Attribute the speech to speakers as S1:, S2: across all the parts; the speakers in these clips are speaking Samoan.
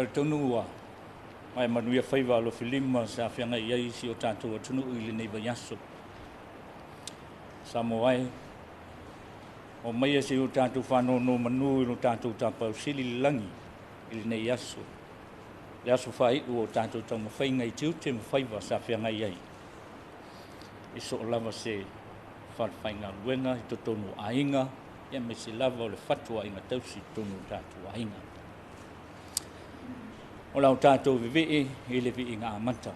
S1: Talitonu ua mae manuia faiva alofilima sa feagai ai si o tatou atunuu i lenei vaiaso. Samoa e, o maia se i o tatou faanonomanu i lo tatou tapausili i le lagi i lenei aso, le aso faaiu o tatou taumafaiga i tiute ma faiva sa feagai ai. E soo lava se falefaigaluega i totonu o aiga, aemaise lava o le fatuaiga tausi i totonu o tatou aiga. O lau tatou vevee i le viiga amata.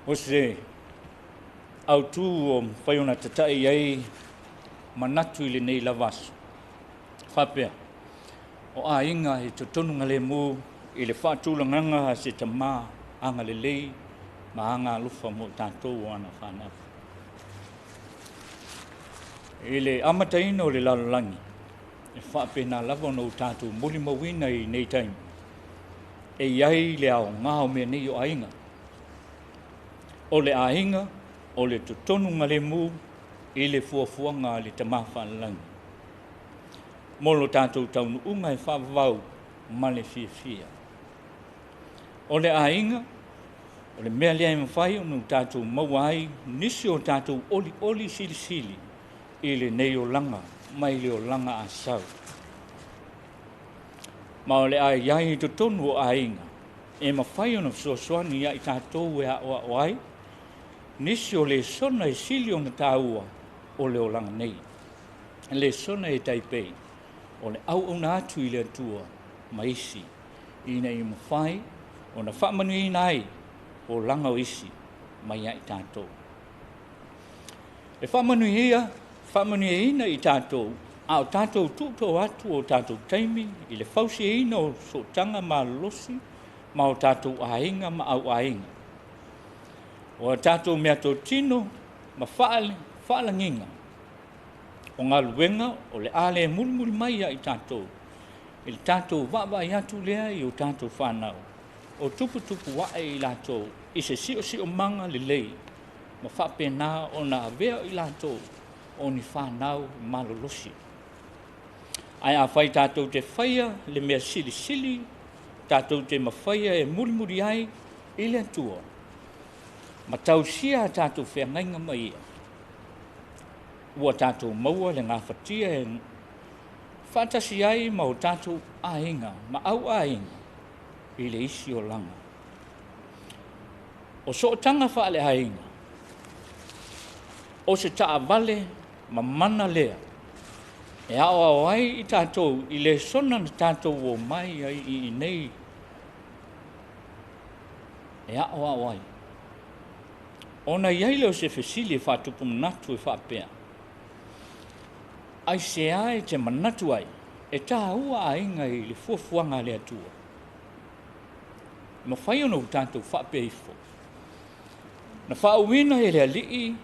S1: O se autū o mafai ona tata'i ai manatu i lenei lava aso. Faapea, o aiga e totonu galemu i le faatulagaga a se tamā agalelei ma agalofa mo tatou o ana whanau. I le amataina o le lalolagi, e faapena lava ona o tatou molimauina i nei taimi, e iai le aoga o mea nei o aiga. O le aiga, o le totonu galemu i le fuafuaga a le Tamā Faalelagi. Mo lo tatou taunuuga e faavavau ma le fiafia. O le aiga, o le mea lea e mafai ona o tatou maua ai nisi o tatou olioli silisili i lenei olaga mai le olaga asau. Ma o le a iai i totonu o aiga, e mafai ona fesoasoani ia i tatou e aoao ai, nisi o lesona e sili ona tāua o le olaga nei. Lesona e taipei, o le auauna atu i le Atua ma isi, ina ia mafai ona faamanuiaina ai olaga o isi mai ia i tatou. E faamanuiaina i tatou, a o tatou tuuto atu o tatou taimi i le fausiaina o sootaga malolosi ma o tatou aiga ma auaiga. O a tatou meatotino ma faalagiga o galuega o le a le mulimuli mai ia i tatou, i le tatou vaavaai atu lea i o tatou whanau, o tuputupu ae i latou, i se siosiomaga lelei, ma faapena ona avea i latou o ni whanau malolosi. Ae afai tatou te faia le mea silisili, tatou te mafaia e mulimuli ai i le Atua, ma tausia a tatou feagaiga ma ia, ua tatou maua le gafatia e faatasi ai ma o tatou aiga ma auaiga i le isi olaga. O sootaga faaleaiga, o se taavale ma mana lea, e aoao ai i tatou i lesona na tatou o mai ai i inei, e aoao ai. Ona iai lea o se fesili e faatupu manatu e faapea, aisea e te manatu ai, e tāua aiga i le fuafuaga a le Atua. E mafai ona o tatou faapea ifo. Na faauuina e le Alii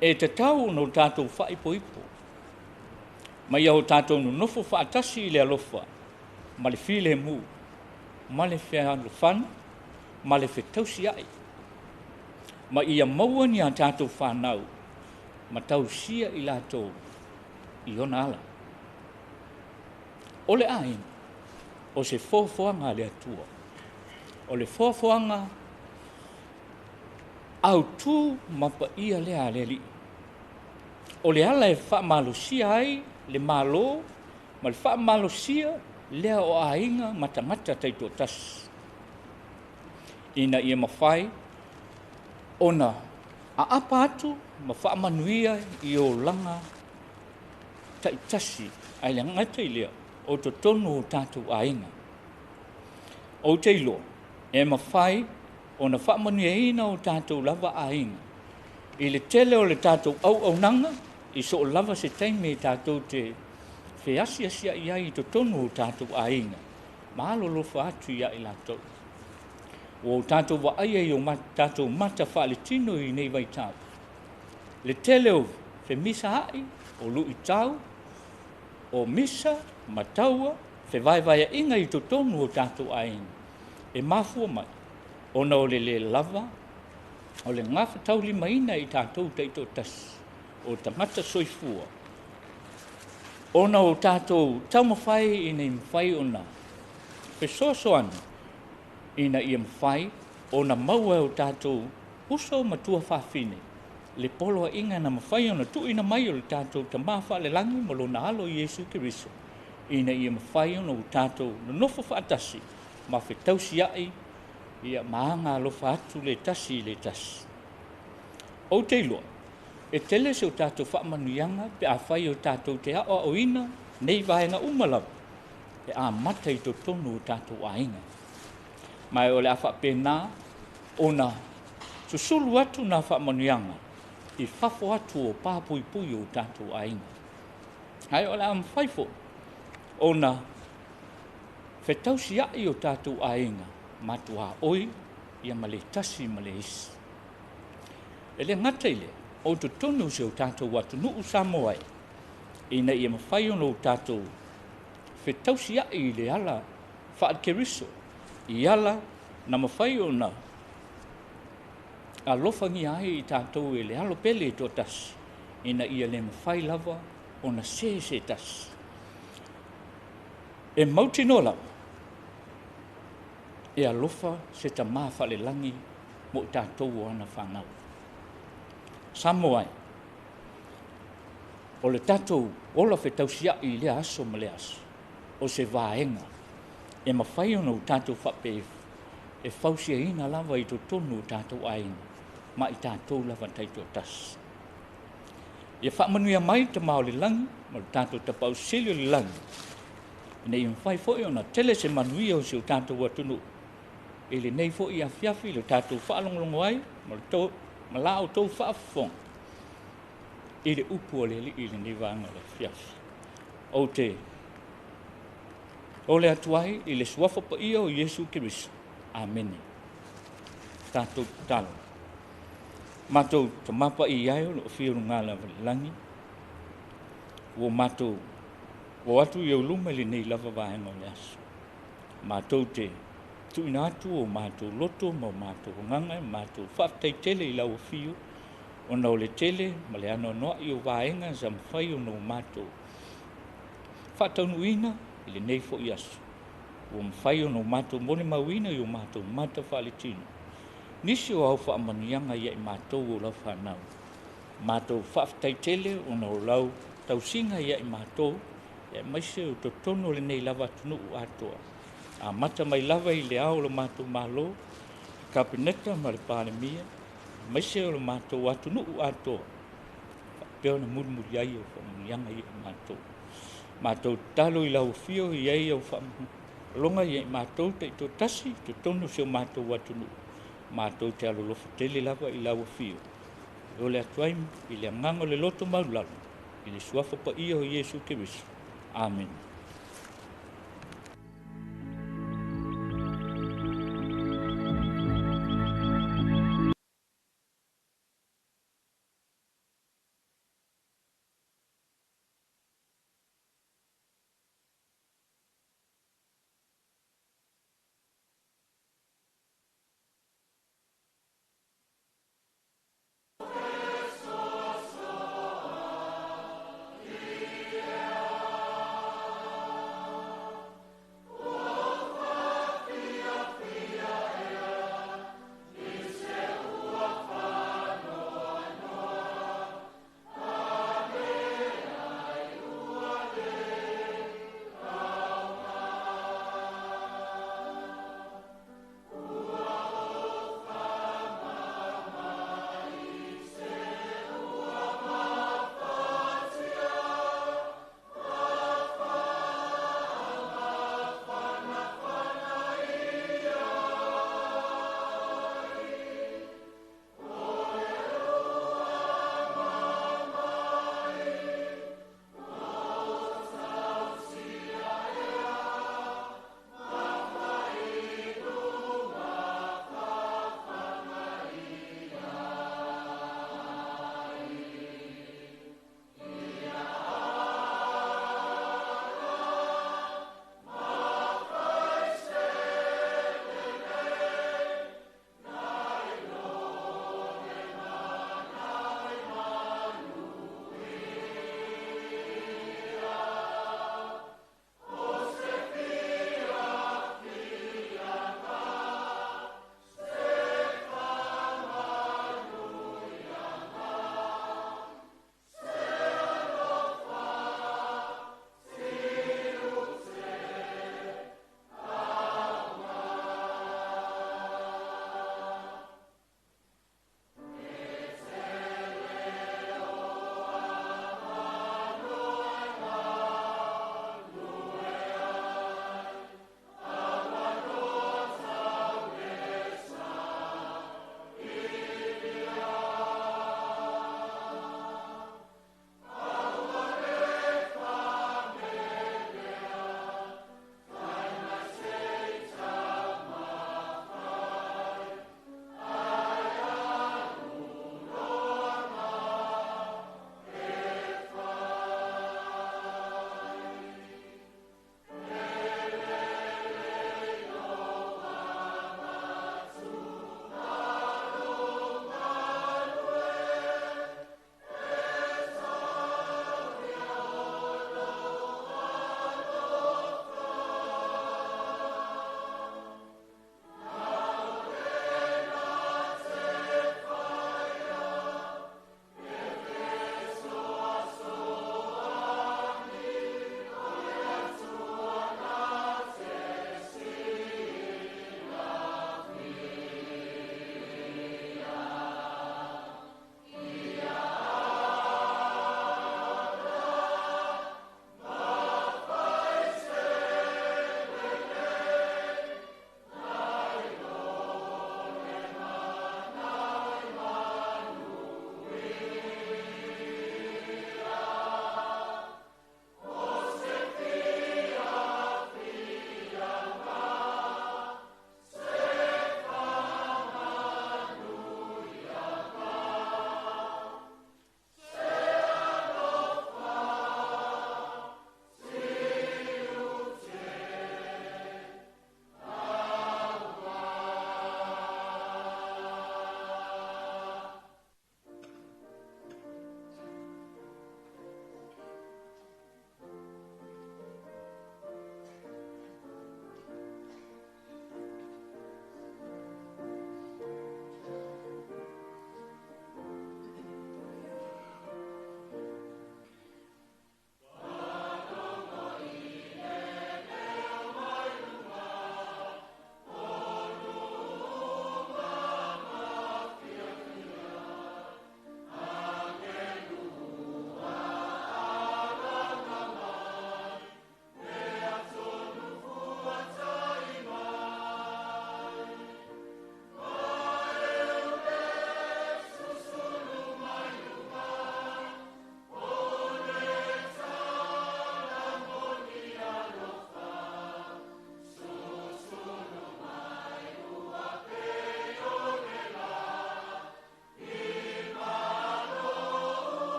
S1: e tatau ona o tatou faaipoipo. Ma ia o tatou nonofo faatasi i le alofa, ma le filemu, ma le fealofani, ma le fetausiai. Ma ia maua ni a tatou whanau, ma tausia i latou i ona ala. O le aiga, o se foafoaga a le Atua. O le foafoaga autū ma paia lea a le Alii. O le ala e faamalosia ai le malo ma le faamalosia lea o aiga ma tagata taitoatasi. Ina ia mafai ona aapa atu ma faamanuia i olaga taitasi ai le gata i lea o totonu o tatou aiga. Ou te iloa, e mafai ona faamanuiaina o tatou lava aiga. I le tele o le tatou auaunaga, i so o lava se taimi e tatou te feasiasiai ai i totonu o tatou aiga, ma alolofa atu ia i latou. Ua o tatou vaaia i o tatou mata faaletino i nei vaitau. Le tele o femisaai, o luitau, o misa, ma taua, fevaevaeaiga i totonu o tatou aiga. E mafua mai, ona o le le lava, o le gafataulimaina i tatou taitoatasi, o tagata soifua, ona o tatou taumafai ina ia mafai ona fesoasoani, ina ia mafai ona maua e o tatou uso ma tuafafine, le poloaiga na mafai ona tuuina mai o le tatou Tamā Faalelagi ma lona alo Iesu Keriso, ina ia mafai ona o tatou nonofo faatasi ma fetausiai ia ma agalofa atu le tasi i le tasi. Ou te iloa, e tele se o tatou faamanuiaga pe afai o tatou te aoaoina nei vaega uma lava, e amata i totonu o tatou aiga. Ma o le a faapena ona Susulu atu nā faamanuiaga i fafo atu o papuipui o tatou aiga. Ae o le a mafai foi ona fetausiai o tatou aiga matuaoi ia ma le tasi ma le isi. E le gata i lea, o totonu o si o tatou atunuu Samoa e, ina ia mafai ona o tatou fetausiai i le ala faale-Keriso, i ala na mafai ona alofagia ai i tatou e le alo pele e toatasi, ina ia le mafai lava ona se se tasi. E mautinoa lava, e alofa se tamā faalelagi mo i tatou o ana fanau. Samoa e, o le tatou ola fetausiai i lea aso ma lea aso, o se vaega e mafai ona o tatou faapea e fausiaina lava i totonu o tatou aiga ma i tatou lava taitoatasi. Ia faamanuia mai Tama o le lagi ma le tatou Tapaau Sili o le lagi, ina ia mafai foi ona tele se manuia o si o tatou atunuu i lenei foi afiafi le tatou faalogologo ai ma le ma la outou faafofoga i le upu a le Alii i lenei vaega o le afiafi. Ou te ole atu ai i le suafa paia o Iesu Keriso. Amene. Tatou tatalo. Matou Tama Paia e o lo o fia luga lava i le lagi, ua matou o atu i ou luma i lenei lava vaega o le aso. Matou te tuuina atu o matou loto ma o matou agaga e matou faafetai tele i lau afio, ona o le tele ma le anoanoai o vaega sa mafai ona o matou faataunuuina i lenei foi aso. Ua mafai ona o matou molimauina i o matou mata faaletino nisi o au faamanuiaga ia i matou o lau fanau. Matou faafetai tele ona o lau tausiga ia i matou, aemaise o totonu o lenei lava atunuu atoa. Amata mai lava i le ao o le matou Malo, le Kapeneta ma le Palemia, aemaise o le matou atunuu atoa, faapea ona mulimuli ai o faamanuiaga ia i matou. Matou tatalo i lau afio i ai au faamaloga ia i matou taitoatasi totonu o si o matou atunuu. Matou te alolofa tele lava i lau afio. E ole atu ai i le agaga o le loto maulalo, i le suafa paia o Iesu Keriso. Amene.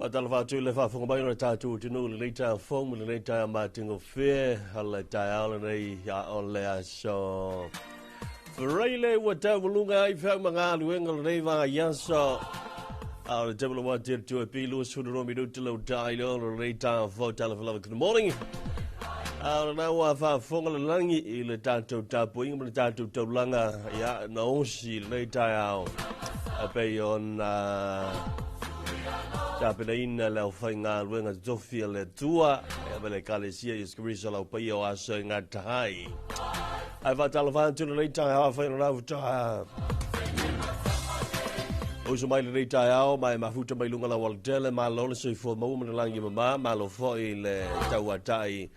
S2: Faatalofa atu i le faafofoga mai o le tatou atunuu i lenei taeao fou ma lenei taeao matagofie o le taeao lenei a o le aso Friday ua taualuga ai feau ma galuega o lenei vaiaso. A o le taimi ua tele tu e pi 22 minuti lau tai leo o lenei taeao fou. Talofa lava, good morning. A o lena ua faafofoga le lagi i le tatou tapuaiga ma le tatou taulaga ia na osi i lenei taeao e pei ona tapenaina le aufaigaluega totofi a le Atua e ma le Ekalesia Iesu Keriso lau paia o aso e gata ai. Ae faatalofa atu lenei taeao afai o lena faatoa uso mai lenei taeao ma e mafuta mai luga lau alatele, malo le soifua maua ma le lagi mama, malo foi le tauatai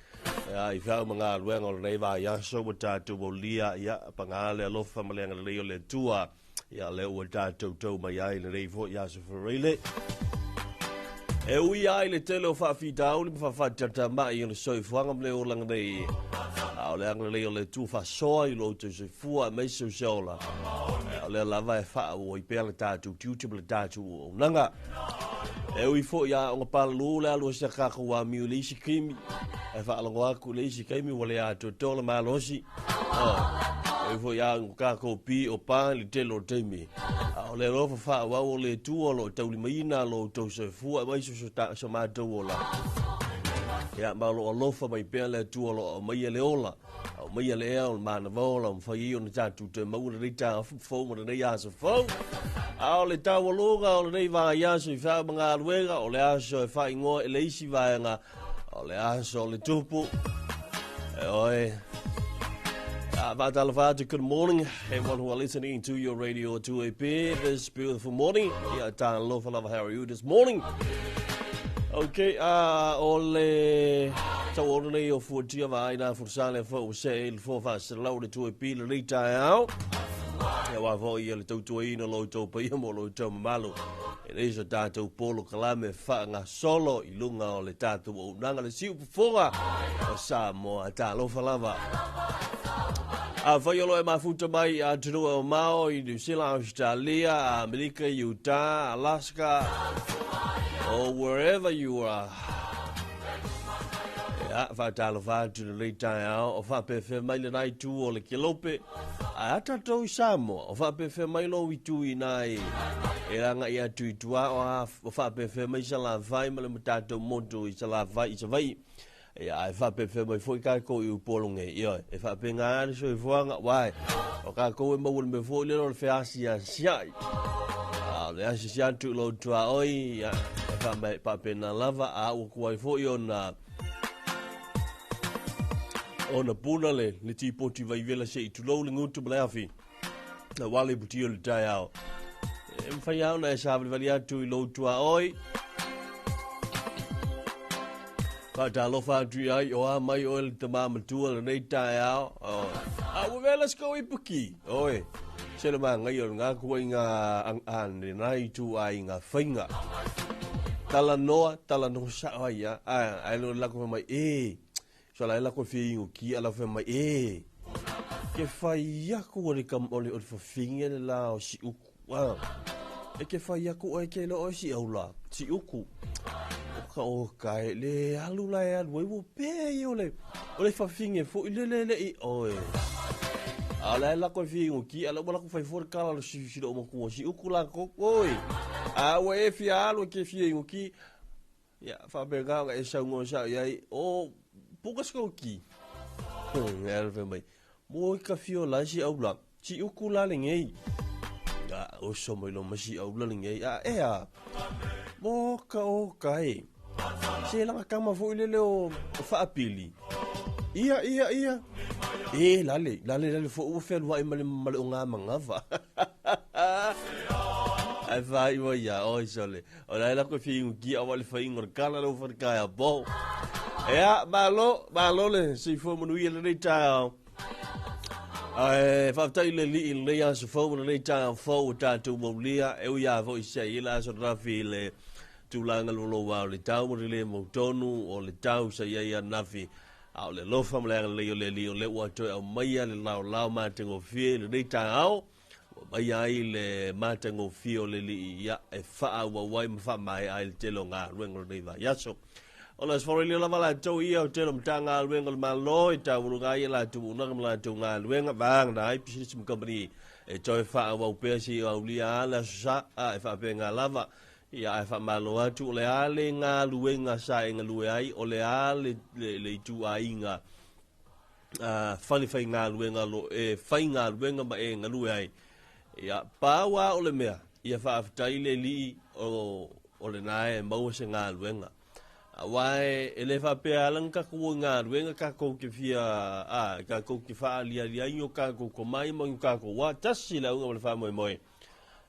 S2: i feau ma galuega o lenei vaiaso ua tatou aulia, ia paga le alofa ma le agalelei o le Atua. Ia lea ua tatou tau mai ai lenei foi aso Faraile. E ui ai le tele o faafitauli ma faafatatatamai o le soifuaga ma le olaga nei, a o le agalelei o le Atua faasoa i lo outou soifua aemaise o se ola, o lea lava e faaauau ai pea le tatou tiute ma le tatou auaunaga. E ui foi a ona palalū le alu o si a kākou amio i le isi taimi, e faalogo atu i le isi taimi ua le atoatoa le malosi. Oh, e foi a ko kākou pi o pā i le tele o taimi. A o le alofa faaauau o le Atua o lo o taulimaina lo outou soifua aemaise o so matou ola. Ia, ma o lo o alofa mai pea le Atua o lo o aumaia le ola, aumaia le ea o le manava ola o mafai ai ona tatou toe maua lenei taeao fou ma lenei aso fou. A o le taualuga o lenei vaiaso i feau ma galuega, o le aso e faaigoa i le isi vaega O le aso o le tupu. E oe. Faatalofa atu, good morning. Everyone who are listening to your radio 2AP this beautiful morning. Ia talofa lava, how are you this morning? Okay, o le tauono nei o fuatia vaai nā fursale le fo se i le fo faasalau le 2AP le nei taeao. Ia wā foi ia le tautuaina lo tau paia mo lo tau mamalu. E leai so tatou polokalame faagasolo i luga o le tatou auaunaga le siufofoga o Samoa. Talofa lava. Afai o lo e mafuta mai i atunuu e mamao i New Zealand, Australia, Amerika, Utah, Alaska, or wherever you are. Ia, faatalofa atu lenei taeao o faapefea mai lena itu o le kelope. Ae a tatou i Samoa, o faapefea mai lou itu i nā e, e agai atu i tua o, a, o faapefea mai Salafai ma le tatou motu i Salafai i Savaii. Ia, ae faapefea mai foi kākou i Upolu nei. Ioe, e faapena le soifuaga, uae, o kākou e maua le mea foi lele o le feasiasiai. A o le asiasi atu i lou tuaoi, ia, e faapena lava, a ua tuai foi ona Ona puna le, le tipoti vaivela se i tulou le gutu ma le afi. Na wale i puti o le taeao. E mawhai au na e sāwaliwali atu i lou tuaoi. Faatalofa atu i ai o a mai oe le tamā matua lenei taeao. Oh. A ua vela se kou ipuki. Oi. Se le māngai o ngā kua i ngā ang ane nai tu ai ngā whainga. Tala noa, tala noa sa ai a. Ai lo lako mai e. So la ela ko fi ingo ki ala fe mai e. Ke whai aku o le kam o le o le whawhinge le la o si uku. Ah. E ke whai aku o e ke lo o si au la. Si uku. O ka o kai le alu la e alu e wo pe i o le o le whawhinge fo i le le le i oe. A la la ko fi ingo ki ala wala ko whai fo le kala lo si si lo mo si uku la ko oi. A ua e fia alu ke fia ingo ki. Ia, faapena ona e saunoa sao i ai, o puka se kou ki. E ala fai mai, mo i ka fio la si au la, si uku la le ngei. A, oso mai lo ma si au la le ngei. A, e a, mo ka o ka e. Se langa kama foi lele o, o faapili. Ia, ia, ia. E, lale, lale, lale, fo ua fealuai ma le, ma le o ngā mangava. Ai whai wa ia, oi sole. O la ela koe whiingu ki awa le whaingo le kala le uwhare kai a bo. Ea, malo, malo le soifua manuia lenei taeao. Ae faafetai i le Alii i lenei aso fou ma lenei taeao fou ua tatou maulia, e ui lava foi i se ai le aso ananafi i le tulaga lualoa o le tau ma le le mautonu o le tau sa i ai ananafi. A o le alofa ma le agalelei o le Alii o lea ua toe aumaia le laolao matagofie i lenei taeao. Vaia ai le matagofie o le Alii, ia, e faaauau ai ma faamaea ai le tele o galuega o lenei vaiaso. O le Aso Faraile lava latou ia o tele o Matagaluega o le Malo e taualuga ai a latou auaunaga ma latou galuega, vagana ai pisinisi ma kamupani e toe faaauau pea seia aulia lava le Aso Sa, a e faapena lava. Ia, ae faamalo atu, o le a le galuega sa e galue ai, o le a le, le, le ituaiga fale faigaluega lo e faigaluega ma e galue ai. Ia, pau lava o le mea, ia faafetai le Alii o, o lena e maua se galuega. Aua e le faapea ala na tatou o i galuega tatou te fia, a, tatou te faaliali ai ni o tatou tomai ma ni o tatou wā. Tasi le auga ma le faamoemoe,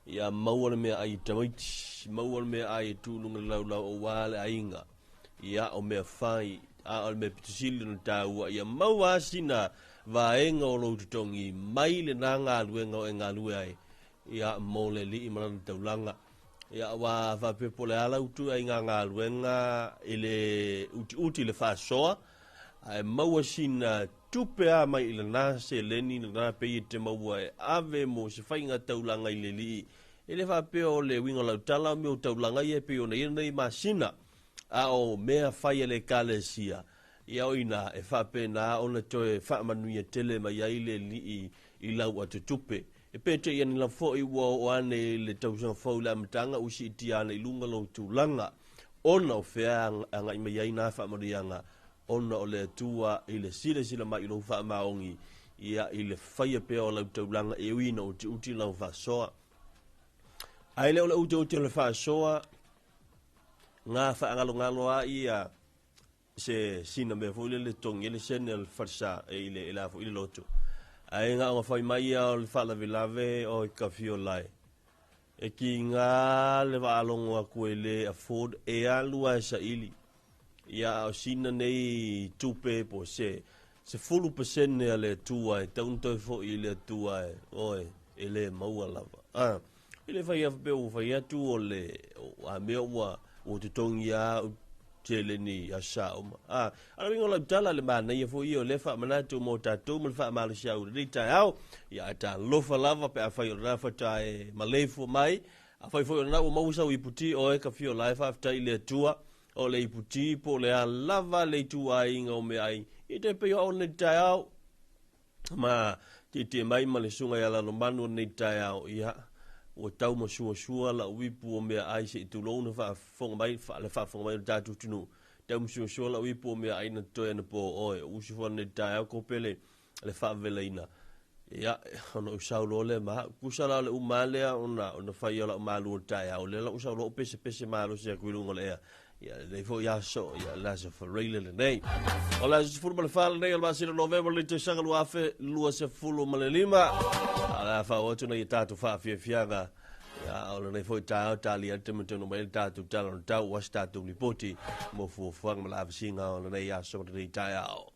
S2: ia maua le meaai i tamaiti, maua le meaai e tuu i luga o le laulau aua le aiga. Ia, o mea fai, a o le mea pito sili ona taua, ia maua lava sina vaega o lou totogi mai lena galuega o e galue ai, ia, mo le Alii ma Lana taulaga. Ia, aua faapea po o le a lau ituaiga galuega i le utiuti i le faasoa, ae maua sina tupe lava mai i lena seleni lena pei e te maua e ave mo se faiga taulaga i le Alii. E le faapea o le uiga o lau tala o mea o taulaga ia e pei ona i ai lenei masina, a o mea fai a le Ekalesia, ia o ina e faapena ona toe faamanuia tele mai ai le Alii i lau atotupe. E pētei ane lava foi ua oo ane i le tausaga fou i le amataga ua siitia ane i luga lou tulaga, ona o fea e agai mai ai na faamanuiaga, ona o le Atua i le silasila mai i lou faamaoni, ia, i le faia pea o lau taulaga e ui ina utiuti lau faasoa. Ae le o le utiuti o le faasoa, ngā whaagalogalo a ia se sina mea foi lele togi ai le sene o le falesa e i le, i la foi i le loto. Ae nga o fai mai ia o le faalavelave o i Kafiolae. E ki ngā le vaalogo atu e le afford e alu a e saili. Ia a o sina nei tupe po se 10% a le Atua e tau na toe foi i le Atua e oe e le maua lava. A i le fai atu pea ua fai atu o le a mea ua ua totogi a au seleni i aso sa uma. A a le uiga o lau tala le manaia foi ia o lea faamanatu mo tatou ma le faamalosiau i lenei taeao. Ia ae talofa lava pe afai o lena faatoa e maleifua mai. Afai foi o lena ua maua sau iputi oe ka fio la e faafetai i le Atua o le iputi po o le a lava le ituaiga o meaai i te pei o au lenei taeao ma tietie mai ma le susuga ia Lalomanu o lenei taeao, ia, ua tau masuasua lau ipu o meaai se i tulou na faafofoga mai, le faafofoga mai o le tatou atunuu. Tau masuasua lau ipu o meaai na totoe anapo oe. O usu foi lenei taeao ko pele le faavelaina. Ia, ona ou sau loa lea ma au. Tusa la o le uma lea ona, ona fai o lau malu o le taeao. Lea la ou sau loa ou pesepese malosi atu i luga o le ea. Ia, lenei foi aso, ia, le aso Faraile lenei. O le aso 14 lenei o le masina Novema le tausaga 2025. A o le a faaoo atu nei i tatou faafiafiaga. Ia, o lenei foi taeao talia ai le taimi tonu mai le tatou tala o le tau ua se tatou lipoti mo fuafuaga ma le avasiga o lenei aso ma lenei taeao.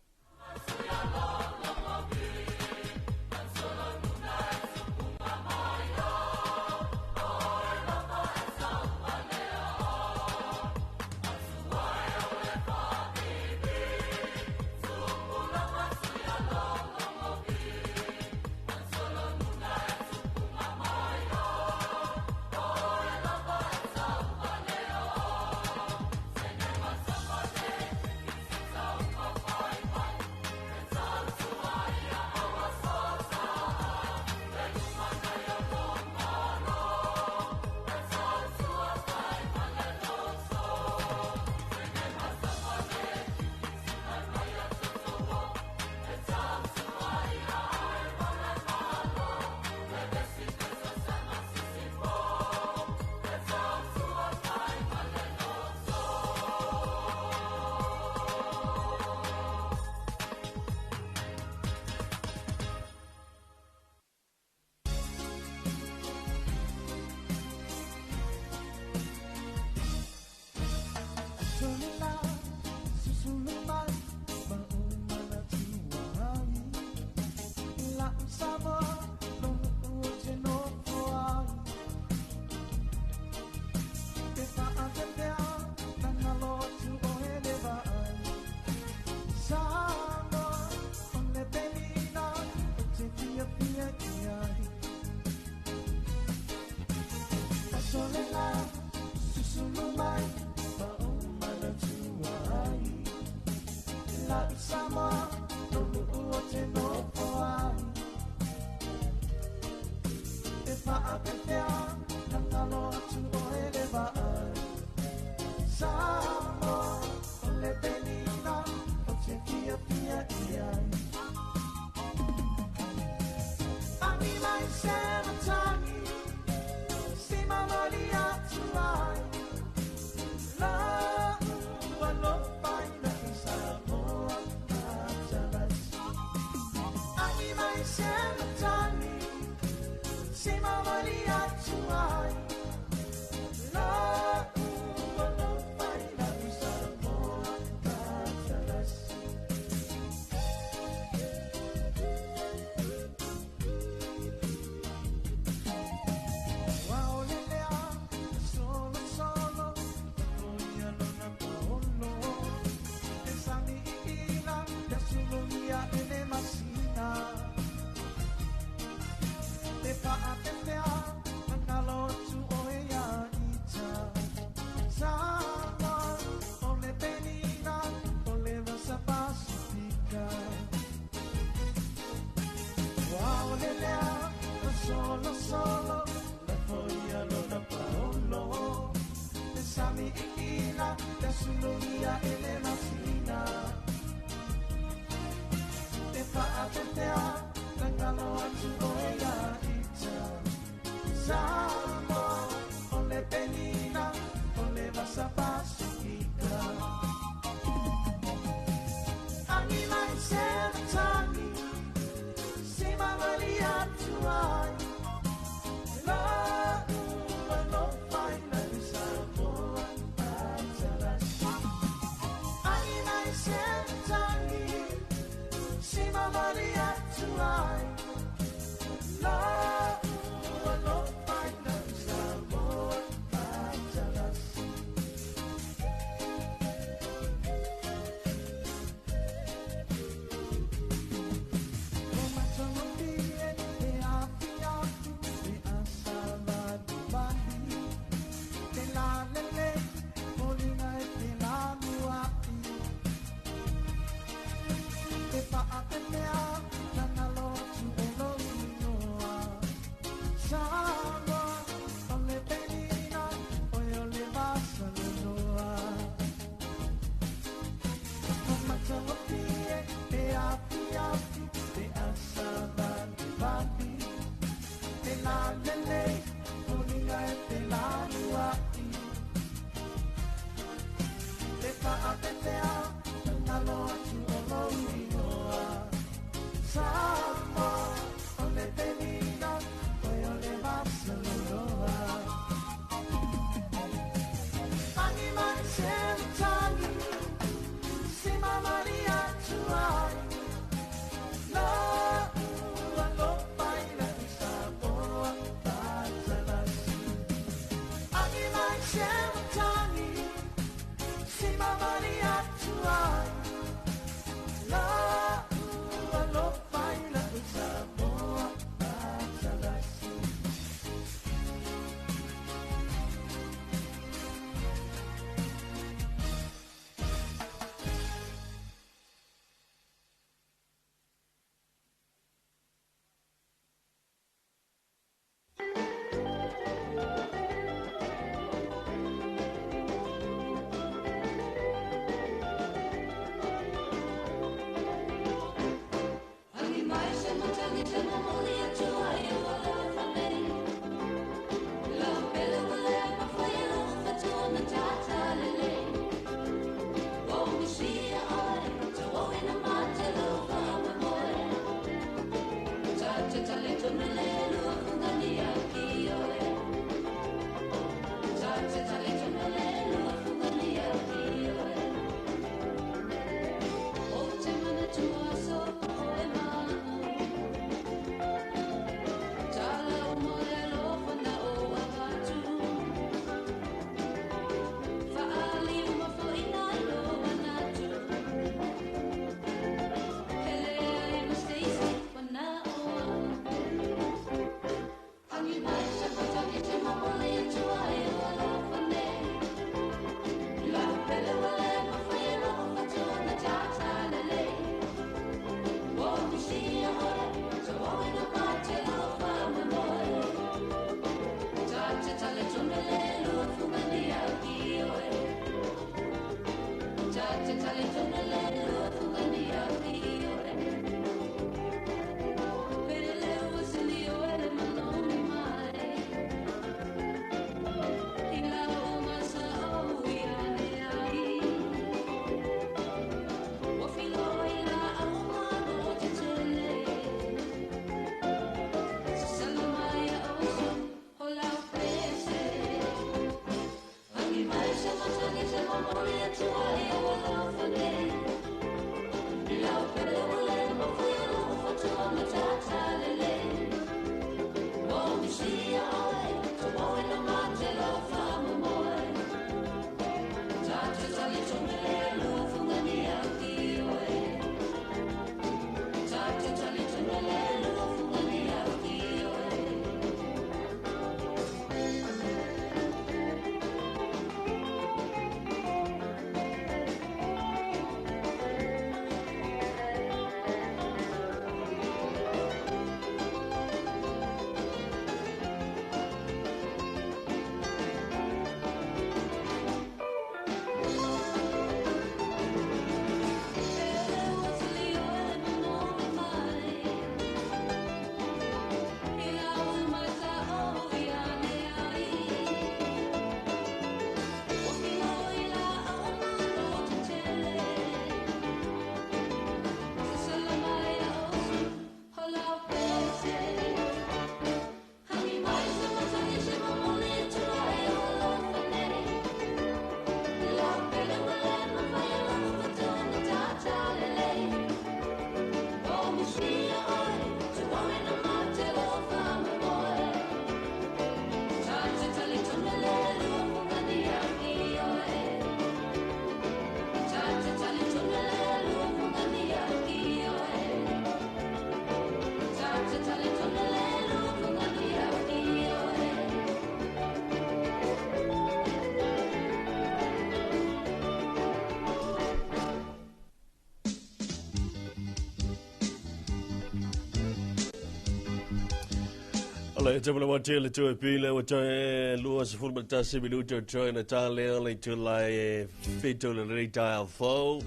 S2: Le te manawa tele tu e pile o te 21 minuto o toi na tā leo le tū lai e whitu le rei tai au fau.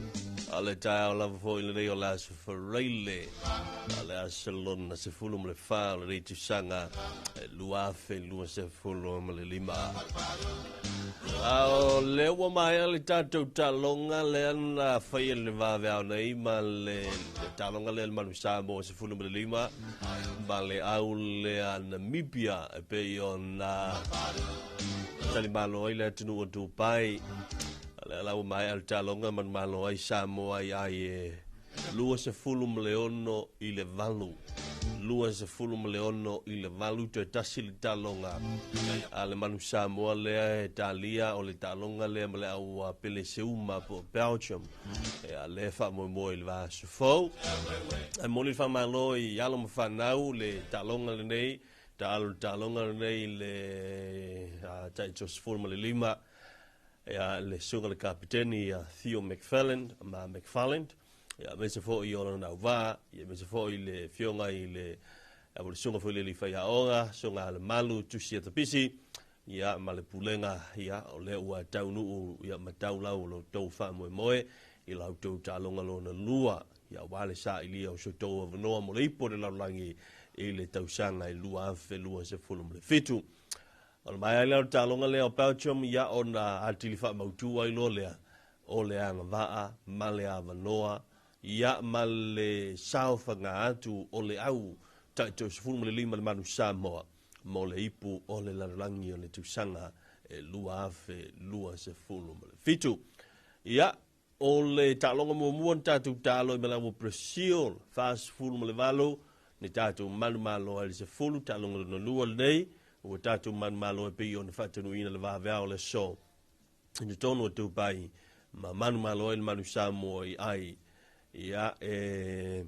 S2: A le tai au lava fo i le rei o le aso whareile. A le aso lona se fulu ma le wha o le rei tūsanga e 2025. A o le ua mai a le tātou talonga le ana whai le vave au nei ma le talonga le manu Samoa se fulu ma le lima. Ma le au le a Namibia e pe o na tali malo ai le atunu o Dubai. Le lau mai al talonga man malo ai Samoa ai ai e 26 i le valu. 26 i le valu te tasi le talonga. A le manu Samoa lea e talia o le talonga lea ma le au a pele seuma po Belgium. E a le wha moe moe le vaso fau. E moni wha malo i alo ma whanau le talonga le nei. Ta alo talonga le nei le tai tose ma le lima. E a le sunga le kapiteni a Theo McFarland, ma McFarland. Ia me se fo i ona nau vā, ia me se fo i le fionga i le a le sunga fo i le li whai aonga, sunga le malu tusi a tapisi, ia ma le pulenga, ia o le ua taunuu, ia ma taulau lo tau wha moe moe, i lau tau talonga lo na lua, ia wale sa i lia o so tau avanoa mo le ipo le laulangi i le tausanga i 2027. O le mai ai leo talonga lea o Belgium, ia ona atili wha mautua i lo lea, o le anga vaa, ma le avanoa, ia ma le saofanga atu o le au tai tau 15 le manu Samoa mo le ipu o le lalolagi o le tausaga e 2027. Ia o le taaloga muamua na tatou taalo i malaga o Brazil 48 ni tatou manumalo ai le 10 taaloga lona lua lenei ua tatou manumalo e pei ona faatanuuina le vaveao le aso i totonu o Dubai ma manumalo ai le manu Samoa i ai. Ia e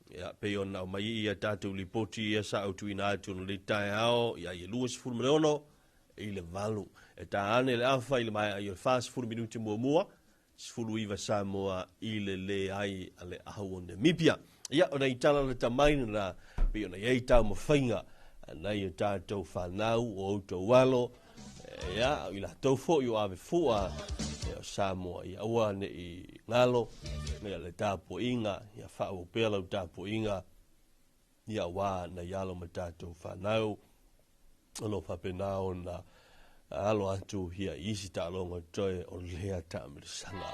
S2: ia pe ona o mai ia tatou lipoti ia sa autuina atu no le taeao ia i 26 i le valu. E tāne le afa i le mai ai o le 40 minuti muamua 19 Samoa i le le ai a le ahau o Namibia. Ia o nei tala le tamaina na pe ona iai tau mawhainga nei o tātou whanau o outou alo. Ia i la tau fo i o ave fua o Samoa. Ia aua ne'i galo ia le tapuaiga, ia faaauau pea lau tapuaiga, ia auā nai alo ma tatou fanau o lo o faapena ona alo atu ia i isi taaloga toe o lea taamilosaga.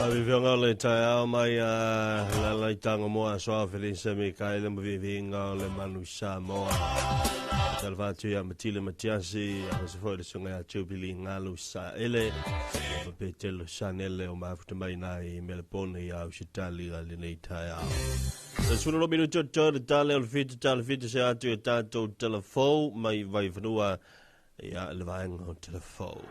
S2: Vivianga le taeao mai lala i Tangamoa soa Felisa Mikaele ma viviga o le manu Samoa. Talafatu ia Matile Matiasi, a se foi le sunga ia Jubilee Ngalu Saele, ma Petelo Sanele o mafuta mai nai Melbourne ia Ausitalia lenei taeao. Le sulu lo minu toto le tale o le fitu tale fitu se atu e tātou telefou mai vaifanua ia le vaenga o telefou.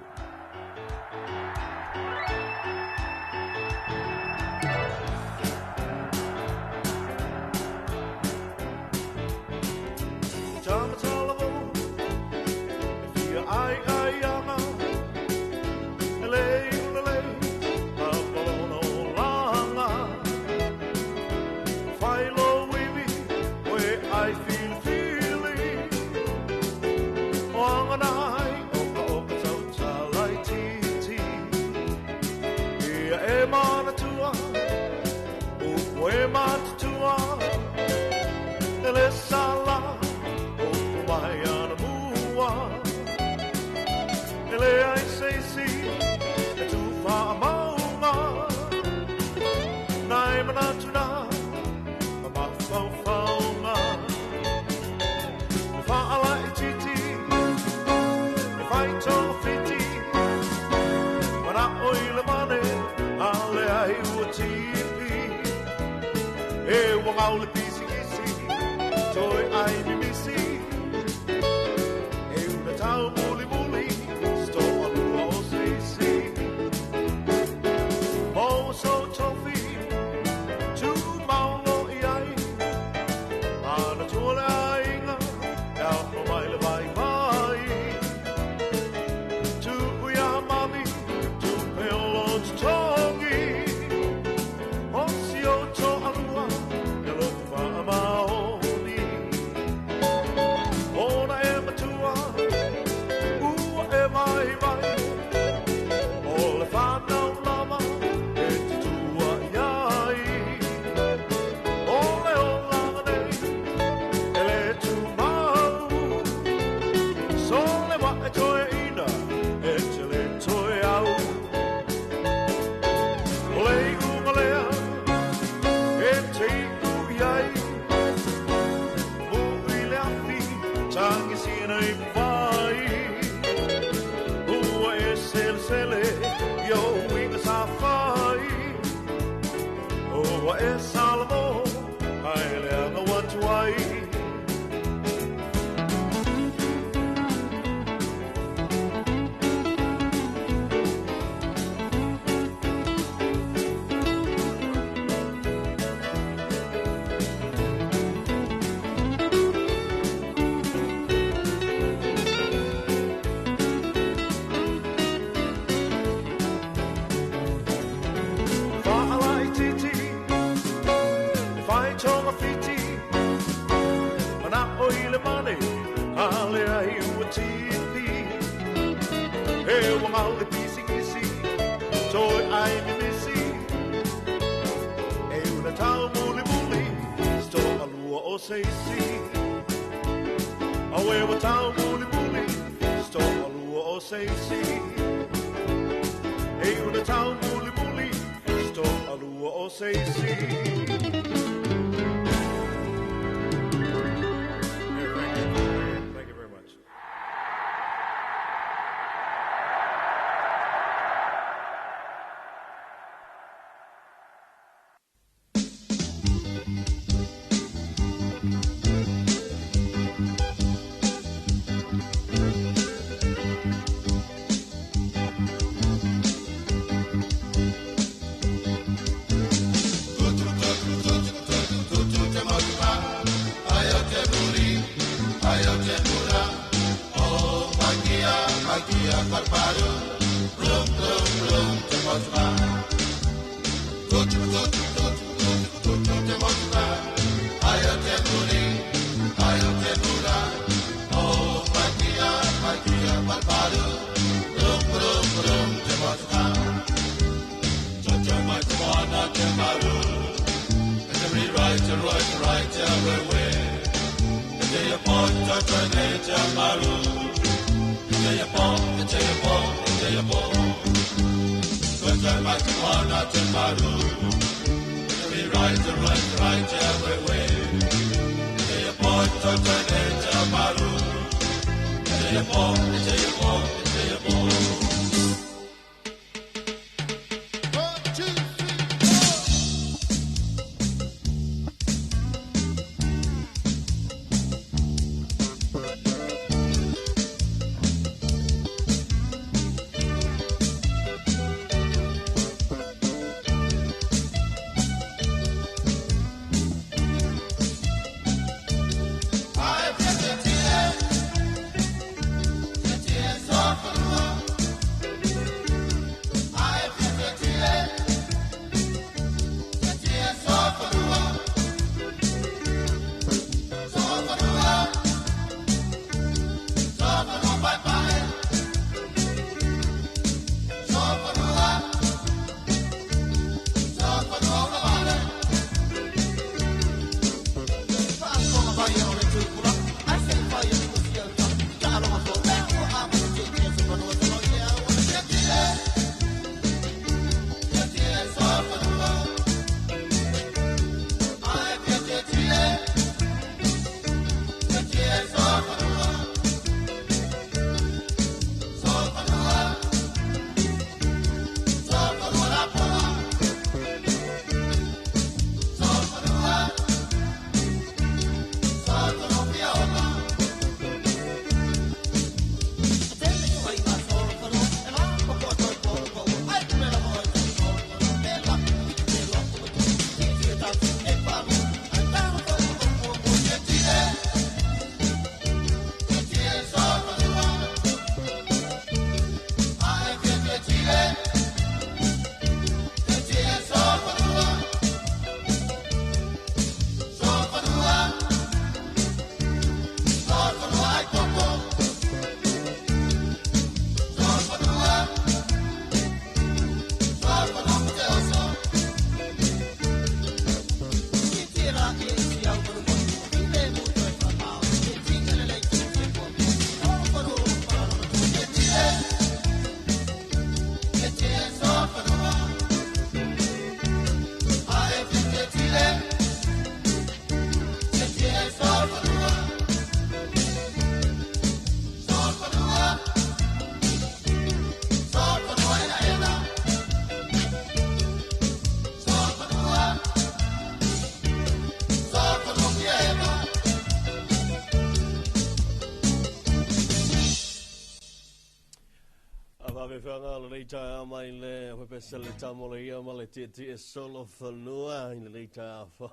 S2: Mai le pesa le tamo ia ma le tie solo fanua i le leita fo.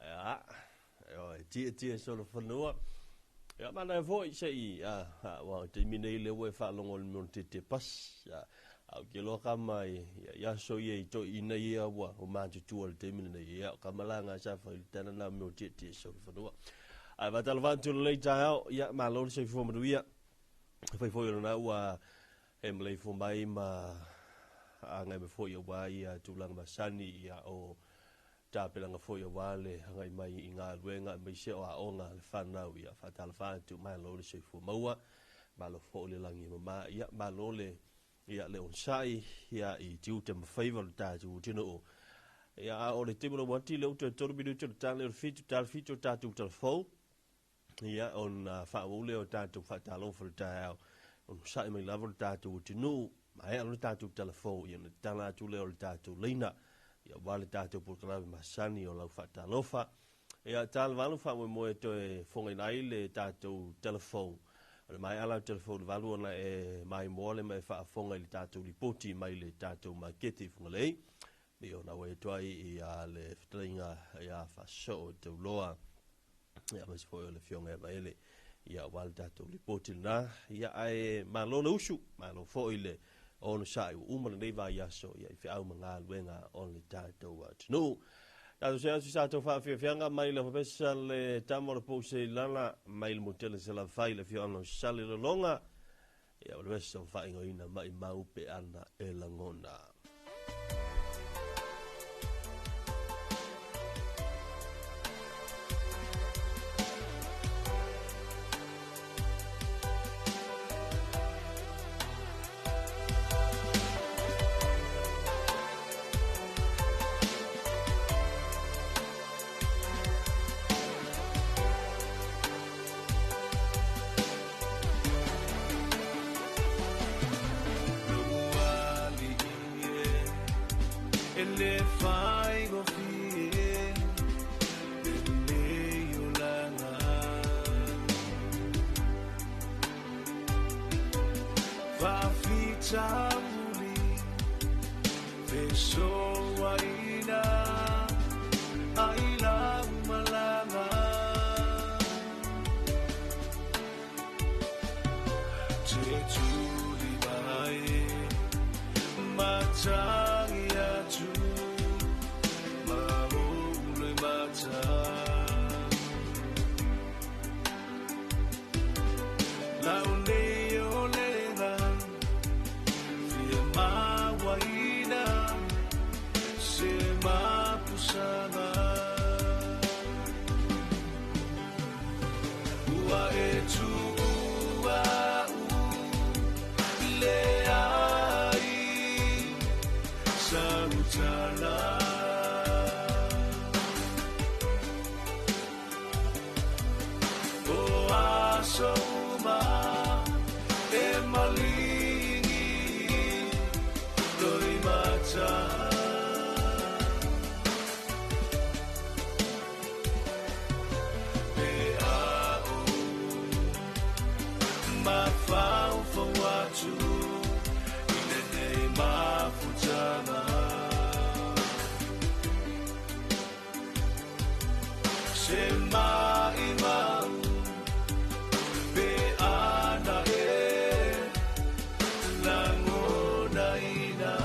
S2: Ia, e tie solo fanua. Ia mana foi se i a wa te mine le we fa longo le mon te pas. Au ke lo ka mai ia so ia i to ina ia wa o ma tu tu le te mine ia ka malanga sa fa le tana na mo tie solo fanua. Ai va talvantu le leita ia ma lo se fo manuia. Fai foi na ua e mlei fo mai ma a ngai me foi wa ia tūlanga masani ia o tāpelanga foi wa le ngai mai i ngā luenga mai se o aonga le whanau ia whatalawha atu mai lo le se fo maua ma lo fo le langi mama ia ma lo le ia le onsai ia i tiute mawhaiva le tātu tino o ia a o le timolo wati le uto tolu minutu le tāle o le fitu tāle fitu tātu telefou ia on whaole o tātou whatalofo le tāau on sa'i mai lava le tātou tinu ma ea le tātou telefou ia na tala atu leo le tātou leina ia wā le tātou pulkalawe masani o lau whatalofa ia tāle valu wha moe toe whongai nai le tātou telefou o le mai ala telefou le valu ona e mai moa le mai whaafonga i le tātou lipoti mai le tātou makete whangalei me ona oe toai i a le whataringa ia whasoo tauloa ia mas foi o le fionga e vaele ia wā le tātou lipoti na ia ae malo le usu malo foi le ono sa'i uma le nei vai aso ia i whiau ma ngā luenga o le tātou tunu. Tātou se asu sa tau whaawhiawhianga mai le whapesa le tamo le pōse lala mai le motele se la whai le fioanga o sali le longa ia o le wesa o whaingoina mai maupe ana e langona.
S3: Tauli Fesoaina ai lau malaga Te tuli mai matangi atu Maule mata Lau nei o lega Fia mawaina Se mapusana Ua e tuua u le ai Sautala O aso uma e malingi Loi mata Pe a o mafau atu I lenei mafutaga Se mai mau pe ana e Lagonaina.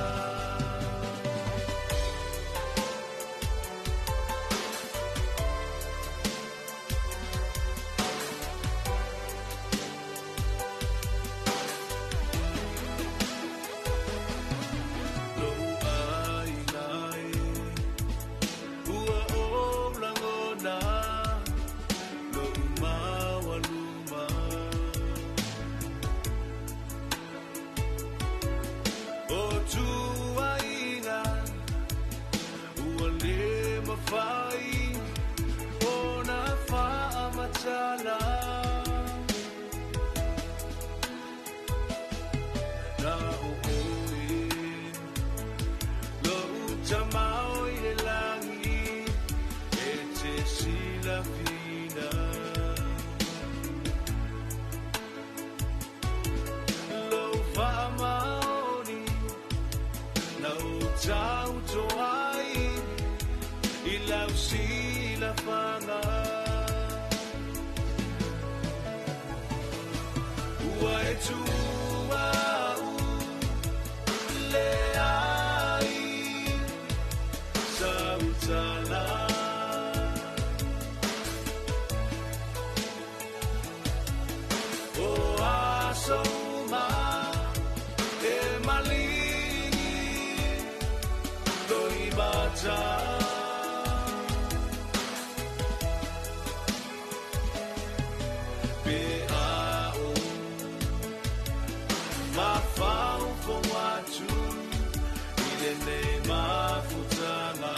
S3: Lou aina e ua o lagona Lou maualuma O tuaiga ua le mafai Ona faamatala Na o oe Lou tamao i le lagi E te silafina Lou faamaoni Na o tauto ai I lau silafaga Ua e tuua u le ai Sautala O aso uma e malingi Loi mata Pe a o mafau atu I lenei mafutaga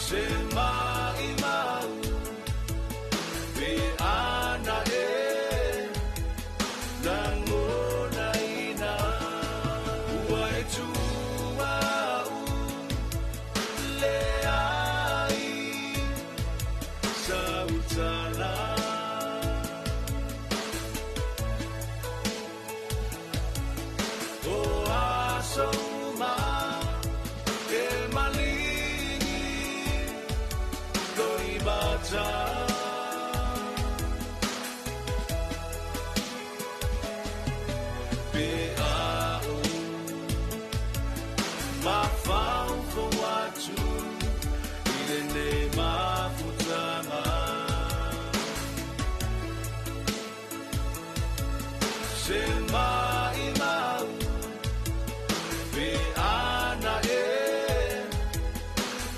S3: Se mai mau pe ana e Lagonaina Ua e tuua u le ai Sautala O aso uma e malingi Loi mata Pe a o mafau atu I lenei mafutaga Se mai mau pe ana e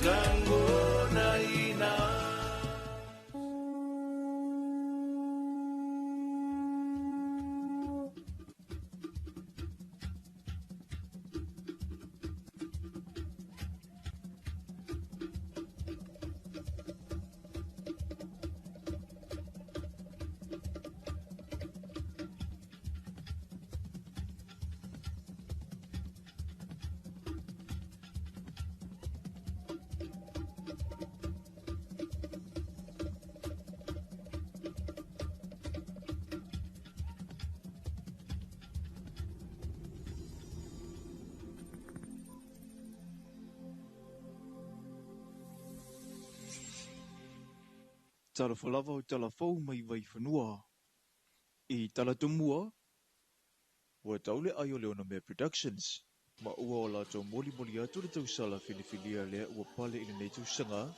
S3: Lagonaina.
S4: Talofa lava o talafou mai Vaifanua. I Talatumua, ua tau le ai o le Onomea Productions, ma ua o latou molimoli atu le tausala filifilia lea ua pale i lenei tausaga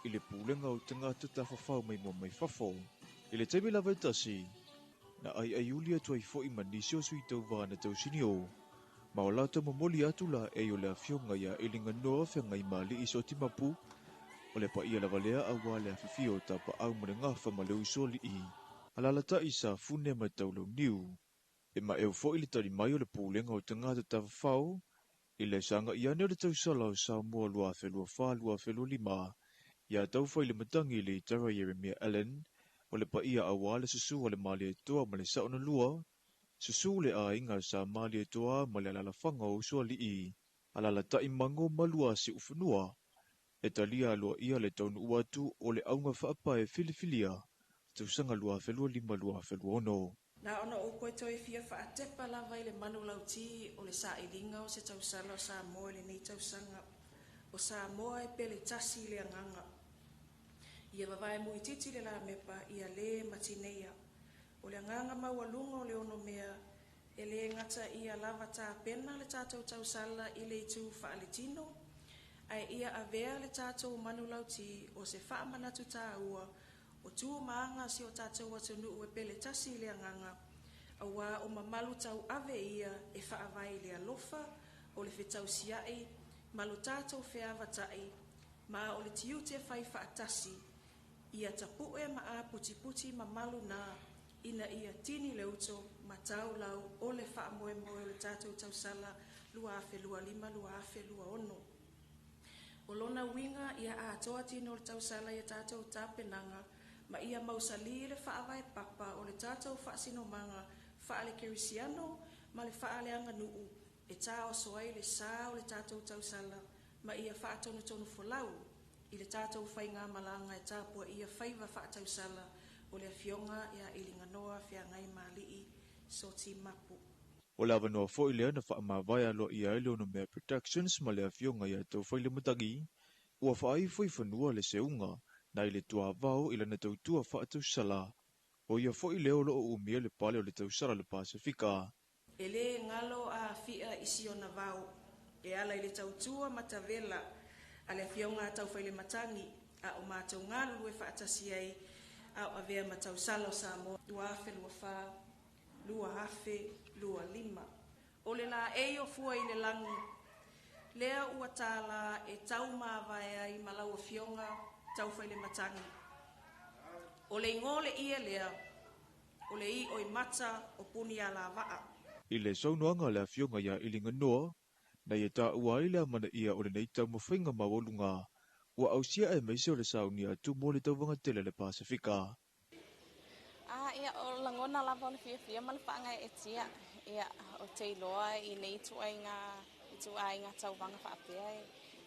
S4: i le pulega o tagata tafafao maimoa mai fafo. I le taimi lava e tasi, na aiaiuli atu ai foi ma nisi o sui tauva na tausinio, ma o latou momoli atu la ei o le afioga ia Eliganoa Feagaimalii Sotimapu, o le paia lava lea aua le afifio o Tapaau ma le Gafa ma le Usoalii, alalatai Safune ma Taulauniu. E maeu foi le tali mai o le pulega o tagata tafafao i le sagai ane o le tausala o Samoa 2024-2025 ia Taufailematagi i le Itara Ieremia Allen, o le paia aua le susu a le Malietoa ma le Saonalua, susu le aiga sa Malietoa ma le alalafaga o Usoalii, alalatai Mago ma Luasiufanua, e talia aloaia le taunuu atu o le auga faapae filifilia tausaga 2025-2026.
S5: Na ona ou toe toe fia faatepa lava i le manulauti o le sailiga o se tausala o Samoa i lenei tausaga. O Samoa e pele tasi i le agaga. Ia vavae muititi le lamepa, ia lē matineia. O le agaga maualuga o le onomea, e lē gata ia lava tapena le tatou tausala i le itu faaletino, ae ia avea le tatou manulauti o se faamanatu tāua o tu ma aga si o tatou atunuu e pele tasi i le agaga, auā o mamalu tauave ia e faavae i le alofa, o le fetausia'i ma lo tatou feavata'i, ma o le tiute fai faatasi, ia tapu'e ma aputiputi mamalu na ina ia tini le uto ma taulau o le faamoemoe o le tatou tausala 2025-2026. O lona uiga ia atoa tino o le tausala ia tatou tapenaga ma ia mausali le faavae papa o le tatou faasinomaga faale-kerisiano ma le faaleaganuu e taoso ai le sa o le tatou tausala ma ia faatonutonu folau i le tatou faigamalaga e tapuaia faiva faatausala o le afioga ia Eliganoa Feagaimalii Sotimapu.
S4: O le avanoa foi lea na faamavae aloaia ai le Onomea Productions ma le afioga ia Taufailematagi, ua faaifo i fanua le seuga nai le tuavao i lana tautua faatausala. O ia foi lea o loo umia le pale o le tausala le Pasefika.
S5: E lē galo aafia i si ona vao e ala i le tautua matavela a le afioga a Taufailematagi a o matou galulue faatasi ai a o avea ma tausala o Samoa 2024 2025. O le laei o fua i le lagi, lea ua tālā e taumavae ai ma lau afioga Taufailematagi. O le igoa o le ie lea, o le i'oimata o Punialavaa.
S4: I le saunoaga a le afioga ia Eliganoa, na ia taua ai le amanaia o lenei taumafaiga maualuga ua ausia aemaise o le saunia atu mo le tauvaga tele a le Pasefika.
S6: A ia o lagona lava o le fiafia ma le faagaeetia ia o te iloa i nei ituaiga ituaiga tauvaga faapea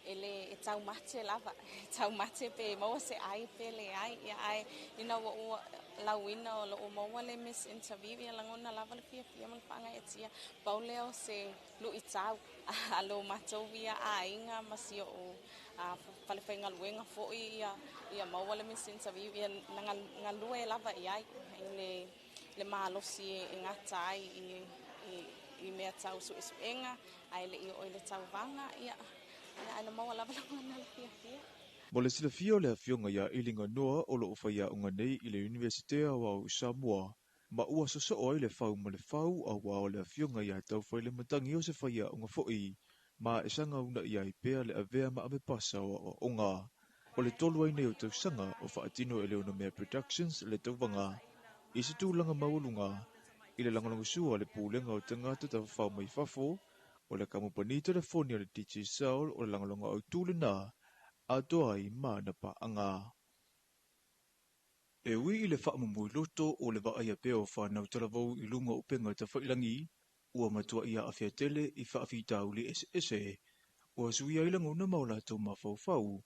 S6: e le e taumate lava e taumate pe maua se ai pe leai ia ae ina ua ou lauina o loo maua le Miss Interview ia lagona lava le fiafia ma le faagaeetia pau lea o se luitau a lo matou ia aiga ma si ou falefaigaluega foi ia ia maua le Miss Interview ia na galue lava i ai i le malosi e gata ai i mea tau suesuega ae le i oo i le tauvaga ia ae na maua lava lagona le fiafia.
S4: Mo le silafia o le afioga ia Eliganoa o loo faiaoga nei i le Iunivesite Aoao i Samoa, ma ua sosoo ai le fau ma le fau auā o le afioga ia Taufailematagi o se faiaoga foi, ma e saga uunaia ai pea le avea ma ave pasa o aoaoga. O le tolu ai nei o tausaga o faatino e le Onomea Productions le tauvaga i se tulaga maualuga i le lagolagosua a le pulega o tagata tafafao mai fafo, o le kamupani telefoni a le Digicel o le lagolago autū lena atoa ai ma ana paaga. E ui i le faamomoiloto o le vaaia pea o fanau talavou i luga o upega tafailagi, ua matuai aafia tele i faafitauli eseese, ua suia ai lagona ma o latou mafaufau,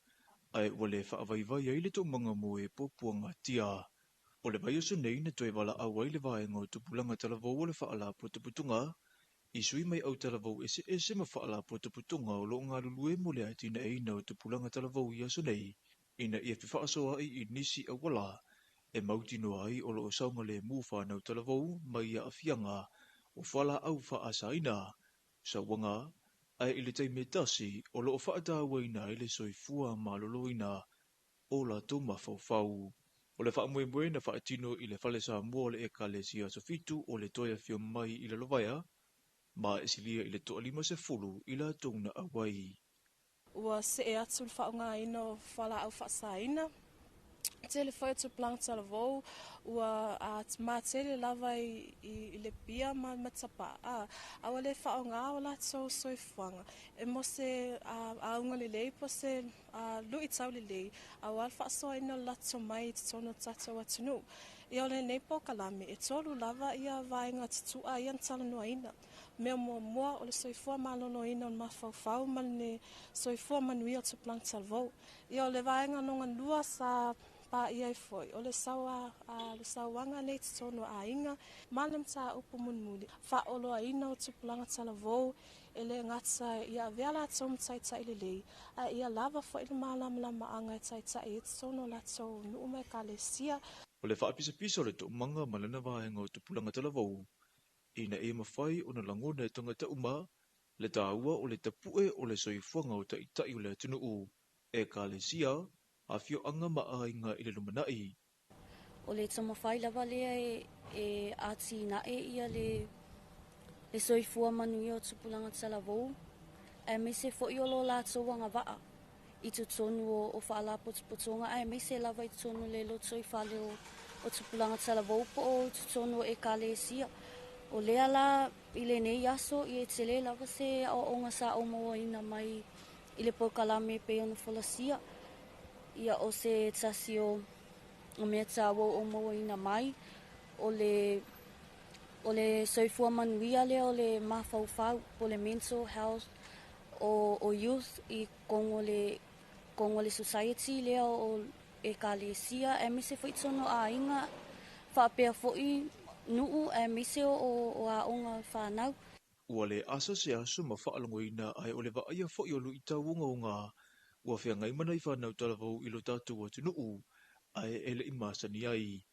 S4: ae ua le faavaivai ai le toomaga mo e puapuagatia. O le vaiaso nei na toe valaau ai le vaega o tupulaga talavou o le faalapotopotoga, i sui mai autalavou eseese ma faalapotopotoga o loo galulue mo le atinaeina o tupulaga talavou i aso nei, Ina ia fefaasoaai i nisi auala e mautinoa ai o loo saogalemu fanau talavou mai aafiaga o fualaau faaasaina sauaga, ae i le taimi e tasi o loo faatauaina ai le soifua maloloina o latou mafaufau. O le faamoemoe na faatino i le Fale Samoa o le Ekalesia Aso Fitu o le toe afio mai i Lalovaea, ma e silia i le 50 i latou na auai.
S5: Ua see atu le faaaogaina o fualaau faasaina. Tele foi o tupulaga talavou ua matele lava i le pia ma tapaa, a ua le faaaoga o latou soifuaga e mo se auga lelei po se luitau lelei, aua le faasoaina o le latou mai i totonu o tatou atunuu. Ia o lenei polokalame e 3 lava ia vaega tutua ia na talanoaina. Mea muamua o le soifua maloloina o le mafaufau ma le soifua manuia o tupulaga talavou. Ia o le vaega lona lua sa paia ai foi o le sauaga nei totonu o aiga ma le mataupu mulimuli faaoloaina o tupulaga talavou e le gata ia avea latou ma taitai lelei, a ia lava foi le malamalamaaga e taitai ai totonu o latou nuu ma ekalesia.
S4: O le faapisapisa o le toomaga ma lana vaega o tupulaga talavou, ina ia mafai ona lagona e tagata uma le taua o le tapue o le soifuaga o taitai o le atunuu, ekalesia, afioaga ma aiga i le lumanai.
S7: O le taumafai lava lea e atinae ia le soifua manuia o tupulaga talavou, aemaise foi o lo latou agavaa i totonu o faalapotopotoga, aemaise lava i totonu o le lotoifale o tupulaga talavou po o totonu o ekalesia. O lea la i lenei aso ia e tele lava se aoaoga sa ou mauaina mai i le polokalame pei ona folasia. Ia o se tasi o mea taua o mauaina mai o le soifua manuia lea o le mafaufau po le mental health o youth i kongo le society lea o ekalesia, aemaise foi totonu o aiga faapea foi nuu, aemaise o aoga fanau.
S4: Ua le asa se aso ma faalogoina ae o le vaaia foi o luitau ogaoga ua feagai ma nai fanau talavou i lo tatou atunuu, ae e le'i masani ai.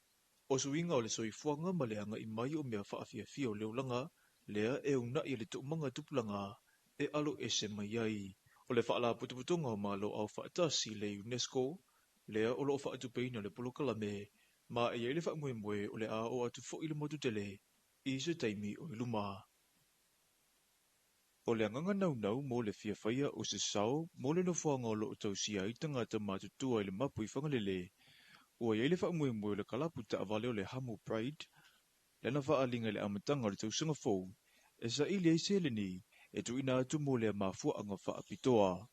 S4: O suiga o le soifuaga ma le aga'i mai o mea faafiafia o le olaga, lea e una'i e le toomaga tupulaga e alo ese mai ai. O le faalapotopotoga o Malo Aufaatasi le UNESCO, lea o loo faatupeina le polokalame, ma e iai le faamoemoe o le a oo atu foi le motu tele i se taimi o i luma. O le agaga naunau mo le fiafaia o se sao mo le nofoaga o loo tausia ai tagata matutua i le mapu i Fagalele, ua iai le faamoemoe o le kalapu taavale o le Hamu Pride, lana faaliga i le amataga o le tausaga fou, e saili ai seleni e tuuina atu mo lea mafuaaga faapitoa.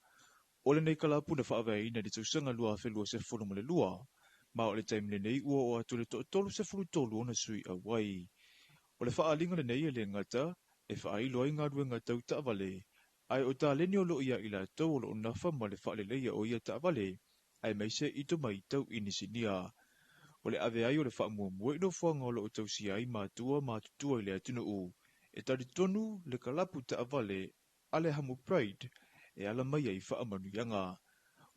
S4: O lenei kalapu na faavaeina i le tausaga 2022, ma o le taimi lenei ua oo atu le 33 ona sui auai. O le faaliga lenei e le gata e faailo ai galuega tau taavale, ae o taleni o loo ia i latou o loo nafa ma le faaleleia o ia taavale, aemaise i tomai tau inisinia. O le ave ai o le faamuamua i nofoaga o loo tausia ai matua matutua i le atunuu, e talitonu le kalapu taavale a le Hamu Pride e ala mai ai faamanuiaga.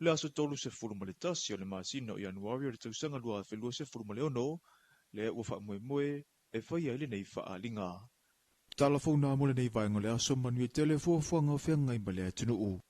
S4: O le aso 31 o le masina o Ianuari o le tausaga 2026, lea ua faamoemoe e faia ai lenei faaliga. Tala fou mo lenei vaega o le aso, manuia tele fuafuaga o feagai ma le atunuu.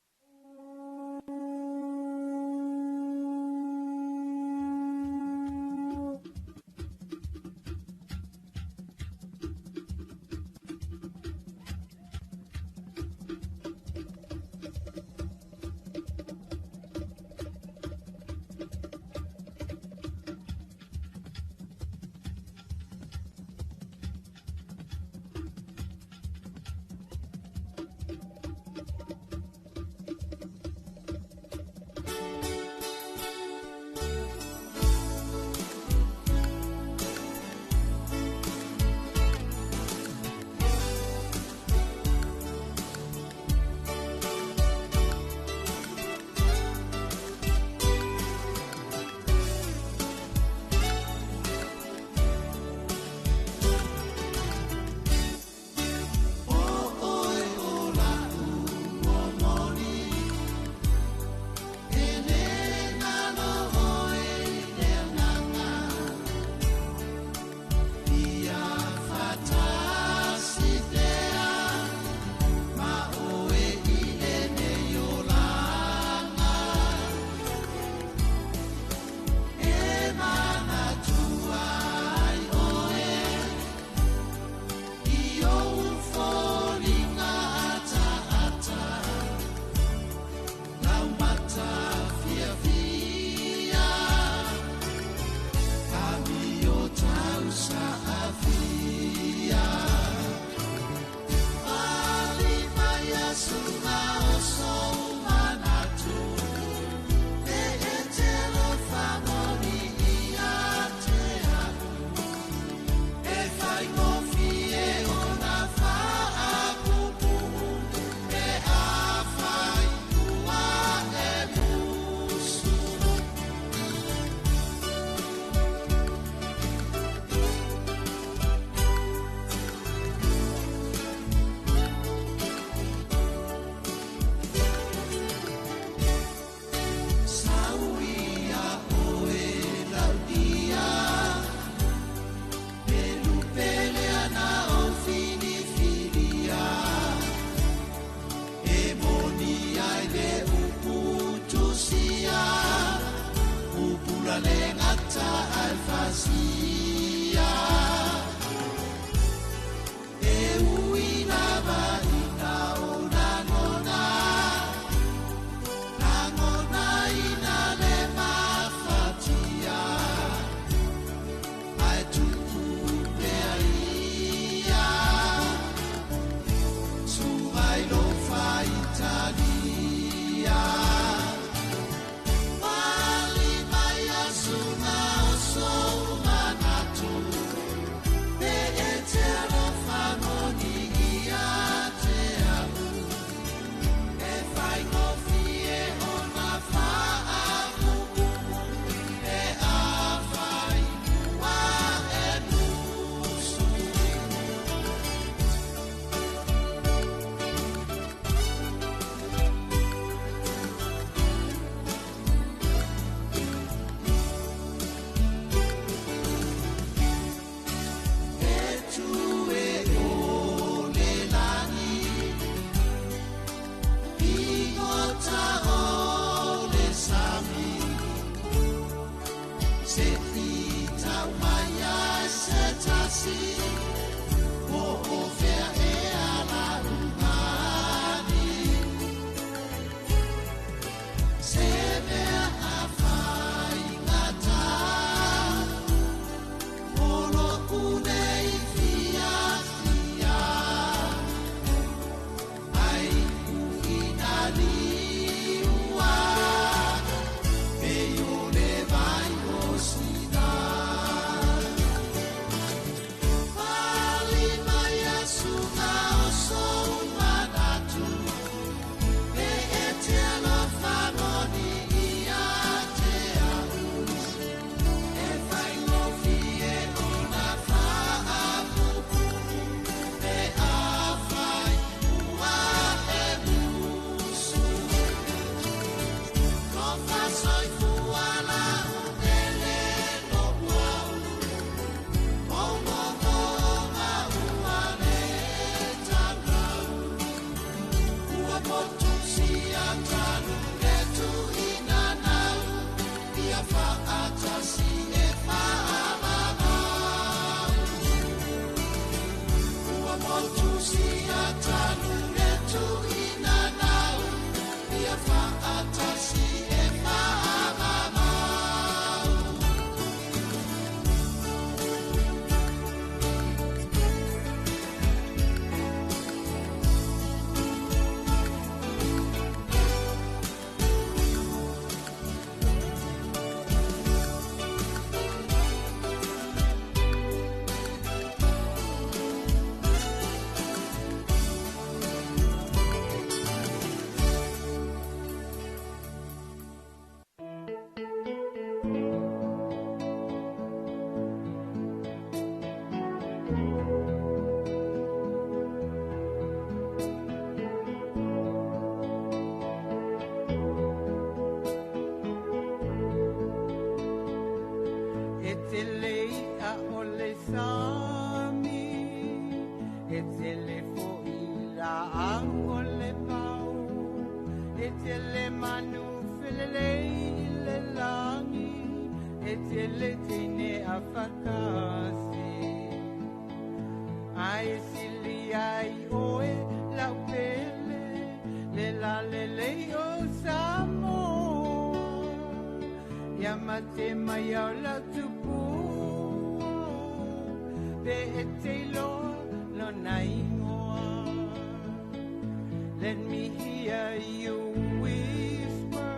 S8: Let me hear you whisper,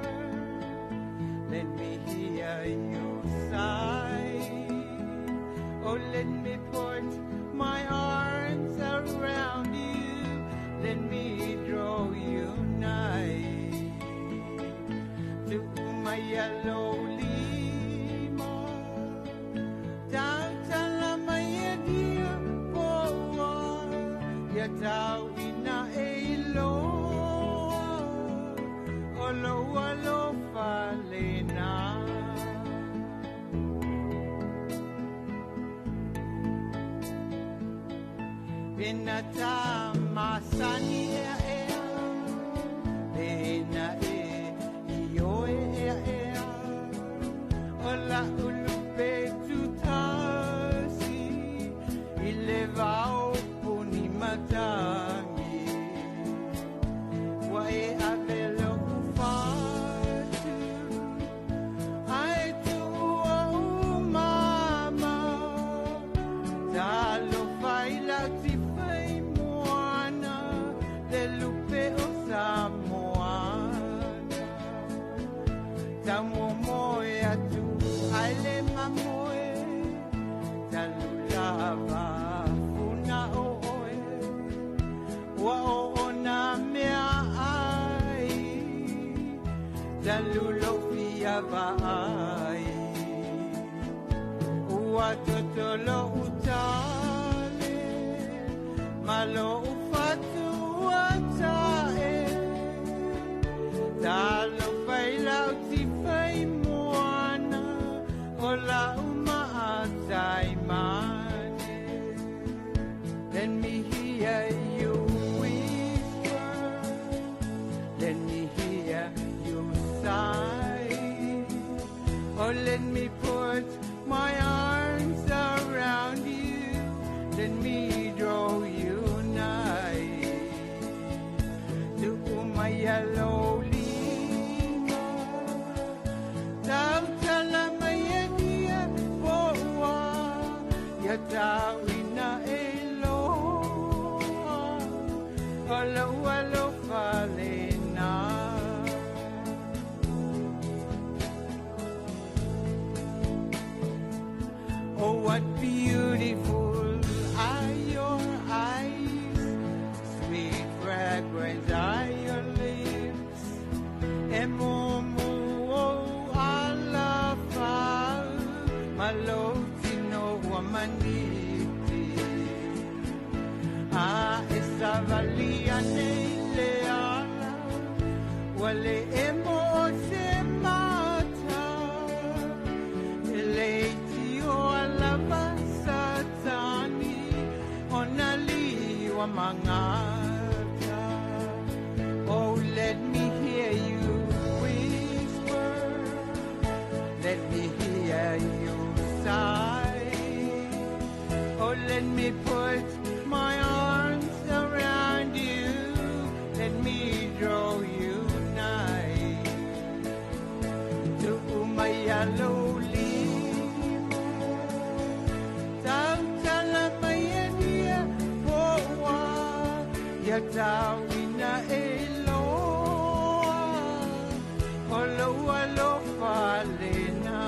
S8: let me hear you sigh. Oh, let me put my arms around you, let me draw you nigh to my yellow lima. Tau my dear boy, ya tau ina e lo, olo alo falena. Pinata masani ea ea, pena e ioe ea ea, ola ulupe tutasi, ile vao puni matangi, wa e avelo ufatu, ai tu o mama, talo faila ti fai moana, le lupe o Samoana. Tamomoe atu aile mamoe, talulava funa o oe, wa o ona mea ai, talulofia vaai, ua totolo utale, malo ufatu atae, talo failau ti fai moana, o la uma atai mane. Let me hear you whisper, let me hear you sigh. Oh, let me put my arms around you, let me draw you nigh to my yellow lima. Tau tala mai dia poa, ya tau ina e loa, olo alo falena. Oh, what beautiful are your eyes, sweet fragrance are your lips. Emomu o alafa, malotino wamaniti. Ah, esavalia neile ala, wale emo se mata. Eleitio alava satani, onali wa mangata. Oh, let me hear you whisper, let me hear you sigh. Oh, let me put my arms Ia tauina e loa o lou alofa lena.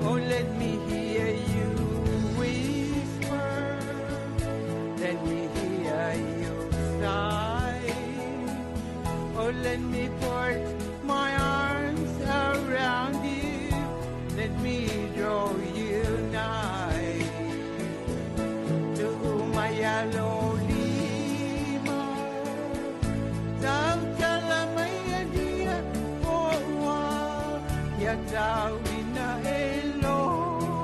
S8: Oh, let me hear you whisper, let me hear you sigh. Oh, let me put my arms around you, let me draw you nigh. Tu'umaya lo lima, tautala mai alia poua, ia tauina e loa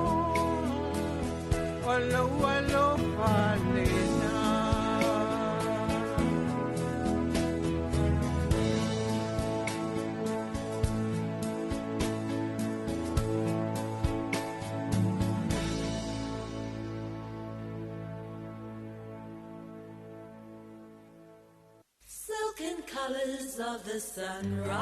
S8: o lou alofa lena.
S9: Silken colors of the sunrise,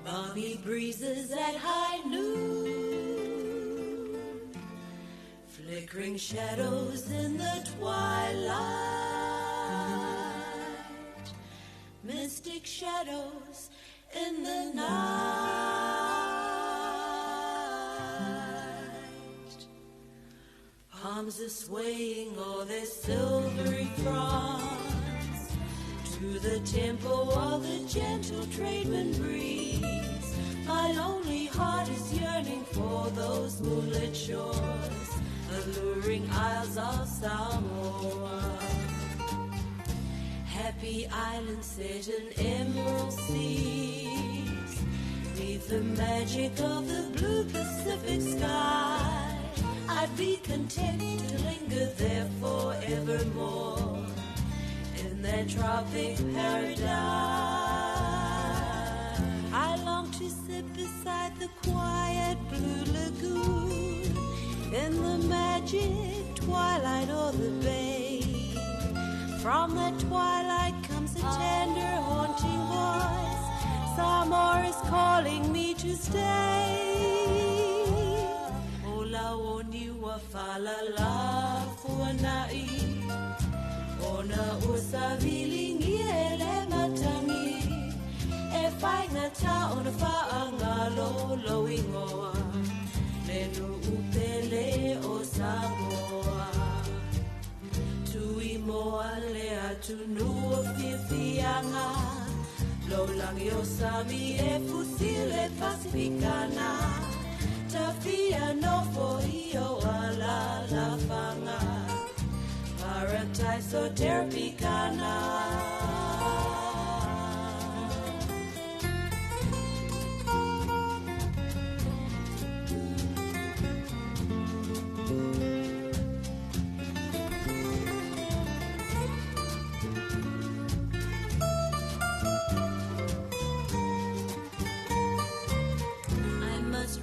S9: balmy breezes at high noon, flickering shadows in the twilight, mystic shadows in the night. Palms are swaying all their silvery fronds to the tempo of the gentle trademan breeze. My lonely heart is yearning for those moonlit shores, alluring isles of Samoa. Happy islands set in emerald seas, neath the magic of the blue Pacific sky. I'd be content to linger there forevermore in that tropic paradise. I long to sit beside the quiet blue lagoon in the magic twilight of the bay. From that twilight comes a tender, haunting voice. Samoa is calling me to stay. Ola o niua falala fuanai, ona o savilingi e le matangi, e whaingata ona whaangalo lo ingoa, le nu'upele o Samoa. Tui moa le atunua fiafiaga, lo langi o sami e fusile Pasifikana, tafia nofo i o ala lafanga, paradise o Terapikana.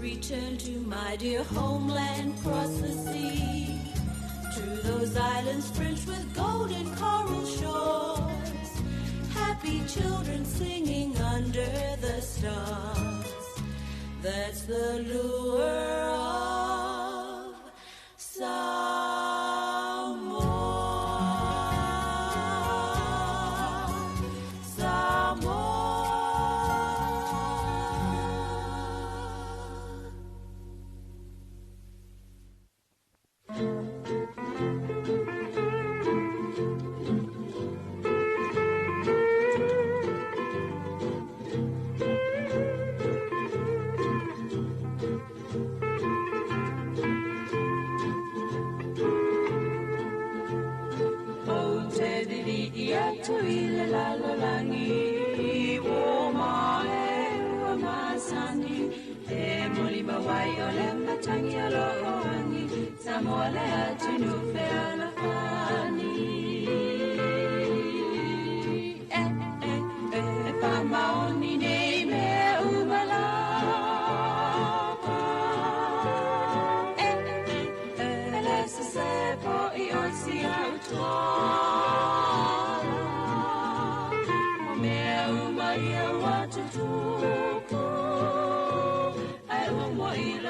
S9: Return to my dear homeland, cross the sea, to those islands fringed with golden coral shores, happy children singing under the stars. That's the lure of Samoa. Samoa.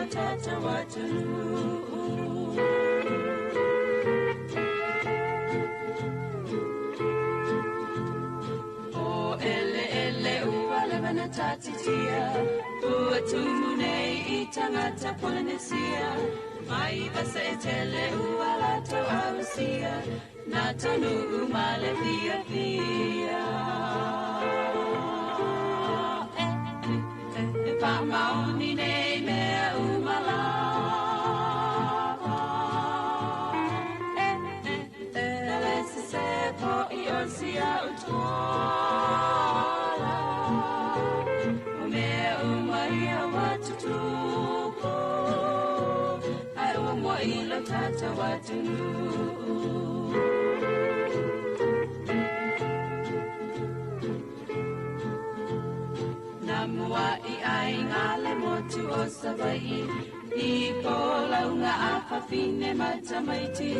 S10: Tata watunu.
S9: titia Ua tumu nei i tangata Polynesia Mai vasa e tele ua lato ausia Nā tonu umale fia fia E pa maoni nei mea umalava E le se po i o sia utola O mea uma ia watutupu Ai ua mua i lo tātou atunuu Nā mua i ai ngā le motu o Savaii I ko launga a whawhine matamaiti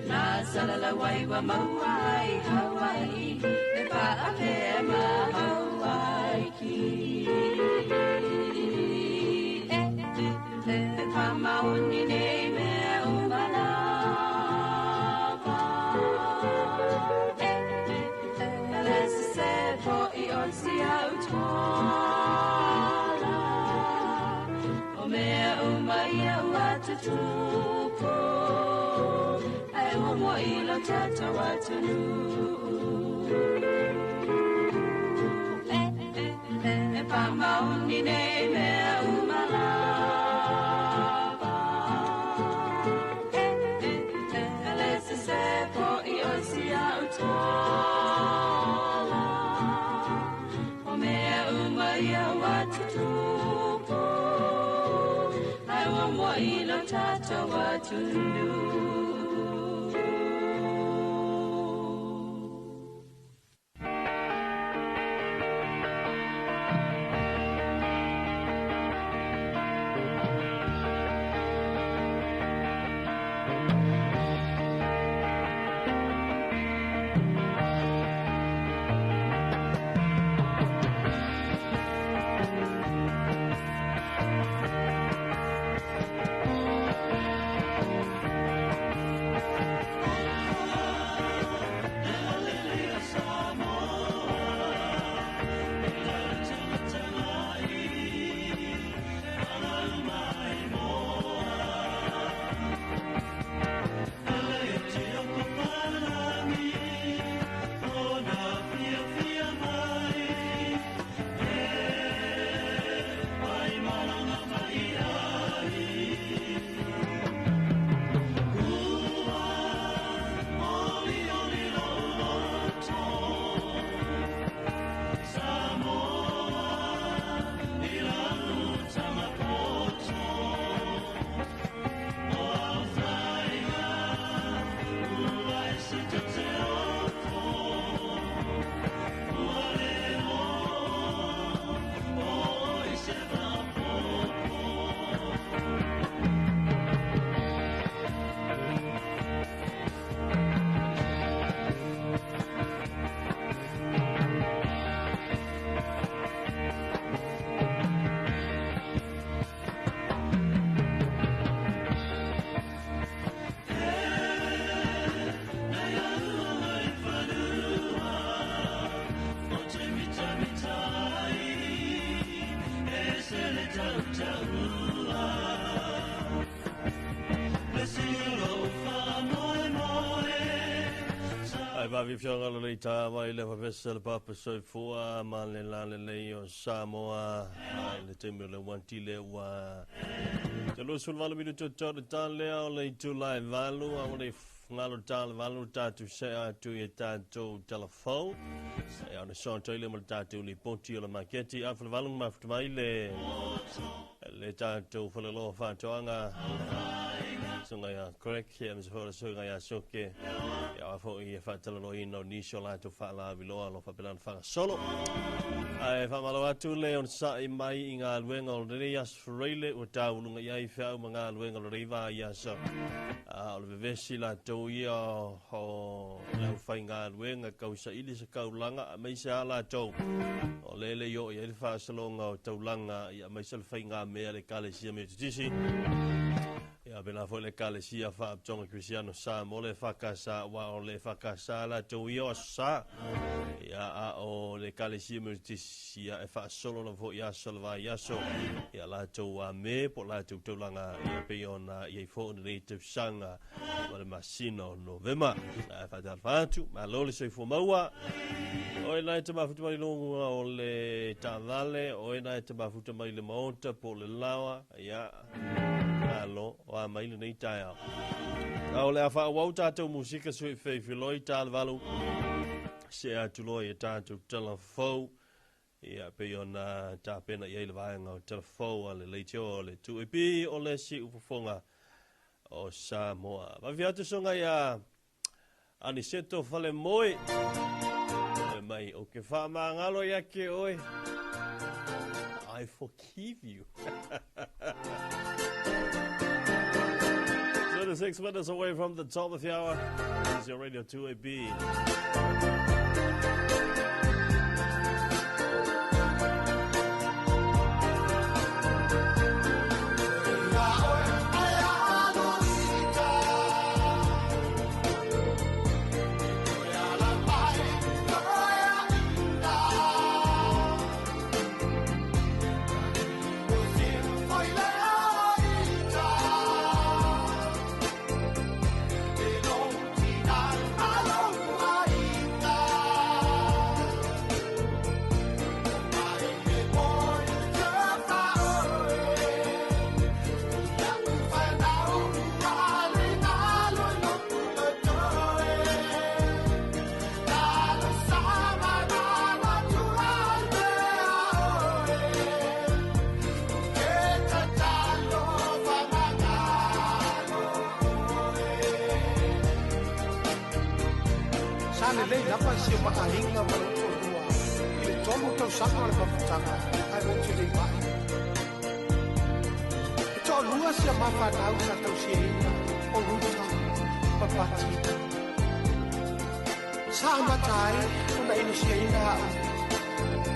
S9: Nā salalawai wa maua ai Hawaii E whaapea ma Hawaiki E whamaoni nei mea umalava E le se po i o sia utola O mea uma ia ua tutupu Ai ua mua i lo tātou atunuu E whamaoni nei mea umalava E le se po i o sia utola O mea uma ia ua tutupu Ai ua mua i lo tātou atunuu
S2: Ai vavi fionga le lei tā vai le whawhesa le papa soifua ma le la le lei o Samoa ai le temi o le wanti le ua te lo sul valu minu tō le tā lea o le itu lai valu a o le ngalo tā le valu tātu se atu i e tātou telefou e o le son toile mo le tātou li poti o le maketi a whale valu mafuta mai le tātou whale loa whātoanga Sunga ia Craig, ia misa whaora sunga ia Soke, ia wafo i whaatalalo ina o nisio la tō whaala viloa lo whapelana whangasolo. Ai whamalo atu le on sa'i mai i ngā luenga o rere as freile o tāulunga iai whiau ma ngā luenga o rere vā ia so. O le vevesi la tō ia o lau whai ngā luenga kau sa ili sa kaulanga a meisa a la tō. O lele i o i le whaasalonga o taulanga ia meisa le whai ngā mea le kale sia me tutisi. Ia pena foi le Ekalesia Faaputoga Kerisiano Samoa le EFKS aua o le EFKS latou ia o Aso Sa. Ia a o le Ekalesia Metotisi ia e faasolo lava foi i aso o le vaiaso ia latou ame po o latou taulaga ia pei ona i ai foi lenei tausaga ma le masina o Novema. Ae faatalofa atu, malo le soifua maua. Oe na e te mafuta mai luga o le taavale, oe na e te mafuta mai le maota po o le laoa, ia, malo, o a mai lenei taeao. A o le a faaauau tatou musika sui feifiloi talevalu se atu loa i a tatou tala fou. Ia, pei ona tapena i ai le vaega o tala fou a le leitio o le 2AP o le Siufofoga o Samoa. Vave atu soga ia Aniseto Falemoe. E mai, o ke whaamangalo ia ke oe. I forgive you. 26 minutes away from the top of the hour. This is your Radio 2AB.
S10: Sa lelei lava si o maaiga ma lou toalua i le 3 tausaga o le mafutaga ae ou te le i ma'i. E toalua si a mafanau sa tausiaina o Ruta ma Pati. Sa amata ai ona inisiaina a'u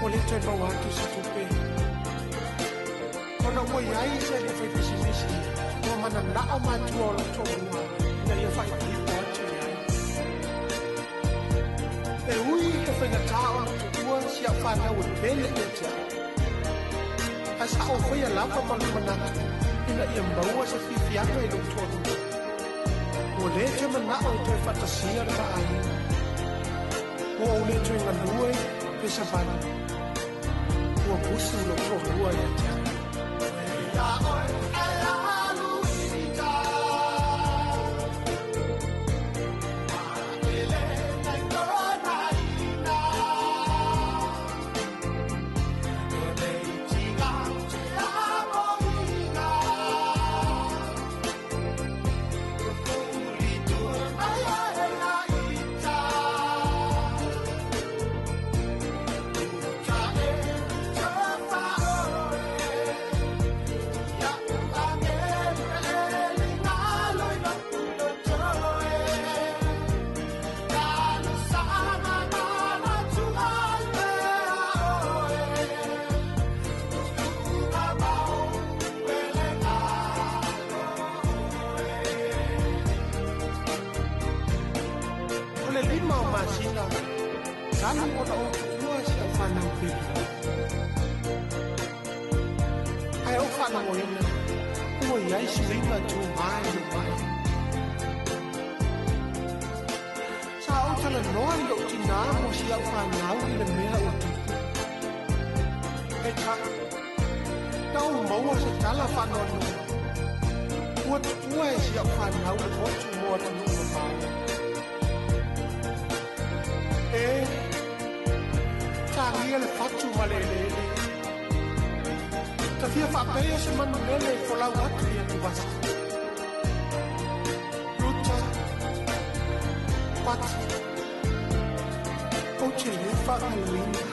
S10: ua lē toe maua atu se tupe. Ona ua iai se ali'i faipisinisi ua manana'o matua o lou toalua ina ia faaipoipo atu i ai. E ui he faigata ona tuua si au fanau e pele ia te au. Ae sa ou faia lava ma lou manatu ina ia maua se fiafiaga i lou toalua. Ua lē toe mana'o e toe faatasia le maaiga. Ua ou lē toe galue pe savali. Ua musu lou toalua ia te au. O le 5 o masina talu ona ou tuua si au fanau pele. Ae ou faalogoina ua iai suiga tumā i lou ma'i. Sa ou talanoa i lou tinā mo si au fanau i le mea ua tupu. Peitai, na ou maua se tala faanoanoa. Ua tuua e si au fanau le motu mo atunuu mamao. E, tagia le fatu ma le eleele. Ta fia faapea se manulele e folau atu i atuvasa. Ruta, Pati, ou te lē faagaloina.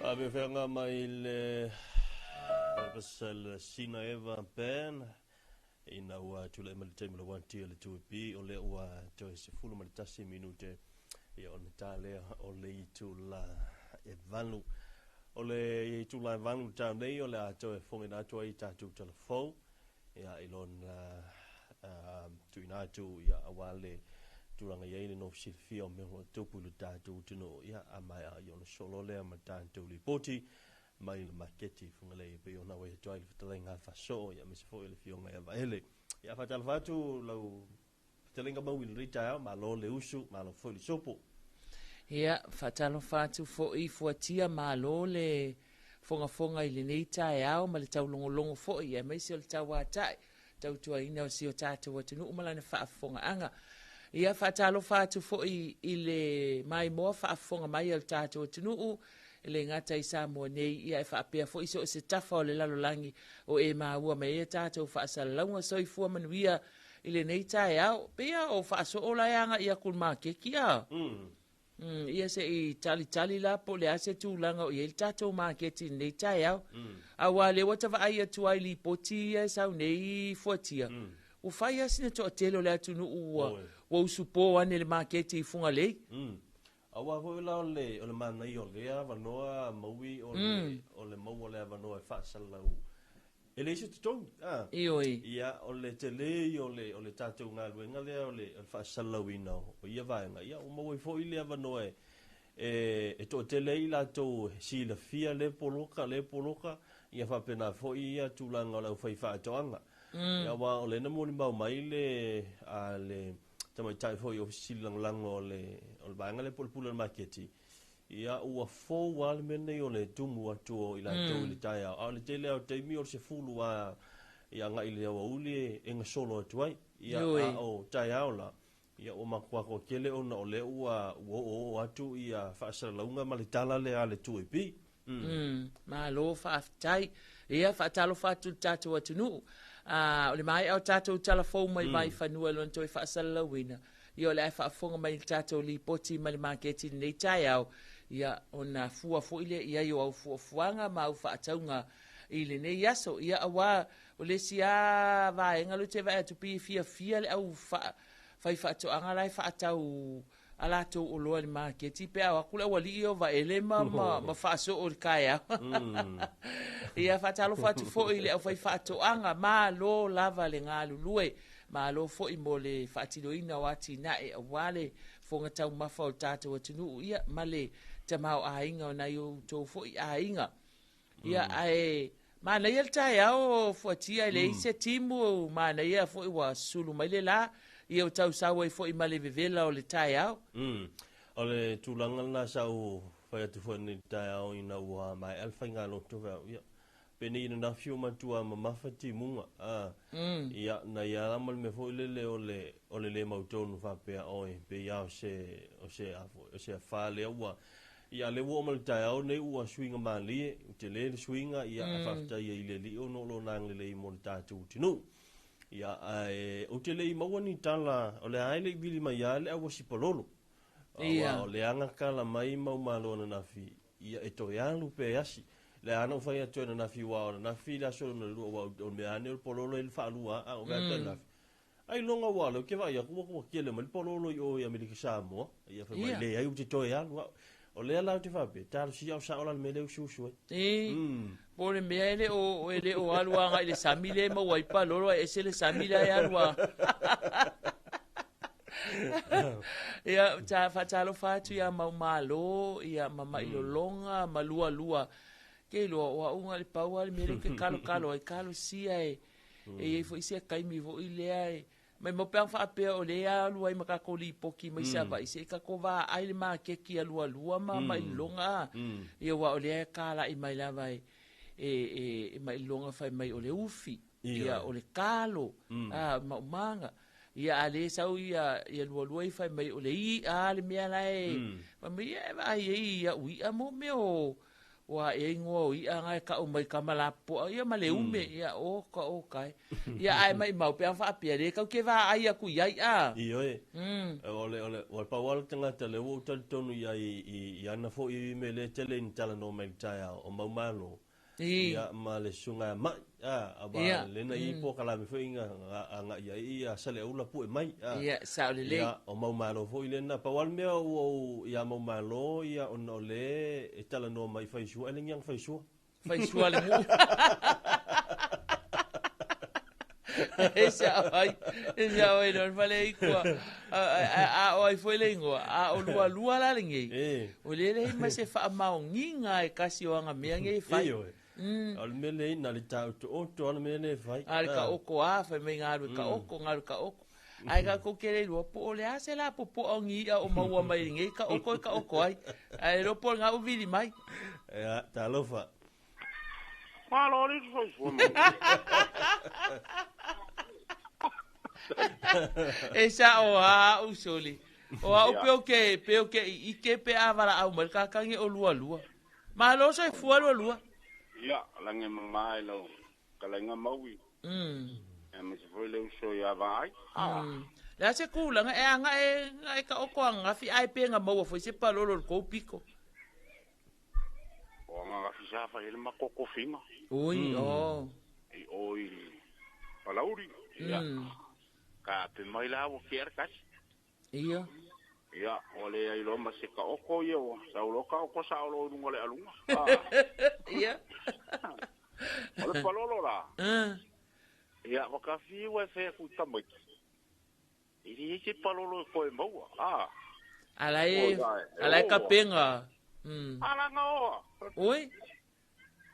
S2: Faafeafeaga mai le Pasal Sina Eva Ben ina ua tulai mai le taimi o le 1 o le 2B o lea ua toe 11 minute ia ona ta lea o le itula e 8. O le itula e 8 le taeao nei o le a toe fofogaina atu ai tatou talafou ia i lona tuuina atu ia aua le tulaga i ai le nofo silafia o mea o lo o tupu i le tatou atunuu ia a maea ia ona solo lea ma tatou lipoti mai le maketi i Fugalei e pei ona auai atu ai le fetalaiga a Fasoo ia aemaise foi o le afioga ia Vaele. Ia faatalofa atu lau fetalaiga Maui i lenei taeao, malo le usu, malo foi le sopo.
S11: Ia, faatalofa atu foi Fuatia, malo le fogafoga i lenei taeao ma le taulogologo foi aemaise o le tauatai tautuaina o si o tatou atunuu ma lana faafofogaaga. Ia, faatalofa atu foi i le maimoa faafofoga mai a le tatou atunuu, e le gata i Samoa nei, ia e faapea foi so o se tafa o le lalolagi o e maua mai ai a tatou faasalalauga. Soifua manuia i lenei taeao. Pei lava o faasoo la e agai atu i le maketi a? Mm. Ia se i talitali la po o le a se tulaga o i ai le tatou maketi i lenei taeao. Aua o lea ua ta vaai atu ai i lipoti ia e sau nei fuatia, ua fai lava sina toatele o le atunuu ua, ua usupo ane i le maketi i Fugalei.
S2: Aua foi la o le, o le manaia o lea avanoa Maui o le, o le maua o le avanoa e faasalalau E leai se totogi, a?
S11: Ioe.
S2: Ia, o le tele ia o le, o le tatou galuega lea o le, o le faasalalauina o ia vaega, ia ua maua ai foi le avanoa e, e, e toatele ai i latou e silafia lea poloka, lea poloka, ia faapena foi ia tulaga o le aufaifaatoaga. Ia, aua o lea na molimau mai le, a, le tamaitai foi Ofisa Sili Lagolago o le, o le vaega lea po o le Pule o le Maketi, Ia, ua fou lava le mea lenei o le tumu atu o i latou i le taeao, a o le tele lava o taimi o le 10 lava ia agai i le aoauli e gasolo atu ai. Ia, a o taeao la, ia ua matua toatele ona o lea ua oooo atu ia faasalalauga ma le tala lea a le 2AP.
S11: Malo faafetai. Ia, faatalofa atu i le tatou atunuu. O le maea o tatou tala fou mai Vaifanua i lona toe faasalalauina, Ia o le a e faafofoga mai i le tatou lipoti mai le maketi i lenei taeao, ia ona fua foi lea i ai o au fuafuaga ma au faatauga i lenei aso. Ia aua o le isi lava vaega lea ou te vaai atu pei e fiafia le au faifaatoaga la e faatau a latou oloa i le maketi pe a o atu le aualii ia o Vaele ma, ma, ma faasoo i le taeao. Ia faatalofa atu foi i le aufaifaatoaga, malo lava le galulue. Malo foi mo le faatinoina o atinae aua le fofoga taumafa o le tatou atunuu ia ma le tamaoaiga o nai outou foi aiga. Ia ae manaia le taeao o Fuatia e leai se timu, manaia foi ua sulu mai le la, ia ua tau sau ai foi ma le vevela o le taeao.
S2: O le tulaga lena sa ou fai atu foi nei i le taeao ina ua maea le faigalotu, fai au, ia, Penei ananafi ua matua mamafa timuga, a. Ia, na ia la ma le mea foi lele o le, o le le mautonu faapea, oi, pei lava o se, o se, a foi, o se afa lea ua, ia, a o lea ua oo mai le taeao nei ua suiga malie, ua tele le suiga, ia, ae faafetai ai i le Alii ona o Lona agalelei mo le tatou atunuu. Ia, ae ou te le i maua ni tala, o lea lava e le i vili mai lava le auasi palolo. Aua o lea na tala mai mau malo ananafi, Ia e toe alu pe e asi. Lea na ou fai atu ai ananafi aua o ananafi le aso lona lua aua o le mea lava nei o le pololo e faalua a ou vaai atu ananafi. Ailoga aua o lea ou te vaai atu ua tele mai le pololo i o i Amerika Samoa. Ia fai mai leai ou te toe alu au. O lea la ou te faapea, talosia o sao la le mea lea e usuusu ai.
S11: Ii, po o le mea e le o, e le o alu agai i le sami lea e maua ai palolo ae ese le sami lea e alu a. Ia, ta faatalofa atu ia Maumalo, ia ma Mailologa, ma Lualua. Ke iloa, o au na o le pau lava le mea lea ou te kalokalo ai, talosia e, e i ai foi se taimi foi lea e, maimau pe ana faapea o lea e alu ai ma tatou lipoti mai Savaii, se i tatou vaai le maketi a Lualua ma Mailologa, a. Ia, aua o lea e talai mai lava e, e, e, e Mailologa fai mai o le ufi, ia, o le kalo, a, maumaga. Ia a lea e sau ia ia Lualua i fai mai o le i'a le mea la e fai mai ia e vaai ai i au i'a mo mea o Ua e ingoa o i'a nga e ka'u mai kama lapopo'a ia ma le ume ia oka oka e. Ia ae maimau pe a faapea lē kau ke vaai aku i ai a.
S2: Ioe. O le, o le, ua pau lava le tagata lea ua ou talitonu i ai i, i ana foi mea lea e tele ina talanoa mai i le taeao, o Maumalo. Ia, ma le susuga ia Ma'i, a, aua lea na i ai polokalame foi na agai ai ia Saleaula pue mai, a.
S11: Ia, sao lelei.
S2: Ia, o Maumalo foi lena. Pau lava le mea ua ou, ia Maumalo, ia, ona o lea e talanoa mai i faisua, e le ni ana faisua.
S11: Faisua le nuu. E sao ai, e sao ai no le fale ikua. A o ai foi le ingoa, a o lua lua la lenei. O le leai ma se faamaoniga e kasi o aga mea nei e fai.
S2: Ioe. O le mea lea na le taotooto lava le mea lea e fai.
S11: A le taoto a, fai mai galu e taoto, galu e taoto. Ae tatou te le iloa po o le a se lapopoa o ni i'a o maua mai lenei taoto e taoto ai. Ae le iloa po o lena ua vili mai.
S2: Ia, talofa.
S12: Malo le soifua mai.
S11: E sa'o a a'u soli. O a'u pe o ke pe o ke ʻike pe a valaau mai le kakagi o lualua. Malo soifua lualua.
S12: Ia, lagi e mama i lau fetalaiga Maui. Aemaise foi le uso ia Vaai.
S11: Le a se kulaga e agaʻe e taoto ananafi ae pe na maua foi se palolo i le tou pito.
S12: O ananafi sa fai ai le matou tofiga.
S11: Ui, oh.
S12: I o i Palauli. Ia. Ka ape mai la ua kea le tasi.
S11: Ia.
S12: Ia, ua leai loa ma se taoto ia ua sau loa taoto sao loa i luga o le aluga.
S11: Ia.
S12: O le palolo la. Ia, ua ka fiu e fai atu i tamaiti. E leai se palolo e toe maua, a.
S11: Ala e, ala e kapega.
S12: Ala nga oa.
S11: Oi.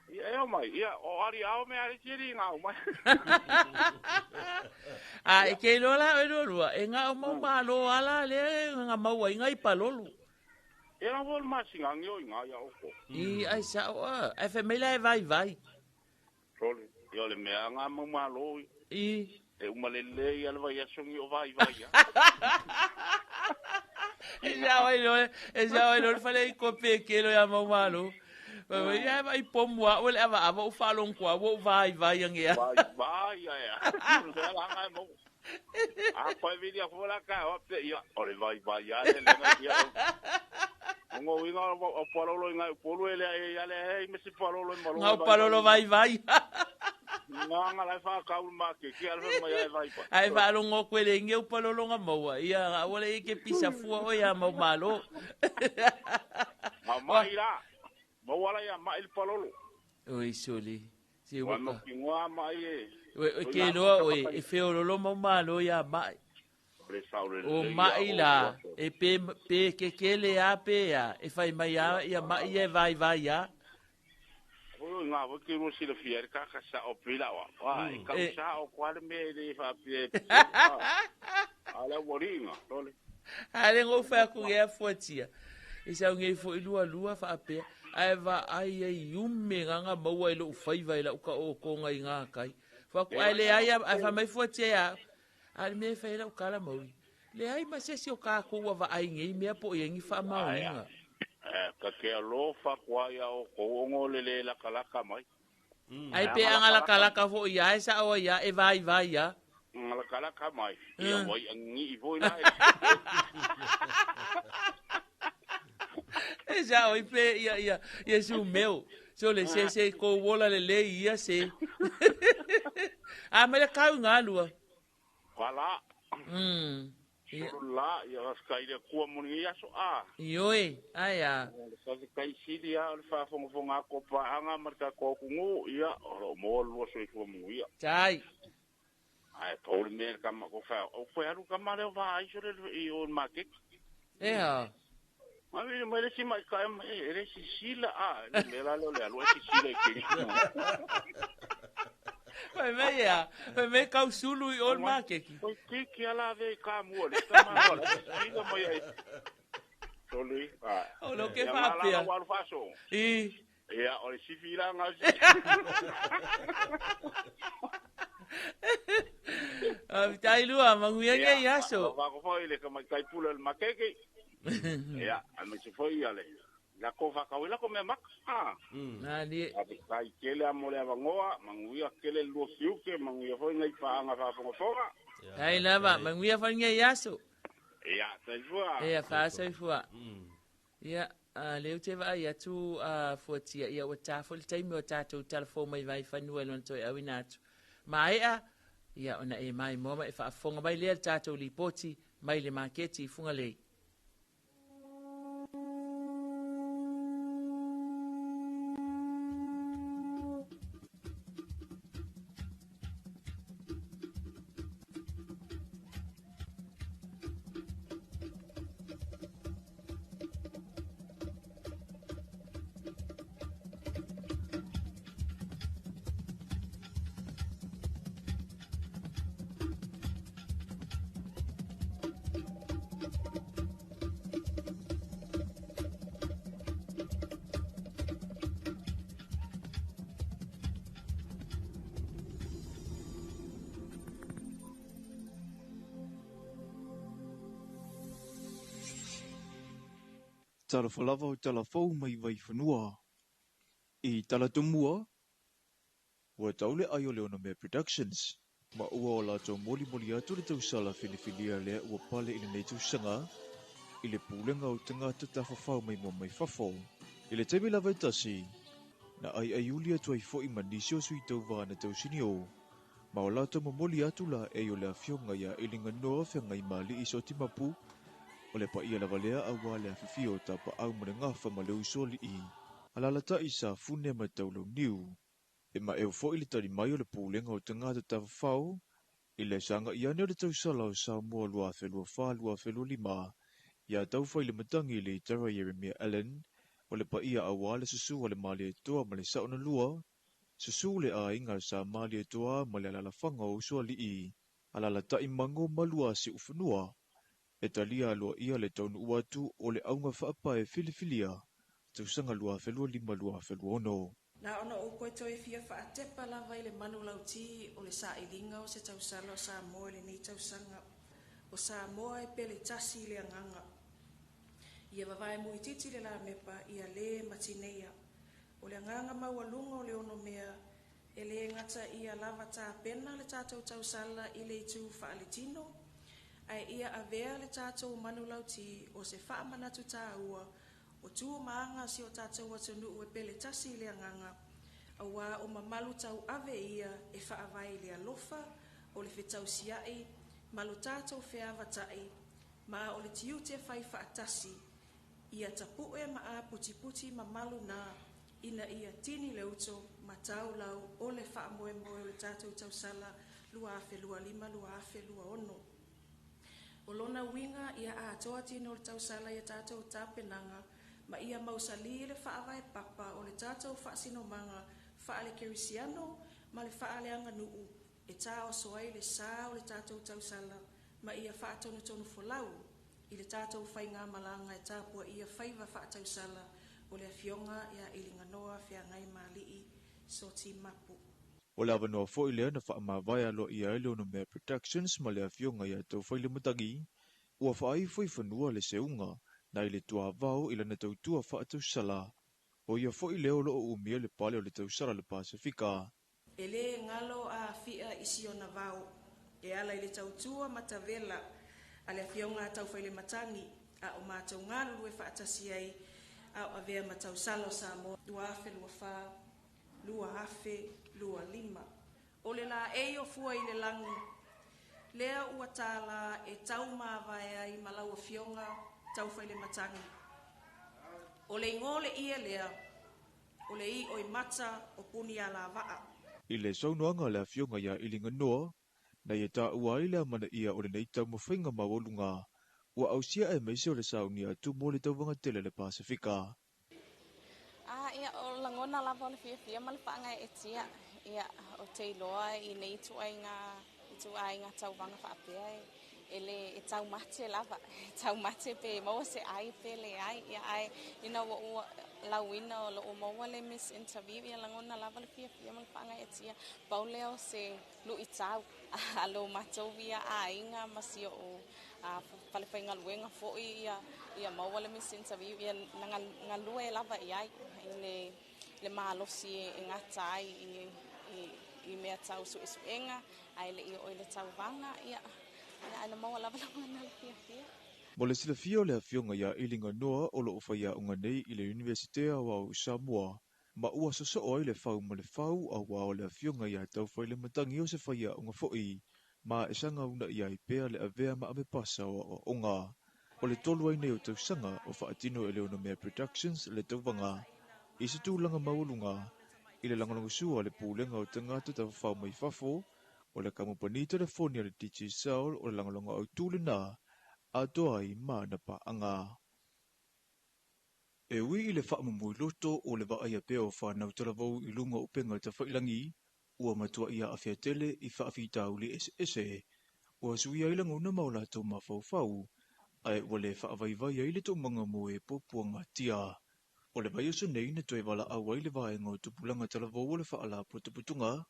S12: Ia e o mai, ia, o ari ao me ari tiri nga o mai.
S11: A e ke iloa la oe lualua, e nga o mau malo ala lea e nga mau ai nga i palolo.
S12: E la foi le masina ngi o inga ia oko.
S11: I ai sao a, ai fai mai la e vai vai.
S12: Sole, ia o le mea nga mau malo
S11: i.
S12: E uma lelei ia le vaiaso ngi o vaivai ia.
S11: E sao ai loa, e sao ai loa le fale i kope ke lo ia mau malo. Vai vai ia vai pomu a o le ava ava o whalong kua o vai vai ange ia.
S12: Vai vai ia ia. Le la ngai mo. A koe vili a fua ka o pe ia o le vai vai ia le le ngai ia. Ngo inga o palolo inga polu ele ia le hei me si palolo i malo.
S11: Ngau palolo vai vai.
S12: Nga nga lai wha kau ma ke ki alfa mai ai vai pa.
S11: Ai whaalongo koe le inge upalolo nga maua. Ia nga wale i ke pisa fua o ia mau malo.
S12: Ma mai la. Maua la ia mai le palolo.
S11: Oi soli. Se
S12: Wa mo ki ngoa mai e.
S11: Oi ke loa oi e feololo mau malo ia mai. O mai la e pe pe ke kele a pe ia e fai mai a ia mai e vai vai ia.
S12: O ngā wai ke rua silafia e kaka sa o pila wa. Wa e kau sa o kwa le mea e le whaapia e A le waringa, tole.
S11: A le ngau whai aku ngea fuatia. E sau ngei fo i lua lua whaapea. Ae va ai ai ume nganga maua i lou whaiva i lau ka o konga i ngā kai. Whaku ai le ai ai wha mai fuatia ia. A le mea e whai lau kala maui. Le ai ma se si o kākou ua vaai ngei mea po o i ai ni faamaoniga.
S12: Ka ke alofa kua ia o kou ongo le le lakalaka mai.
S11: Ai pe anga lakalaka foi ia e sao ai ia e vaivai ia.
S12: Nga lakalaka mai. Ia wai angi i foi la.
S11: E sao i pe ia ia ia su meu. So le se se ko wola le le ia se. A me le kau ngā lua.
S12: Ka la. Solo la, ia ka i le kua moni i aso a.
S11: Ioe, ai a.
S12: O le faafetai sili a o le faafogafoga atu o paaga ma le tatou atunuu, ia, o lo o maua le lua soifua manuia.
S11: Tai.
S12: Ae pau le mea i le tama ko whea, o koe alu tama lea o vaaiso le i o le maketi.
S11: E a.
S12: Mai vili mai le si mai kai mai, e le sisila a, le mea la leo le alu e sisila i kiri.
S11: Fai mai a, fai mai kau sulu i o le makeki.
S12: Oi kiki ala ve i ka mua le tama loa le sisila mai ai. Soli, a.
S11: O lo ke whapea.
S12: Ia ngā lala whaso.
S11: I.
S12: Ia, o le sifi la ngā
S11: Tai lua, manguia nei aso.
S12: Ia, wako foi le ka mai kai pula le makeke. Ia, a me se foi ia le. La ko whakawe la ko mea maka. Ah.
S11: Nani.
S12: A te kai kele a mo le avangoa, manguia kele lua fiuke, manguia foi ngai paanga whaafongafonga.
S11: Ai lava, manguia foi ngai aso.
S12: Ia, saifua.
S11: Ia, wha saifua. Ia, leu te vai atu fuatia ia ua tāfo le taimi o tātou talafou mai vai fanua lona toe auina atu. Maea, ia ona e mai moa ma e faafofoga mai lea le tātou lipoti mai le maketi i Fugalei.
S4: Talofa lava o talafou mai Vaifanua. I talatumua, ua tau le ai o le Onomea Productions, ma ua o latou molimoli atu le tausala filifilia lea ua pale i lenei tausaga, i le pulega o tagata tafafao maimoa mai fafo. I le taimi lava e tasi, na aiaiuli atu ai foi ma nisi o sui tauva na tausinio, ma o latou momoli atu la ei o le afioga ia Iliganoa Feagaimali'i Sotimapu, o le paia lava lea auā le afifio o Tapaau ma le Gafa ma le Usoali'i, alalatai sa Fune ma Taulauniu. E maeu foi le tali mai o le pulega o tagata tafafao, i le saga'i ane o le tausala o Samoa 2024-2025, ia Taufailematagi i le itara Ieremia Allen, o le paia auā le susū a le Malietoa ma le Saonalua, susū le aiga sa Malietoa ma le alalafaga o Usoali'i, alalatai Mago ma Luasiufanua. E talia aloaia le taunuu atu o le auga faapae filifilia, tausaga 2025-2026.
S5: Na ona ou koe toe fia faatepa lava i le manulauti o le sailiga o se tausala o Samoa i lenei tausaga. O Samoa e pele tasi i le agaga. Ia vavae muititi le lamepa, ia lē matineia. O le agaga maualuga o le onomea, e lē gata ia lava tapena le tatou tausala i le itu faaletino, ae ia avea le tatou manulauti o se faamanatu tāua o tu ma aga si o tatou atunuu e pele tasi i le agaga, auā o mamalu tauave ia e faavae i le alofa, o le fetausiai, ma lo tatou feavata'i, ma o le tiute fai faatasi, ia tapu'e ma aputiputi mamalu na, ina ia tini le uto ma taulau o le faamoemoe o le tatou tausala 2025-2026. O lona uiga ia atoa tino o le tausala ia tatou tapenaga, ma ia mausali le faavae papa o le tatou faasinomaga faale-kerisiano ma le faaleaganuu e taoso ai le sā o le tatou tausala, ma ia faatonutonu folau i le tatou faigamalaga e tapuaia faiva faatausala o le afioga ia Iliganoa Feagaimali'i Sotimapu.
S4: O le avanoa foi lea na faamavae aloaia ai le Onomea Productions ma le afioga ia Taufailematagi, ua faaifo i fanua le seuga, nai le tuavao i lana tautua faatausala. O ia foi lea o loo umia le pale o le tausala le Pasefika.
S5: E lē galo aafia i siona vao, e ala i le tautua matavela a le afioga a Taufailematagi a o matou galulue faatasi ai a o avea ma tausala o Samoa 2024 2025. O le laei o fua i le lagi, lea ua tālā e taumavae ai ma lau afioga Taufailematagi. O le igoa le ie lea, o le i'o i mata o Punialavaa.
S4: I le saunoaga a le afioga ia Iliganoa, na ia taua ai le amanaia o lenei taumafaiga maualuga, ua ausia aemaise o le saunia atu mo le tauvaga tele le Pasefika.
S6: Ia, o lagona lava o le fiafia ma le faagaeetia. Ia, ou te iloa i nei ituaiga tauvaga faapea e lē e taumate lava, e taumate pe maua se ai pe leai. Ia, ae ina ua ou lauina o loo maua le Miss Interview, ia lagona lava le fiafia ma le faagaeetia. Pau lea o se luitau a lo matou ia aiga ma si oo falefaigaluega foi ia Ia maua le misi interview ia na galue lava i ai i le malosi e gata ai i mea tau suesuega ae le i oo i le tauvaga ia ae na maua lava lagona o le fiafia.
S4: Mo le silafia o le afioga ia Iliga Noa o loo faiaoga nei i le Iunivesite Aoao i Samoa, ma ua sosoo ai le fau ma le fau auā o le afioga ia Taufailematagi o se faiaoga foi, ma e saga unaia ai pea le avea ma ave pasa o aoaoga. O le 3 ai nei o tausaga o faatino e le Onomea Productions le tauvaga i se tulaga maualuga i le lagolagosua a le Pulega o Tagata Tafafao mai Fafo, o le kamupani telefoni a le Digicel o le lagolago autū lena atoa ai ma ana paaga. E ui i le faamomoiloto o le vaaia pea o whanau talavou i lunga o upega tafailangi, ua matua ia aafia tele i faafitauli eseese, ua suia ai lagona ma o latou mafaufau, ae ua le faavaivai ai le toomaga mo e puapuagatia. O le vaiaso nei na toe valaau ai le vaega o tupulaga talavou o le faalapotopotoga,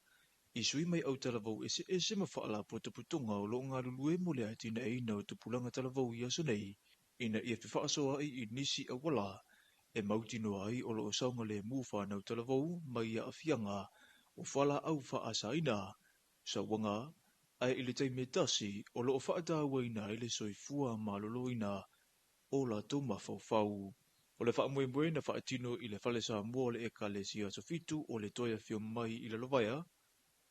S4: i sui mai au talavou eseese ma faalapotopotoga o loo galulue mo le atinaeina o tupulaga talavou i aso nei, ina ia fefaasoaai i nisi auala e mautinoa ai o loo saogalemu whanau talavou mai aafiaga o fualaau faasaina, sauaga, ae i le taimi e tasi o loo faatauaina ai le soifua maloloina o latou mafaufau. O le faamoemoe na faatino i le fale Samoa o le Ekalesia Aso Fitu o le toe afio mai i Lalovaea,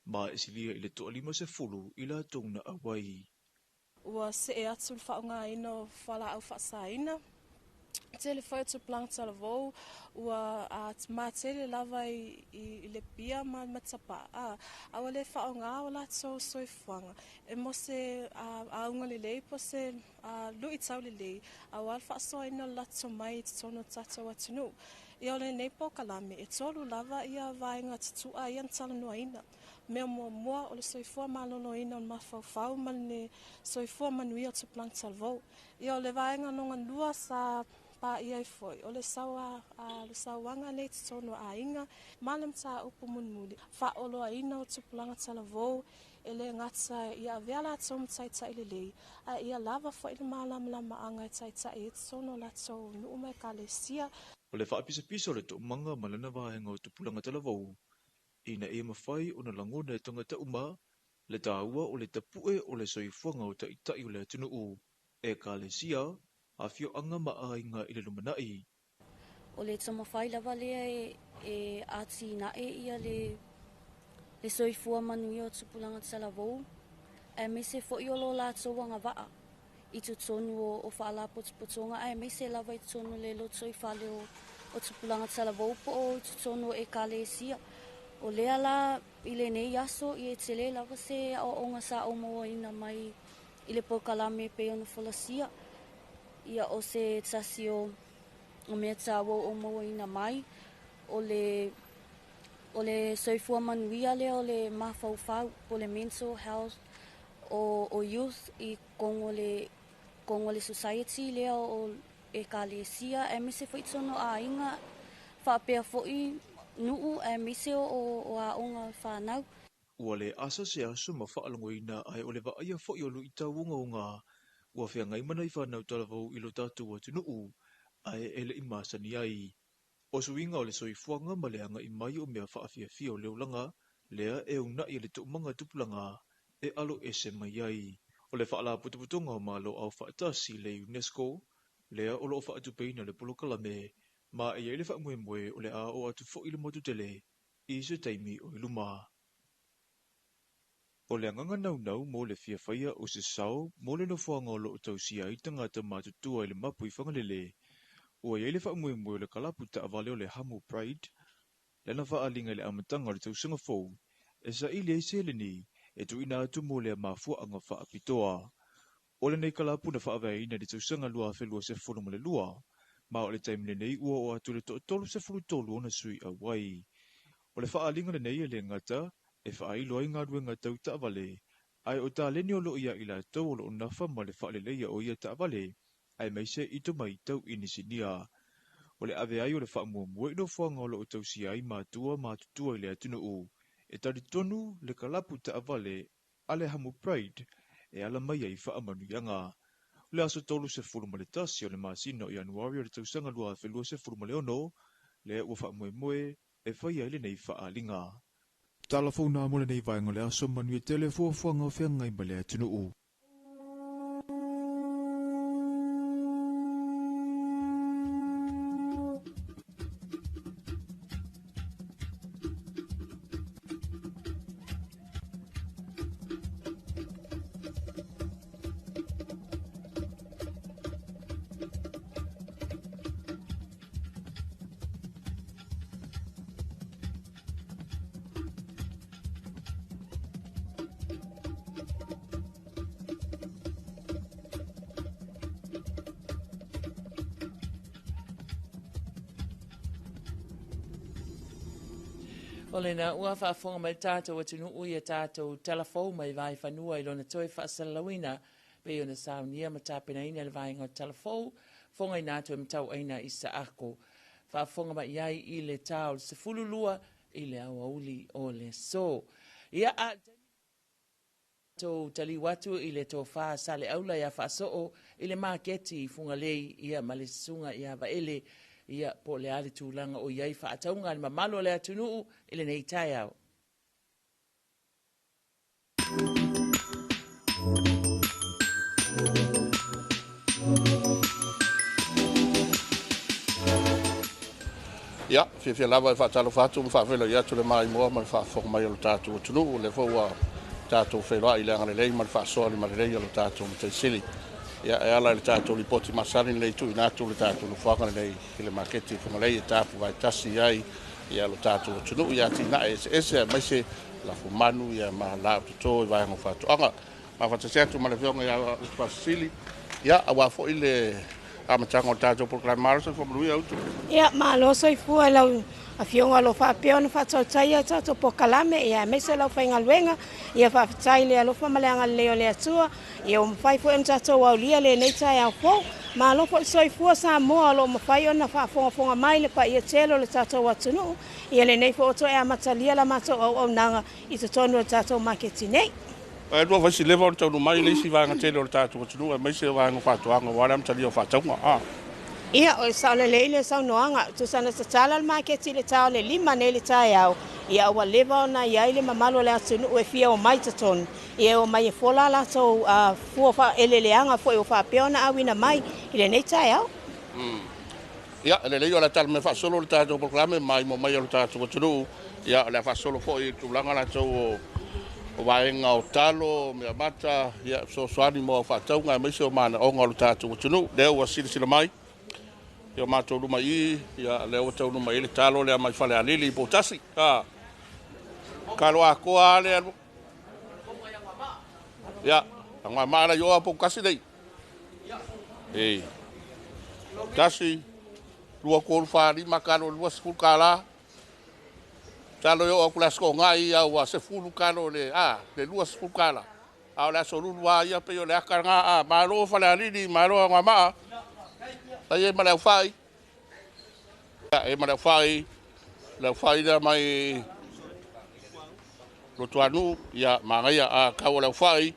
S4: ma e silia i le 50 i latou na auai.
S5: Ua see atu le faaaogaina o fualaau faasaina. Tele foi o tupulaga talavou ua matele lava i le pia ma le matapaa. A ua le faaaoga o latou soifuaga e mo se auga lelei po o se luitau lelei auā le faasoaina o le latou mai i totonu o le tatou atunuu. Ia o lenei polokalame e 3 lava ia vaega tutua ia na talanoaina. Mea muamua o le soifua maloloina o le mafaufau ma le soifua manuia o tupulaga talavou. Ia o le vaega lona lua sa paia ai foi o le sauaga lea i totonu o aiga ma le mataupu mulimuli faaoloaina o tupulaga talavou e le gata ia avea latou ma taitai lelei ae ia lava foi le malamalamaaga e taitai ai totonu o latou nuu ma ekalesia.
S4: O le faapisapisa o le toomaga ma lana vaega o tupulaga talavou, ina ia mafai ona lagona e tagata uma le taua o le tapue o le soifuaga o taitai o le atunuu, ekalesia, afioaga ma aiga i le lumanai.
S7: O le taumafai lava lea e atinae ia le soifua manuia o tupulaga talavou, aemaise foi o lo latou agavaa i totonu o faalapotopotoga, aemaise lava i totonu o le lotoifale o tupulaga talavou po o i totonu o ekalesia. O lea la i lenei aso ia e tele lava se aoaoga sa ou mauaina mai i le polokalame pei ona folasia. Ia o se tasi o mea taua o mauaina mai o le soifua manuia lea o le mafaufau po le mental health o youth i kongo le society lea o ekalesia, aemaise foi totonu o aiga faapea foi nuu aemaise o aoga whanau.
S4: Ua le asa se aso ma faalogoina ae o le vaaia foi o luitau ogaoga ua feagai ma nai whanau talavou i lo tatou atunuu ae e le i masani ai. O suiga o le soifuaga ma le aga'i mai o mea faafiafia o le olaga, lea e una'i e le toomaga tupulaga e alo ese mai ai. O le faalapotopotoga o Malo Aufaatasi le UNESCO, lea o loo faatupeina le polokalame, ma e iai le faamoemoe o le a oo atu foi le motu tele i se taimi o i luma. O le agaga naunau mo le fiafaia o se sao mo le nofoaga o loo tausia ai tagata matutua i le mapu i Fagalele, ua iai le faamoemoe o le kalapu taavale o le Hamu Pride, lana faaalinga i le amataga o le tausaga fou, e saili ai seleni e tuuina atu mo le mafuaaga faapitoa. O lenei kalapu na faavaeina i le tausaga 2022, ma o le taimi lenei ua oo atu le 33 ona sui auai. O le faaaliga lenei e le gata e faailo ai galuega tau taavale, ae o taleni o loo ia i latou o loo nafa ma le faaleleia o ia taavale, aemaise i tomai tau inisinia. O le ave ai o le faamuamua i nofoaga o loo tausia ai matua matutua i le atunuu, e talitonu le kalapu taavale a le Hamu Pride e ala mai ai faamanuiaga. Le aso 31 o le masina o Ianuari o le tausaga 2026, lea ua faamoemoe e faia ai lenei faaaliga. Tala fou na mo lenei vaega o le aso manuia tele fuafuaga o feagai ma le atunuu.
S11: O lena ua faafofoga mai le tatou atunuu i a tatou tala fou mai Vaifanua i lona toe faasalalauina pei ona saunia ma tapenaina le vaega o tala fou fogaina atu e Matauaina i Saako. Faafofoga mai i ai i le ta o le 12 i le aoauli o le aso. Ia, a tatou taliu atu i le tofa Saleaula ia Faasoo i le maketi i Fugalei ia ma le susuga ia Vaele ia po o le a le tulaga o i ai faatauga a le mamalu o le atunuu i lenei taeao.
S12: Ia, fiafia lava e faatalofa atu ma faafeiloai atu le maimoa ma le faafofoga mai o lo tatou atunuu. O lea foi ua tatou feiloai i le agalelei ma le faasoa limalelei o lo tatou Matai Sili. Ia, e ala i le tatou lipoti masani lenei tuuina atu le tatou nofoaga lenei i le maketi i Fugalei e tapuvae tasi ai ia lo tatou atunuu i atinae eseese aemaise lafumanu ia ma laau toto i vaega o faatoaga. Maafatasi atu ma le Afioga ia Utufaasisili, ia, aua foi le amataga o le tatou polokalame. Malo soifua manuia Utu.
S13: Ia, malo soifua i lau Afioga o lo o faapea ona faatautaia tatou polokalame, ia aemaise lau faigaluega. Ia faafetai i le alofa ma le agalelei o le Atua, ia ua mafai foi ona tatou aulia lenei taeao fou. Malo foi le soifua Samoa o lo o mafai ona faafogafoga mai le paia tele o le tatou atunuu, ia lenei foi ua toe amatalia la matou auaunaga i totonu o le tatou maketi nei.
S12: Ae lua vaisi leva ona taunuu mai le isi vaega tele o le tatou atunuu aemaise o vaega o faatoaga aua le amatalia o faatauga. A.
S13: Ia, o le sao lelei le saunoaga. Tusa na tatala le maketi i le ta o le 5 nei le taeao, ia ua leva ona i ai le mamalu o le atunuu e fia omai i totonu, ia e omai e fola a latou fua faaeleeleaga foi ua faapea ona auina mai i lenei taeao.
S12: Ia, e lelei o le a tala mai faasolo le tatou polokalame maimoa mai o le tatou atunuu. Ia, o le a faasolo foi i tulaga latou o vaega o talo, meamata, ia, fesoasoani mo au faatauga aemaise o manaoga o le tatou atunuu. Lea ua silasila mai i o matou luma i i, ia, lea ua taunuu mai ai le talo lea mai Falealili i Poutasi. Talo atoa lava lea. Ia, Anoamaa la i o a Poutasi nei. E, 1, 2, 3, 4, 5, kalo, 20 tala. Talo e oo atu le aso Toonai ia ua 10 kalo le, a, le 20 tala. A o le aso Lulu lava ia pei o le ata lena, a, malo Falealili, malo Anoamaa. Lai e ma le aufai. Ia, e ma le aufai, le aufai lea mai Luatuanuu, ia, manaia, a, tau o le aufai.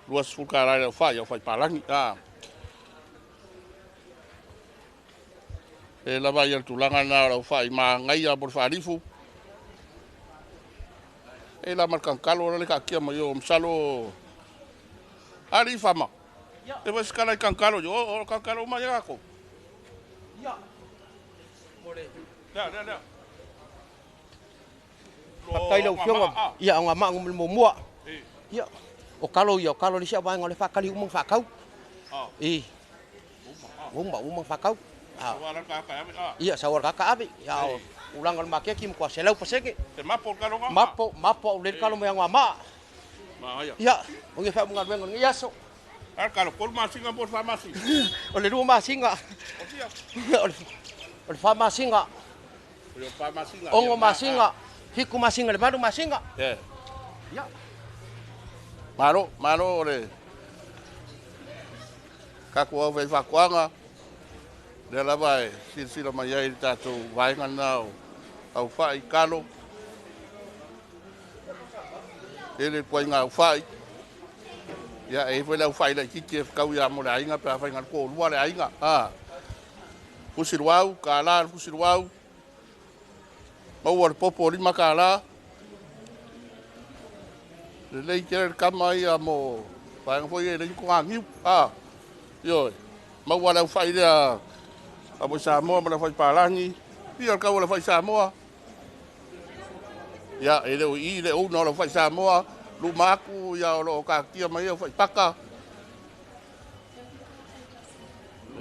S12: 20 tala i le aufai, aufai palagi. A. E lava ia le tulaga lena o le aufai manaia mo le faalifu. E la ma le kankalo la le kaatia mai o masalo ali fama. E vai se kala i kankalo yo o kankalo mai ako.
S14: Ia. Mo le.
S12: Lea lea lea.
S14: Faafetai lau Afioga. Ia, Anoamaa mo le muamua. Ia, o kalo ia, o kalo le isi au vaega o le faatali uma ona faatau. I. Uma, uma faatau. Ia, sau le kaka ave. Ia, o tulaga o le maketi matua 100%.
S12: E mapo le kalo nga.
S14: Mapo, mapo au le kalo mai Anoamaa. Ia, o ia faamugaluega o lenei aso.
S12: Al kalo kolu masinga po o le fa masinga.
S14: O le 2 masinga.
S12: O fia?
S14: O le 4 masinga.
S12: O le 4 masinga.
S14: 6 masinga. 7 masinga, le 8 masinga. Ia.
S12: Malo, malo o le tatou au faifaatoaga. Lea lava e silasila mai ai le tatou vaega lena o aufai kalo. Tele le ituaiga aufai. Ia, e i ai foi le aufai laitiiti e fetau ia mo le aiga pe afai na o le toalua le aiga. A, fusi luau, $1 le fusi luau, maua le popo $5. Lelei tele le kama ia mo vaega foi ia e leai ni toganiu. A, ioe, maua le aufai lea a mo Samoa ma le aufai palagi. Ia le kau o le aufai Samoa. Ia, e le o i i le owner o le aufai Samoa, luma atu ia o lo o taatia mai ai aufai paka.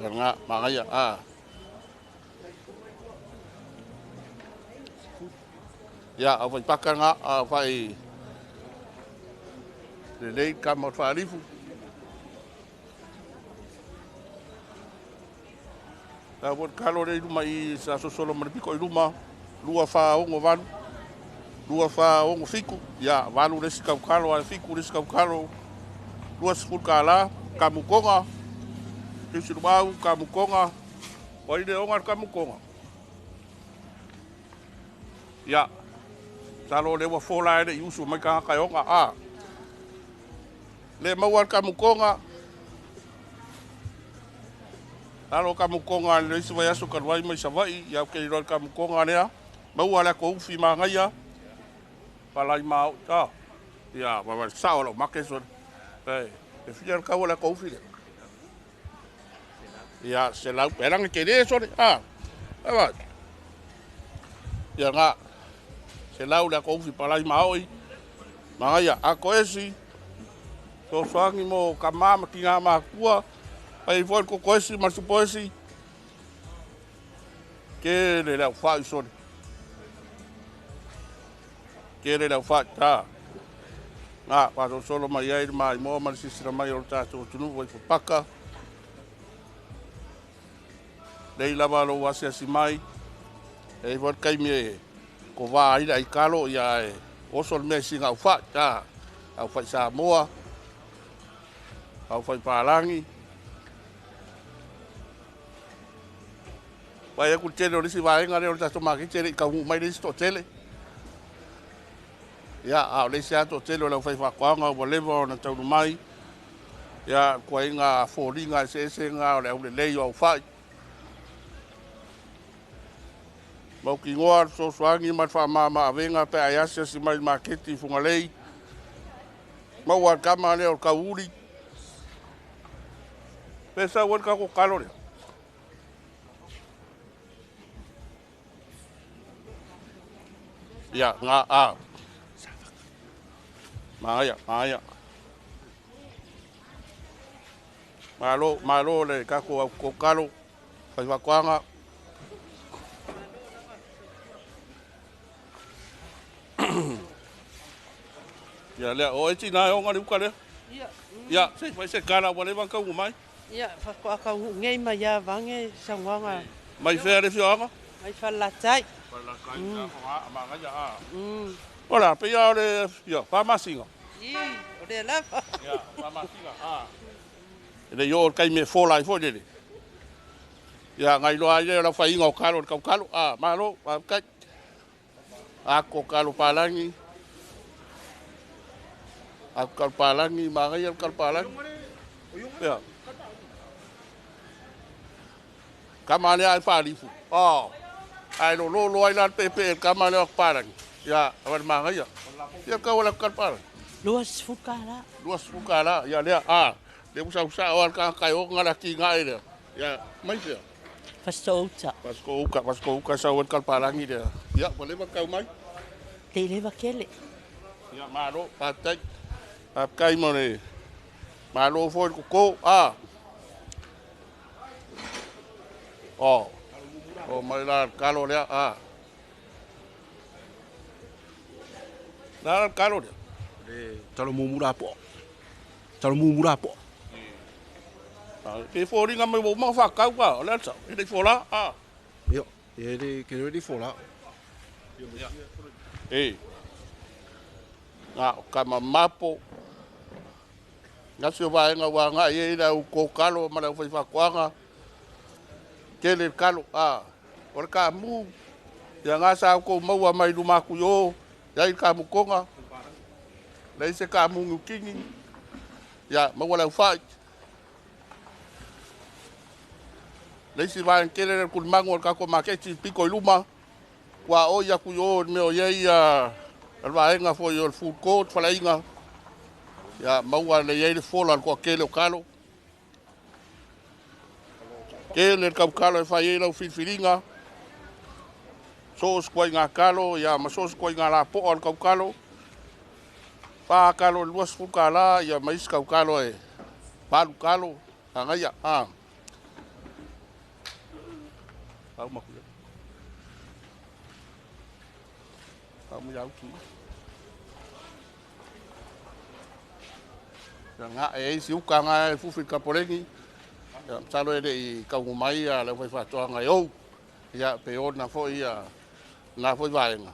S12: Ia nga, manaia, a. Ia, aufai paka nga, aufai lelei kama o le faalifu. La foi le kalo lea i luma i sa sosolo ma le piko i luma, 2 4 6 8, 2 4 6 7, ia 8 le isi kaukalo ae 7 le isi kaukalo, $20, kamukoga, siusiluau, kamukoga, o ai le oga le kamukoga. Ia, masalo o lea ua fola e le i usu mai tagata e oga, a. Le maua le kamukoga, lalo kamukoga le isi vaiaso talu ai mai Savaii, ia ou te iloa i le kamukoga lea, maua le ato ufi manaia, palai ma a. Ia, vaivai sao lau make sole. E fia le kau o le ato ufi lea. Ia, 100, e lagi tele sole, a. Vai. Ia nga, 100 le ato ufi palai ma oi. Manaia, ato esi, sosoagi mo kama ma tina makua, ai foi le kokoesi ma le supoesi, tele le aufai sole. Tele le aufai, ta. Nga, faasolosolo mai ai le maimoa ma le silasila mai o le tatou atunuu ai papaka. Lei lava lou asiasi mai, e i ai foi le taimi e kovā ai le aikalo, ia e oso le mea i sina aufai, ta. Aufai Samoa, aufai palagi. Vai aku le tele o le isi vaega lea o le tatou maketi e le i taunuu mai le isi toatele. Ia, a o le isi lava toatele o le aufaifaatoaga ua leva ona taunuu mai. Ia, tuaiga foliga eseese na o le aulelei o aufai. Mautinoa le fesoasoani ma le faamama-avega pe a e asiasi mai i le maketi i Fugalei. Maua le kama lea o le tauuli. Pe sau ai le tatou kalo lea. Ia, nga, a. Manaia, manaia. Malo, malo le tatou au kalo, faifaatoaga. Ia lea, o e tina e oga le uka lea.
S15: Ia.
S12: Ia, se fai se kala ua leva na taunuu mai.
S15: Ia, faatoa taunuu nei mai ia vange saunoaga.
S12: Mai fea le afioaga?
S15: Mai Falelatai.
S12: Falelatai, a manaia a. Ola, pei lava o le, ia, 4 masina.
S15: I, o lea lava.
S12: Ia, 4 masina, a. E le i oo i le taimi e fola ai foi lele. Ia, nai loa ai lea o le aufaiga o kalo i le kaukalo. A, malo, faafetai. Ako kalo palagi. Ako kalo palagi, manaia le kalo palagi. Ia. Kama lea ai faalifu. Oh. Ai lo lo lo ai la le pepe le kama lea o palagi. Ia, awa le manaia. Ia kau o le kalo palagi.
S15: $20.
S12: $20, ia lea, a. Le usa usa o al ka kai o ngala ki ngai lea. Ia, mai fea.
S15: Fasitoo-uta.
S12: Fasitoo-uka, Fasitoo-uka sau ai le kalo palagi lea. Ia, ua leva kau mai.
S15: Te leva kele.
S12: Ia, malo, faafetai. Faafetai mo le malo foi le koko, a. Oh, o mai la le kalo lea, a. La le kalo lea.
S14: Le talo mumura po. Talo mumura po.
S12: Pe foliga mai ua uma ona faakau a, o le a le sao, e le i folā, a.
S14: Ia, e le ke le fola.
S12: E. Nga o kama mapo. Nasi o vaega ua agai ai le au kōkalo ma le aufaifaatoaga. Tele le kalo, a. O le kamu, ia ngā sa outou maua mai luma atu i o, i ai le kamukoga, leai se kamu niutini.
S16: Ia, maua le aufai. Le isi vaega tele lea o le tulimagu o le tatou maketi i le pito i luma, ua oi atu i o i le mea o i ai le vaega foi o le food court, faleaiga. Ia, maua le i ai le fola o le toatele o talo. Tele le tautalo e fai ai lau filifiliga. So o se ituaiga talo, ia ma so o se ituaiga lapoa o le tautalo. 4 talo i le $20, ia ma isi tautalo e 8 talo, agaia. A. Au maku. Au mai au tu. Ia nga e ai si uka nga e fufi kapolegi. Ia masalo e le i kaugu mai ia le aufaifaatoaga e ou. Ia pe ona foi ia na foi vaega.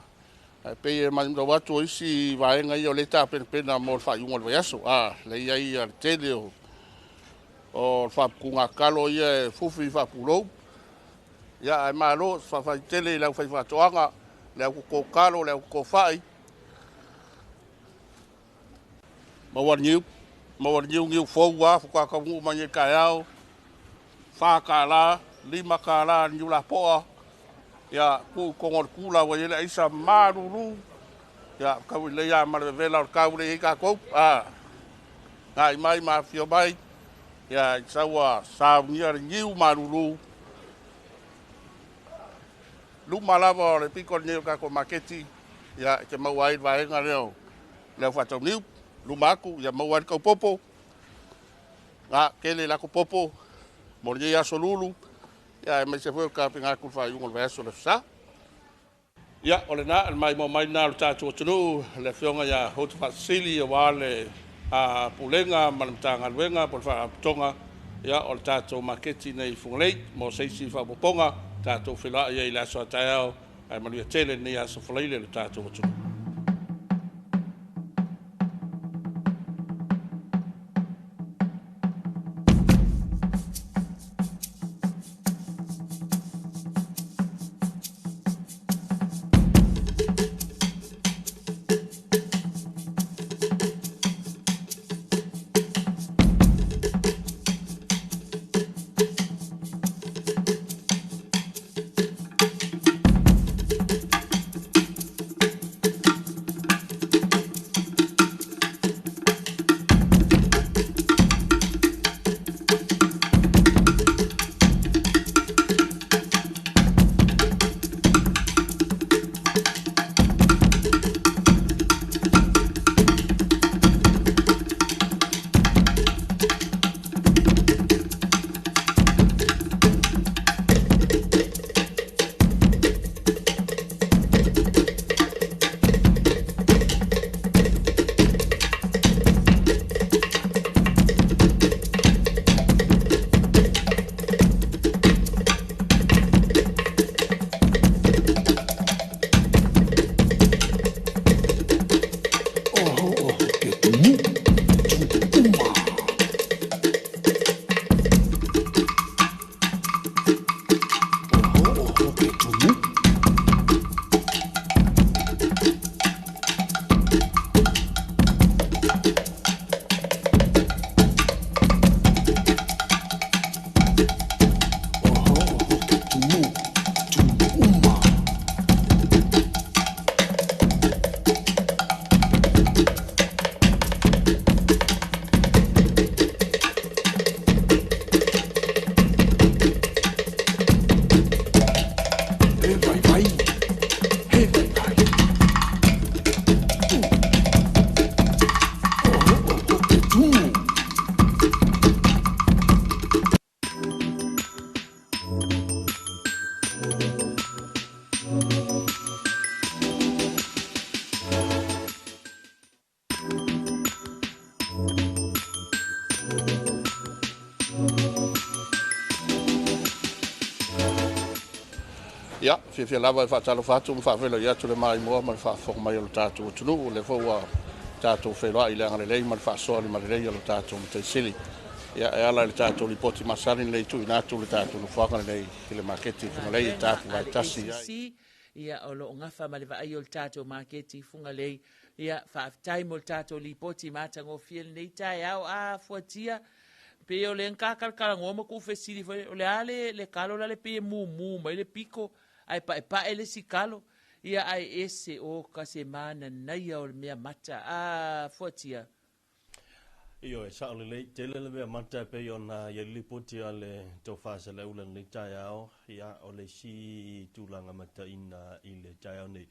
S16: Ae pei e matau atu o isi vaega ia o lea e tapenapena mo le faaiuga o le vaiaso. A, lea e i ai le tele o le faaputuga talo ia e fufi faapulou. Ia, ae malo, faafetai tele i le aufaifaatoaga, le au toto talo, le au toto fai. Maua le niu, maua le niu, niu fou lava, faatoa taunuu mai nei i le taeao, $4, $5 le niu lapoa. Ia, tuu i totonu o le kula ua i ai le aisa malulu. Ia, tau lelei lava ma le vevela o le tau lea e i ai tatou. A, agai mai ma afifio mai, ia, i sau ua saunia le niu malulu. Luma lava o le pito lenei o le tatou maketi, ia, e te maua ai le vaega lea o le au faatau niu. Luma atu, ia maua ai le taupopo. A, tele lako popo mo lenei aso lulu, ia, aemaise foi o le tapena atu i le faaiuga o le vaiaso o le Aso Sa. Ia, o lena, le maimoa mai lena o le tatou atunuu, le Afioga ia Hotu Faasisili, aua le Pulega ma le Matagaluega po o le Faalapotopotoga, ia, o le tatou maketi nei i Fugalei. Mo se isi faaopoopoga, tatou feiloai ai i le aso a taeao, ae manuia tele lenei aso Faraile i le tatou atunuu. Ia, fiafia lava e faatalofa atu ma faafeiloai atu le maimoa ma le faafofoga mai o le tatou atunuu. O lea foi ua tatou feiloai i le agalelei ma le faasoa limalelei o le tatou Matai Sili. Ia, e ala i le tatou lipoti masani lenei tuuina atu le tatou nofoaga lenei i le maketi i Fugalei e tapu vaetasi ai.
S11: Ia, o lo o gafa ma le vaai o le tatou maketi i Fugalei. Ia, faafetai mo le tatou lipoti matagofie lenei taeao. A fuatia, pei o le gakalakalanoa ma tuufesili foi, o le a le, le kalo la le pei e mumu mai le piko, ae paepae le isi kalo. Ia, ae ese o ka se mananaia o le mea mata. A fuatia.
S2: Ioe, sao lelei, tele le mea mata e pei ona i ai le lipoti a le Tofa Saleaula i lenei taeao, ia, o le isi tulaga mataina i le taeao nei.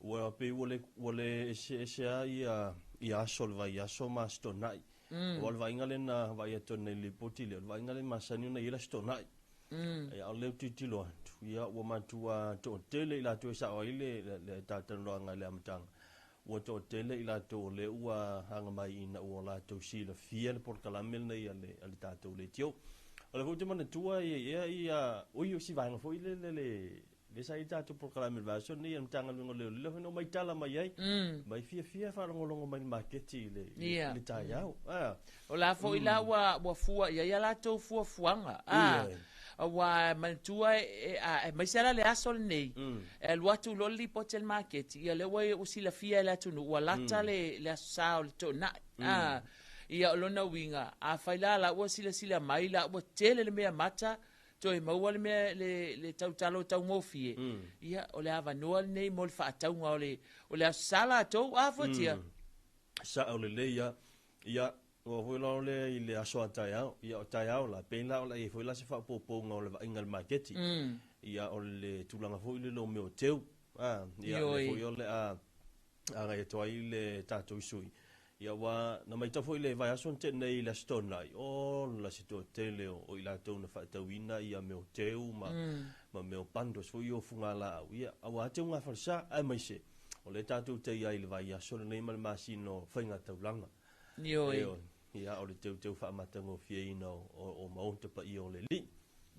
S2: Ua pei ua le, ua le eseese lava ia, ia aso o le vaiaso ma Aso Toonai. Aua o le vaaiga lea na vaai atu nei i le lipoti lea, o le vaaiga lea e masani ona i ai le Aso Toonai. Ia, a o lea ou te tilotilo atu, ia, ua matua toatele i latou e sao ai le, le, le talatalanoaga i le amataga. Ua toatele i latou o lea ua aga mai ina ua latou silafia le polokalame lenei a le, a le tatou leitio. O lea foi ou te manatua e i ai ea ia, oi o si vaega foi lele le, lea sa i ai le tatou polokalame i le vaiaso lenei a le Matagaluega o Leoleo, lea foi na omai tala mai ai, mai fiafia faalogologo mai i le maketi i le, i le taeao. Ah.
S11: O la foi la ua, ua fua i ai a latou fuafuaga. Ah. Aua e manatua e, a, aemaise la le aso lenei, e alu atu loa le lipoti a le maketi, ia lea ua, ua silafia e le atunuu, ua lata le, le Aso Sa o le Toonai. Ah. Ia o lona uiga, afai la la ua silasila mai la ua tele le mea mata, toe maua le mea le, le tautalo taugofie, ia o le avanoa lenei mo le faatauga o le, o le Aso Sa latou, a fuatia.
S2: Sao lelei lava. Ia, ua foi la o lea i le aso a taeao. Ia, o taeao la, pei la o le a i ai foi la se faaopoopoga o le vaaiga i le maketi. Ia, o le tulaga foi lele o mea o teu. A, ia, o lea foi o le a agai atu ai le tatou sui. Ia, ua, na maitau foi i le vaiaso na tea nei i le Aso Toonai, ola se toatele o i latou na faatauina ia mea o teu ma, ma mea o bundles foi ia o fugalaau. Ia, aua teuga falesa, aemaise, o lea tatou te i ai i le vaiaso lenei ma le masina o faigataulaga.
S11: Ioe.
S2: Ioe. Ia, o le teuteu faamatagofieina o maota paia o le Alii.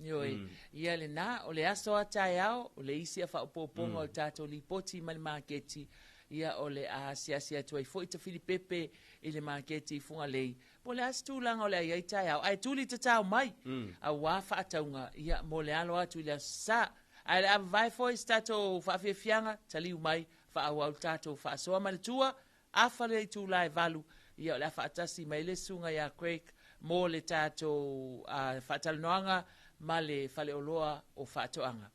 S11: Ioe. Ia lena, o le aso a taeao, o le isi a faaopoopoga o le tatou lipoti mai le maketi, ia o le a asiasi atu ai foi Tafilipepe i le maketi i Fugalei, po o le a se tulaga o le a i ai taeao, ae tuli tatao mai, aua faatauga, ia, mo le alo atu i le Aso Sa. Ae o le a vavae foi se tatou faafiafiaga, taliu mai, faaauau le tatou faasoa ma le tua, afa le itula e 8, ia o le a faatasi mai le susuga ia Craig mo le tatou faatalanoaga ma le faleoloa o faatoaga.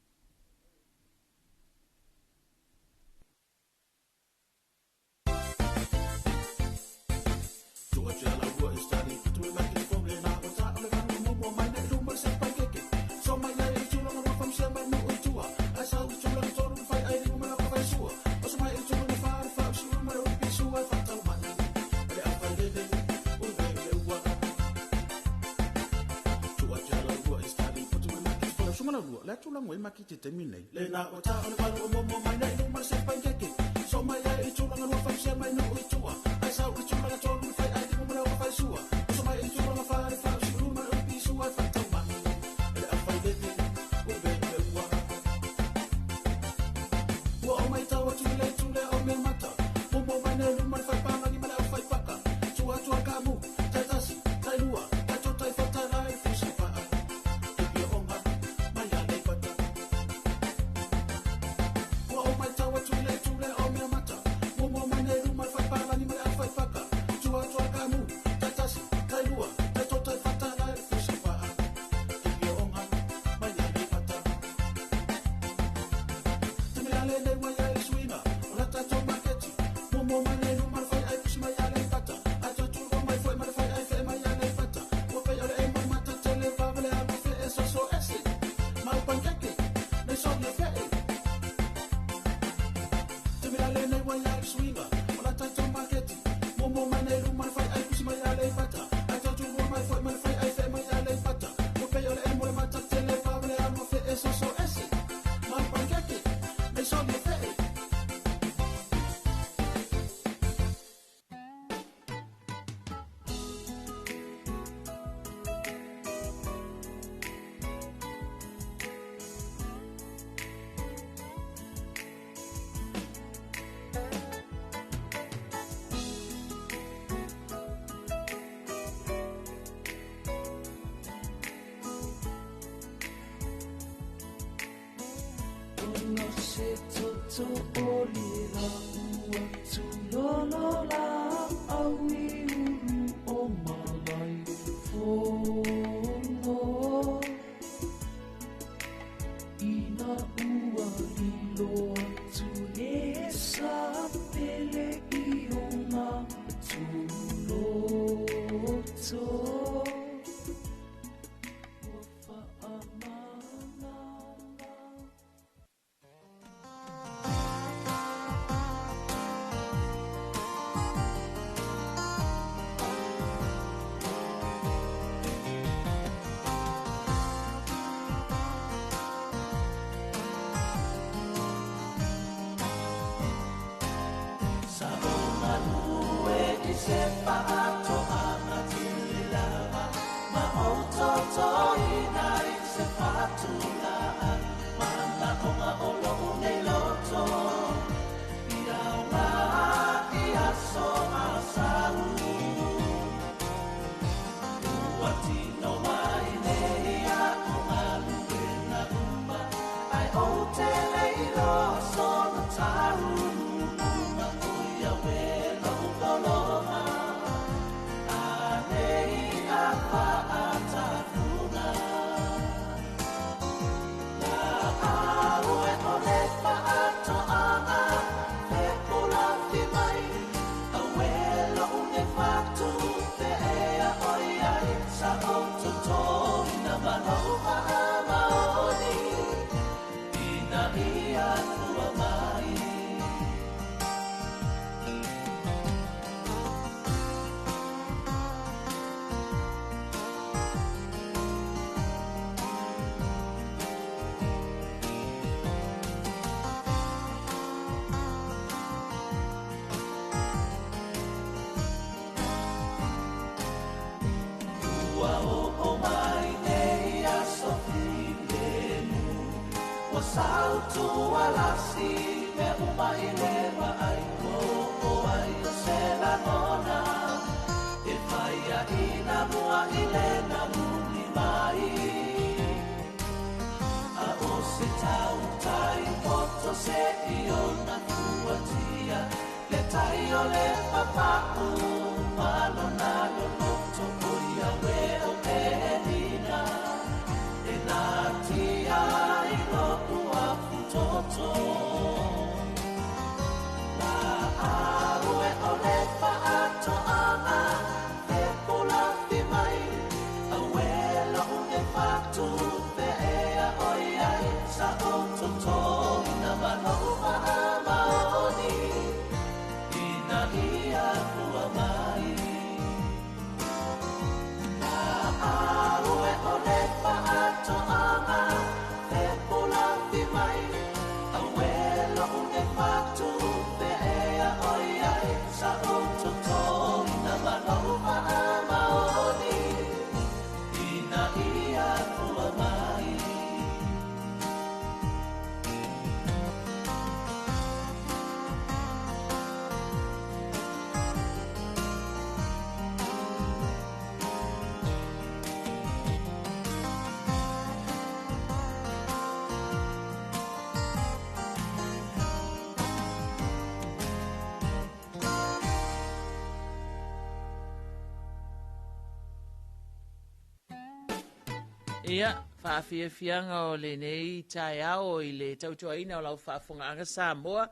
S11: Ia, faafiafiaga o lenei taeao i le tautuaina o lau faafofogaaga Samoa.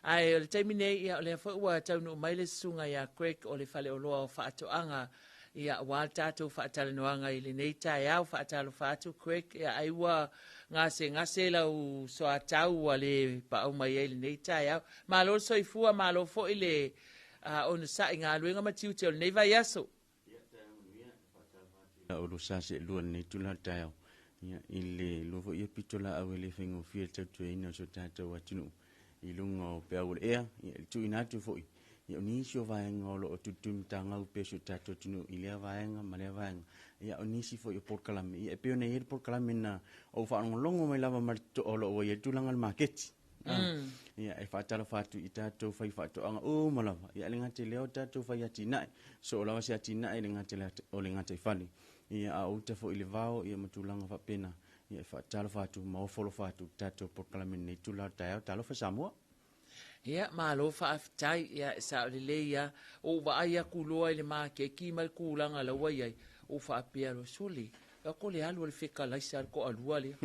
S11: Ae o le taimi nei, ia, o lea foi ua taunuu mai le susuga ia Greg o le Faleoloa o Faatoaga, ia, aua le tatou faatalanoaga i lenei taeao. Faatalofa atu Greg, ia, ai ua gasegase lau soatau ua le paau mai ai lenei taeao. Malo le soifua, malo foi le onosai galuega ma tiute o lenei vaiaso.
S17: O lo sa se lua nei tula taeao. Ia, i le lua foi ia pito la au e le faigofie le tautuaina o so tatou atunuu i luga o peau o le ea, ia, le tuuina atu foi. Ia, o nisi o vaega o loo tutumatagau pea so tatou atunuu i lea vaega ma lea vaega. Ia, o nisi foi o polokalame. Ia, e pei ona i ai le polokalame na ou faalogologo mai lava ma le totoa o loo ua i ai le tulaga o le maketi. Ia, e faatalofa atu i tatou fai faatoaga uma lava. Ia, le gata i lea o tatou fai atinae. So o lava se atinae le gata o le gataifale. Ia, a uta foi i le vao, ia, ma tulaga faapena. Ia, e faatalofa atu ma ofo alofa atu i tatou polokalame nei tula o taeao. Talofa Samoa.
S11: Ia, malo faafetai, ia, e sao lelei lava. Ua ou vaai atu loa i le maketi ma le tulaga la ua i ai, ua ou faapea loa, sole, e ko le alu a le fekalaisa a le toalua lea.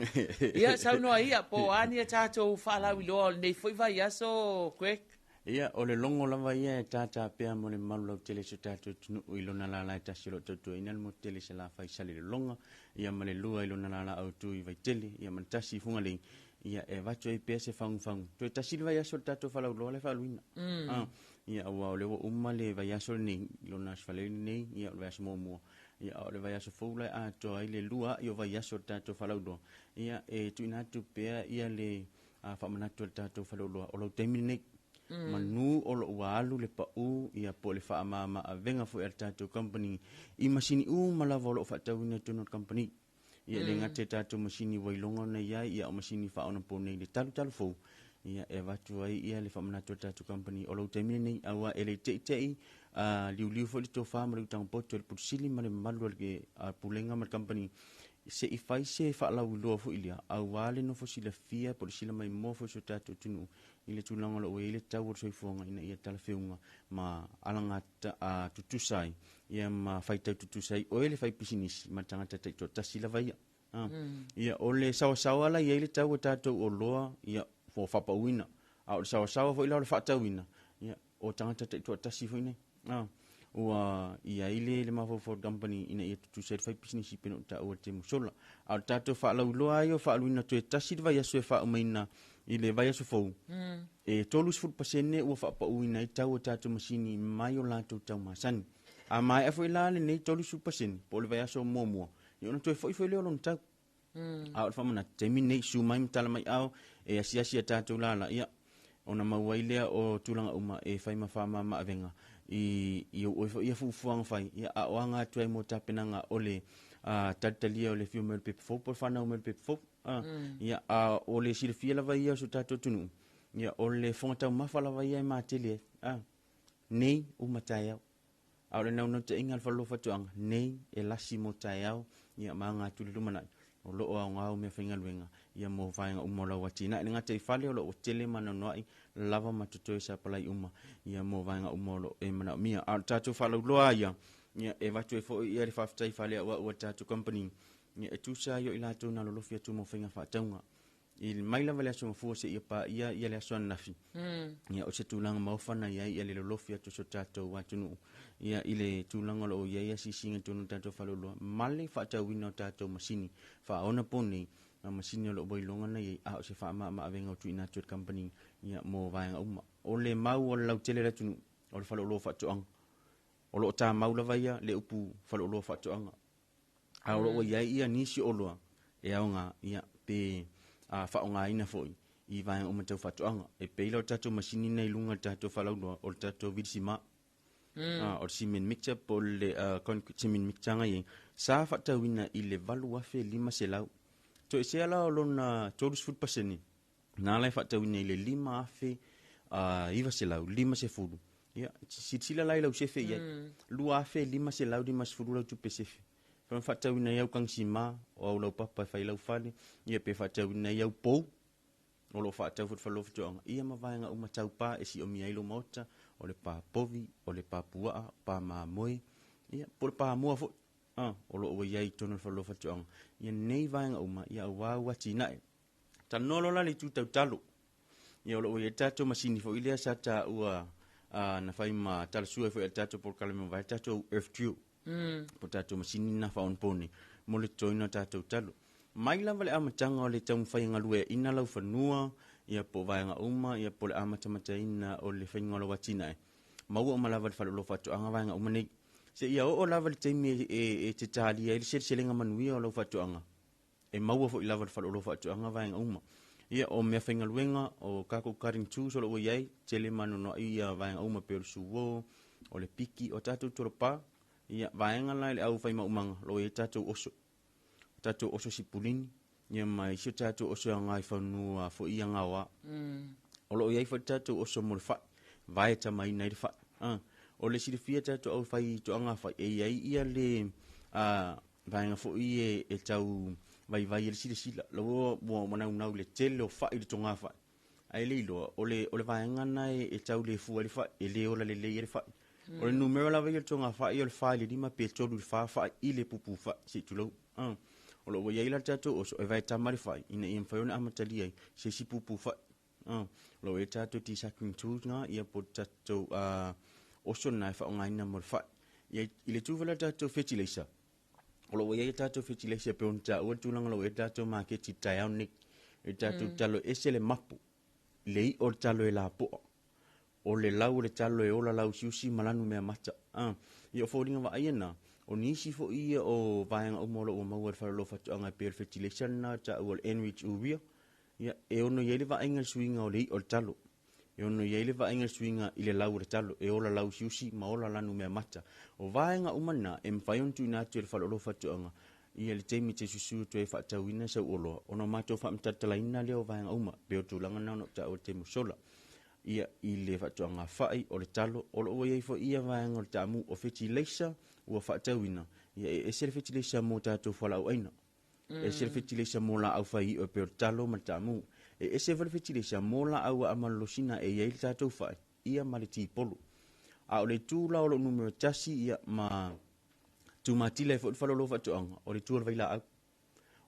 S11: Ia, saunoa ia, po o a ni a tatou faalauiloa o lenei foi vaiaso, Greg?
S17: Ia, o le logo lava ia e tātā pea mo le mamalu lautele o si o tatou atunuu i lona lala e tasi o lo o tautuaina le motu tele i Salafai i Salelologa, ia ma le lua i lona lala autu i Vaitele, ia ma le tasi i Fugalei, ia e avatu ai pea se fagufagu. Toe tasi le vaiaso o le tatou falauloa la e faaluina. Ah, ia aua o lea ua uma le vaiaso lenei, i lona aso Faraile lenei, ia o le vaiaso muamua. Ia a o le vaiaso fou la e atoa ai le lua a'i o vaiaso o le tatou falauloa, ia e tuuina atu pea ia le faamanatu a le tatou faleoloa, o lou taimi lenei. Manu o lo o ua alu le pau ia po o le faamama-avega foi a le tatou company i masini uma lava o lo o faatauina i totonu o le company. Ia e le gata i tatou masini ua iloga ona i ai, ia o masini faaonaponei i le talutalu fou, ia e avatu ai ia le faamanatu a le tatou company o lou taimi lenei, aua e le i teitei liuliu foi le tofa ma le utaga poto i le Pule Sili ma le mamalu o le Pulega ma le company se i fai se faalauiloa foi lea, aua le nofo silafia po o le silamaimoa foi o si o tatou atunuu i le tulaga o lo o i ai le tau o le soifuaga ina ia talafeuga ma alagata tutusa ai, ia ma faitau tutusa ai oe le faipisinisi ma le tagata taitoatasi lava ia. Ia, o le saoasaoa la i ai le tau o tatou oloa, ia, ua faapauina. A o le saoasaoa foi la o le faatauina, ia, o tagata taitoatasi foi nei. Ua i ai le le mafaufau o le company ina ia tutusa ai le faipisinisi pei ona ou taua i le taimi ua sola. A o le tatou faalauiloa lava ia o faaaluina toe tasi le vaiaso e faaumaina i le vaiaso fou, e 30% ua faapauina ai tau o tatou masini mai o latou tau masani. A maea foi la lenei 30% po o le vaiaso muamua, ia ona toe foi foi lea o lona tau. A o le faamanatu, taimi lenei, susu mai ma tala mai ao, e asiasi a tatou lala, ia, ona maua ai lea o tulaga uma e fai ma faamama-avega i, i ou oe foi ia fuafuaga fai, ia, a o aga atu ai mo tapenaga o le talitalia o le afio mai o le pepa fou po o le fanau mai o le pepa fou. Ia, a o le silafia lava ia o si o tatou atunuu, ia, o le fofoga taumafa lava ia e matele ai, nei uma taeao. A o le naunautaiga a le Faleoloa Faatoaga, nei e lasi mo taeao, ia ma aga atu i le lumanai, o lo o aoga au meafaigaluega ia mo vaega uma o lau atinae. E le gata i fale o lo o ua tele ma anoanoai lava ma totoe sapalai uma ia mo vaega uma o lo o e manaomia. A o le tatou faalauiloa ia, ia e avatu ai foi ia le faafetai faaleauau a le tatou company, ia e tusa ai o i latou na lolofi atu mo faiga faatauga. I mai lava le aso Gafua seia paia ia le aso ananafi, ia o se tulaga maofa na i ai ia le lolofi atu o si o tatou atunuu ia i le tulaga o lo o i ai asiasiga i totonu o le tatou faleoloa ma le faatauina o tatou masini faaonaponei, ma masini o lo o ua iloga na i ai, a o se faamaamaavega ua tuuina atu e le kamupani ia mo vaega uma. O le mau o le lautele o le atunuu, o le faleoloa faatoaga. O lo o tamau lava ia le upu faleoloa faatoaga. A o lo o ua i ai ia nisi o oloa e aoga ia pe faaaogaina foi i vaega uma tau faatoaga. E pei la o le tatou masini nei i luga o le tatou falauloa, o le tatou vilisima, o le cement mixer po o le concrete cement mixer na i ai, sa faatauina i le $8,500. Toesea la o lona 30%, na la e faatauina i le $5,950. Ia, silasila la i lau sefe i ai. $2,550 lau tupe sefe. Pe faatauina ai au kagisima, o au laupapa e fai ai lau fale, ia pe faatauina ai au pou, o lo o faatau foi i le fale o faatoaga, ia ma vaega uma tau pa e siomia ai lou maota, o le pa povi, o le pa puaa, pa mamoe, ia, po o le pa moa foi, o lo o ua i ai i totonu o le fale o faatoaga. Ia nei vaega uma, ia aua ua atinae. Talanoa loa la i le itu tau talo. Ia o lo o i ai le tatou masini foi lea sa taua na fai ma talasua ai foi i le tatou polokalame mavae, le tatou Earth Drill. Po o tatou masini na faaonaponei mo le totoina o tatou talo. Mai lava le amataga o le taumafai e galueaiina lau fanua, ia po o vaega uma, ia po o le amatamataina o le faiga o lau atinae, maua uma lava i le faleoloa faatoaga vaega uma nei. Seia oo lava i le taimi e te talia ai le seleselega manuia o lau faatoaga, e maua foi lava i le faleoloa faatoaga vaega uma. Ia, o meafaigaluega, o tatou cutting tools o lo o ua i ai, tele ma anoanoai ia vaega uma pei o le suo, o le piki, o tatou tolopa, ia, vaega la i le au fai maumaga, o lo o i ai tatou oso, tatou oso sipulini, ia ma isi o tatou oso e aoga i fanua foi ia gaoa. O lo o i ai foi le tatou oso mo le fai, vae e tamaina ai le fai. O le silafia tatou au fai toaga fai, e i ai ia le vaega foi e tau vaivai ai le silasila. Lau ua naunau i le tele o fai i le toga fai. Ae le iloa, o le, o le vaega lena e, e tau le fua ai le fai, e le ola lelei ai le fai. O le numera lava ia o le togafai o le 4 i le 5 pe 3 i le 4 fai i le pupu fai, se i tulou. O lo o ua i ai la le tatou oso e vaetama le fai ina ia mafai ona amatalia ai se isi pupu fai. O lo o i ai le tatou desucking tools na, ia po o le tatou oso lena e faaaogaina mo le fai. Ia, i le itu foi lea o le tatou fetileisa, o lo o ua i ai a tatou fetileisa e pei ona taua le tulaga o lo o i ai le tatou maketi i le taeao lenei. I le tatou talo e ese le mapo, le i'a o le talo e lapoa, o le lau o le talo e ola lausiusi ma lanu meamata. Ia o foliga vaaia na, o nisi foi ia o vaega uma o lo o ua maua i le fale o faatoaga e pei o le fetileisa lena e taua o le Enrich Urea, ia e ono i ai le vaaiga i le suiga o le i'a o le talo. E ono i ai le vaaiga i le suiga i le lau o le talo, e ola lausiusi ma ola lanu meamata. O vaega uma na, e mafai ona tuuina atu e le faleoloa faatoaga ia le taimi e te susu atu ai e faatauina sau oloa, ona o matou faamatalatalaina lea o vaega uma, pei o le tulaga lena ona ou taua i le taimi ua sola. Ia, i le faatoaga fai, o le talo, o lo o ua i ai foi ia vaega o le taamu, o fetileisa ua faatauina, ia e ese le fetileisa mo tatou fualaau aina. E ese le fetileisa mo laau fai iʻo e pei o le talo ma le taamu. E ese foi le fetileisa mo laau a'a malolosina e i ai le tatou fai, ia ma le tipolo. A o le itu la o lo o numera tasi ia ma tumatila ai foi le faleoloa faatoaga, o le itu o le vailaau.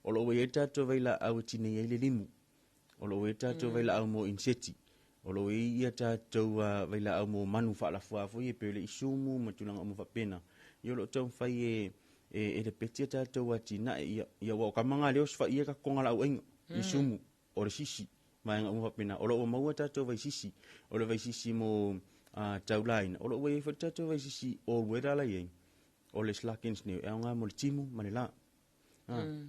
S17: O lo o ua i ai le tatou vailaau e tinei ai le limu. O lo o ua i ai le tatou vailaau mo iniseti. O lo o ua i ai ia tatou vailaau mo manu faalafua foi e pei o le isumu ma tulaga uma faapena. Ia o lo o taumafai e e lepeti a tatou atinae ia, ia aua o kama nga lea o sefai ia ka kogalaau aiga, isumu, o le sisi, vaega uma faapena. O lo o ua maua tatou vaisisi, o le vaisisi mo taulaina, o lo o ua i ai foi le tatou vaisisi all weather la i ai, o le Slug and Snail, e aoga mo le timu ma le la.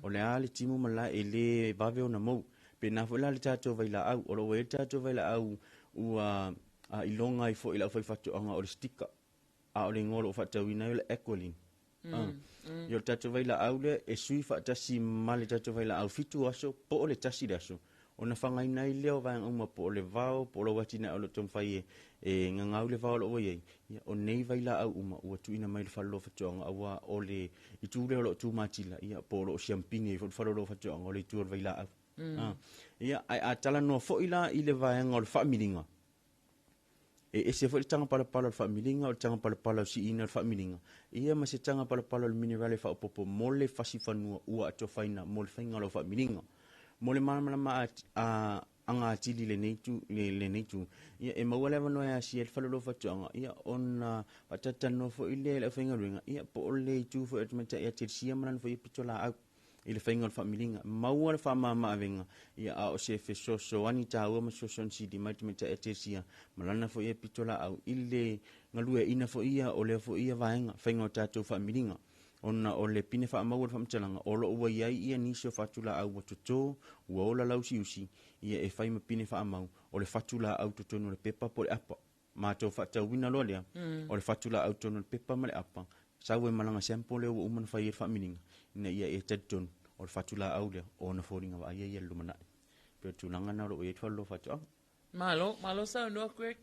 S17: O le a le timu ma le la e le vave ona mou. Pena foi la le tatou vailaau, o lo o ua i ai le tatou vailaau ua iloga ai foi i le aufaifaatoaga o le sticker, a o le igoa o lo o faatauina ai o le Aqualine. Ia o le tatou vailaau lea e sui faatasi ma le tatou vailaau 7 aso po o le 1 le aso, ona fagaina ai lea o vaega uma po o le vao po o lou atinae o lo o taumafai e, e gagau le vao o lo o ua i ai. Ia, o nei vailaau uma ua tuuina mai i le fale o faatoaga aua o le itu lea o lo o tumatila, ia, po o lo o siampini ai foi le fale o faatoaga o le itu o le vailaau. Ia, ae a talanoa foi la i le vaega o le faamiliga, E ese foi le taga palapala o le faamiliga, o le taga palapala o le siiina o le faamiliga, ia ma se taga palapala o le minerale faaopoopo mo le fasi fanua ua atofaina mo le faiga o lau faamiliga. Mo le malamalama a aga atili i lenei itu, lenei itu, ia e maua le avanoa e asia ai le fale o faatoaga, ia ona faatalatalanoa foi lea i le aufaigaluega, ia po o le itu foi o le tamaitai ia Telesia ma lana foi pitolaau. i le faiga o le faamiliga. Maua le faamama-avega, ia a o se fesoasoani taua ma fesoasoani sili mai le tamaitai a Tesia ma lana foi ia pitolaau i le galueaiina foi ia o lea foi ia vaega, faiga o tatou faamiliga. Ona o le pine faamau o le faamatalaga, o lo o ua i ai ia nisi o fatulaau ua toto, ua ola lausiusi, ia e fai ma pine faamau o le fatulaau totonu o le pepa po o le apa. Matou faatauina loa lea, o le fatulaau totonu o le pepa ma le apa, sau ai ma lana sample lea ua uma ona fai ai le faamiliga, ina ia e talitonu o le fatulaau lea o ona foliga vaaia ia i le lumanai. E pei o le tulaga lena o lo o i ai le fale o faatoaga.
S11: Malo, malo saunoa Greg.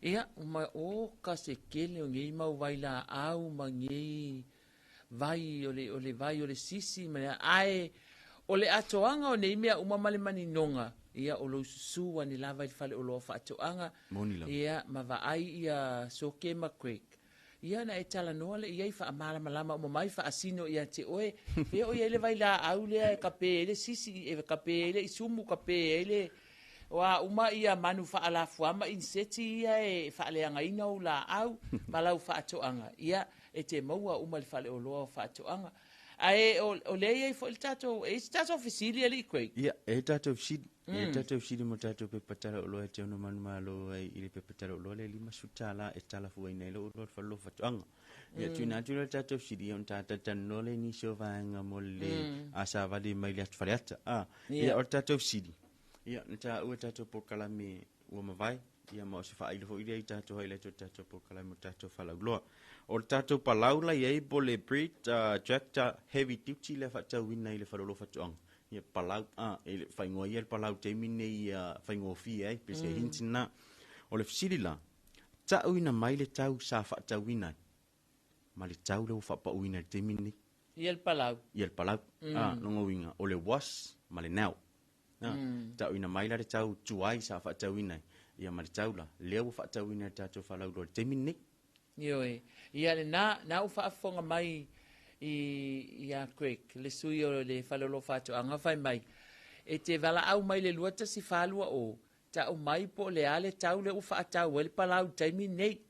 S11: Ia, ma o ka se kele o nei mau vailaau ma nei vai o le, o le vai o le sisi ma le, ae o le atoaga o nei mea uma ma le maninoga, ia o lou susu ane lava i le fale oloa faatoaga,
S17: Moni lava.
S11: ia ma vaai ia Soke ma Craig. Ia na e talanoa lea i ai faamalamalama uma mai faasino ia te oe, fea o i ai le vailaau lea e kape ai le sisi, e kape ai le isumu, kape ai le o a uma ia manu faalafua ma iniseti ia e faaleagaina ou laau ma lau faatoaga. Ia, e te maua uma i le faleoloa o faatoaga. Ae o, o lea e i ai foi le tatou, e i ai se tatou fesili alii Craig?
S17: Ia, e i ai tatou fesili. E i ai tatou fesili mo tatou pepa tala oloa e te ono manumalo ai i le pepa tala oloa lea e $50 e tala fuaina ai lou oloa i le fale o faatoaga. Ia, tuuina atu lea le tatou fesili, ia ona ta talatalanoa lea i nisi o vaega mo le a savali mai le atu Faleata. Ah, ia, o le tatou fesili, ia, na taua e tatou polokalame ua mavae, ia ma o se faailo foi lea i tatou highlight o le tatou polokalame o tatou falauloa. O le tatou palau la i ai po le Breed Tractor Heavy Duty lea faatauina i le faleoloa faatoaga. Ia palau, e le faaigoa ia le palau i le taimi lenei ia faigofie ai, pe se hint lena. O le fesili la, tauina mai le tau sa faatauina ai ma le tau lea ua faapauina i le taimi lenei.
S11: Ia le palau.
S17: Ia le palau. Lona uiga, o le was ma le now. Ta'uina mai la le tau tuai sa fa'atauina ai, ia ma le tau la, lea ua fa'atauina e le tatou falauloa i le taimi lenei.
S11: Ioe. Ia lena, na ou faafofoga mai i, ia Greg, le sui o le Faleoloa Faatoaga, fai mai, e te valaau mai le 2120, ta'u mai po o le a le tau lea ua fa'atau ai le palau i le taimi lenei.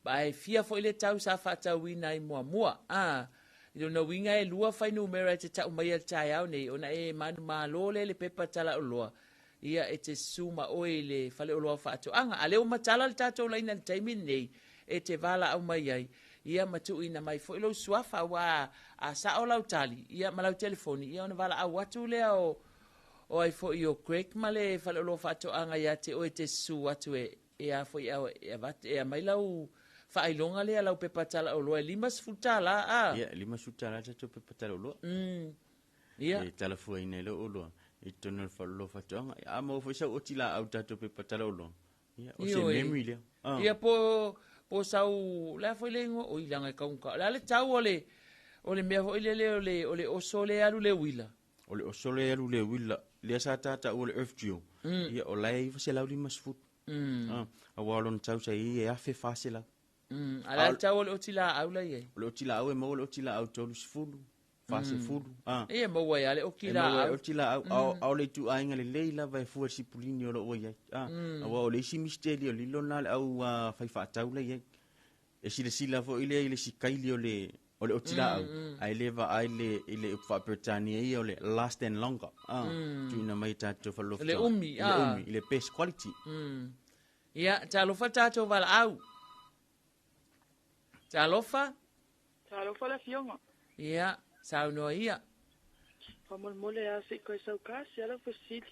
S11: Ae fia foi le tau sa fa'atauina ai muamua. A, i lona uiga e lua fuainumera e te ta'u maia i le taeao nei, ona e manumalo lea i le pepa talaoloa, ia e te susu ma oe i le faleoloa o faatoaga. A lea ua matala le tatou laina i le taimi lenei e te valaau mai ai, ia ma tuuina mai foi lou suafa, aua a sao lau tali, ia ma lau telefoni, ia ona valaau atu lea o o ai foi o Greg ma le faleoloa faatoaga ia te oe e te susu atu e e a foi e avatu e aumai lau faailoga lea lau pepa talaoloa e $50 a.
S17: Ia, $50 tatou pepa talaoloa.
S11: Ia.
S17: E talafuaina ai lou oloa i totonu o le faleoloa faatoaga. Ia, a maua foi sau otilaau i tatou pepa talaoloa, ia, o se memory lea.
S11: Ia, po sau, le a foi le igoa, oi, leaga e taugata. O le a le tau o le mea foi lele o le oso lea e alu i le uila?
S17: O le oso lea e alu i le uila, lea sa ta taua o le earth drill, ia, o la e $950. Aua o lona tau sa i ai e $1,400.
S11: A o le a le tau o le otilaau la i ai?
S17: O le otilaau e maua le otilaau 30, 40.
S11: Ia e maua ai lava le otilaau.
S17: E maua ai le otilaau. A o le ituaiga lelei lava e fua i le sipulini o lo o ua i ai. Aua o le isi misiteli o lilo lena a le au fai faatau la i ai. E silasila foi lea i le sikaili o le o le otilaau, ae le vaai i le upu faa-Peretania ia o le last and longer. Tuuina mai i tatou faleoloa.
S11: Le umi.
S17: I le umi, i le best quality.
S11: Ia, talofa tatou valaau. Talofa.
S18: Talofa le afioga.
S11: Ia, saunoa ia.
S18: Faamolemole lava se i toe saukasi lava lau fesili.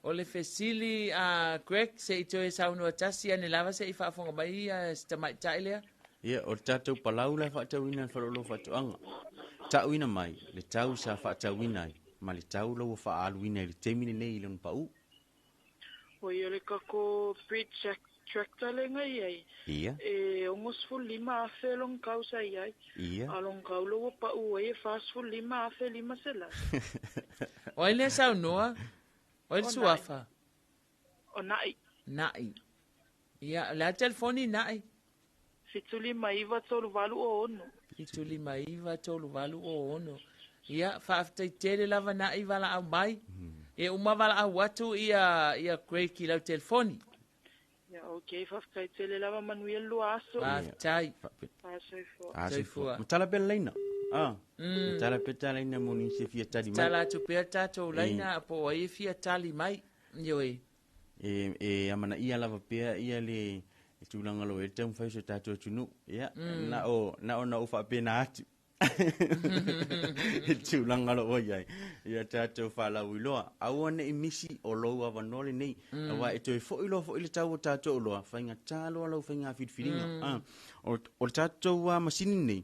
S11: O le fesili a Greg, se i toe saunoa tasi ane lava se i faafofoga mai si tamaitai lea.
S17: Ia, o le tatou palau la e faatauina e le Faleoloa Faatoaga. Ta'uina mai le tau sa faatauina ai ma le tau la ua faaaluina i le taimi lenei i lona pa'u.
S18: Oi, o le kako breed tractor lea na i ai, e 65 afe lona tau sa i ai. A o lona tau la ua pau ai e 45,500.
S11: O ai lea saunoa? O ai le suafa?
S18: O Na'i.
S11: Na'i. Ia, o le a le telefoni Na'i?
S18: 759 3806.
S11: 759 3806. Ia, faafetai tele lava Na'i valaau mai. E uma valaau atu ia ia Craig i lau telefoni.
S18: Ia, ok, faafetai tele lava manuia le lua aso.
S11: Faafetai.
S18: A soifua.
S17: A soifua. Matala pea le laina. Matala pea ta laina mo nisi e fia tali mai.
S11: Tala atu pea tatou laina po o ai e fia tali mai. Ioe.
S17: E amanaia lava pea ia le tulaga o lo o i ai le taumafai o si o tatou atunuu. Ia, na o na ona ou faapena atu i le tulaga o lo o i ai ia tatou faalauiloa. Aua ne i misi o lou avanoa lenei, aua e toe foi loa foi le tau o tatou oloa, faigata loa lau faiga filifiliga. O le tatou masini lenei,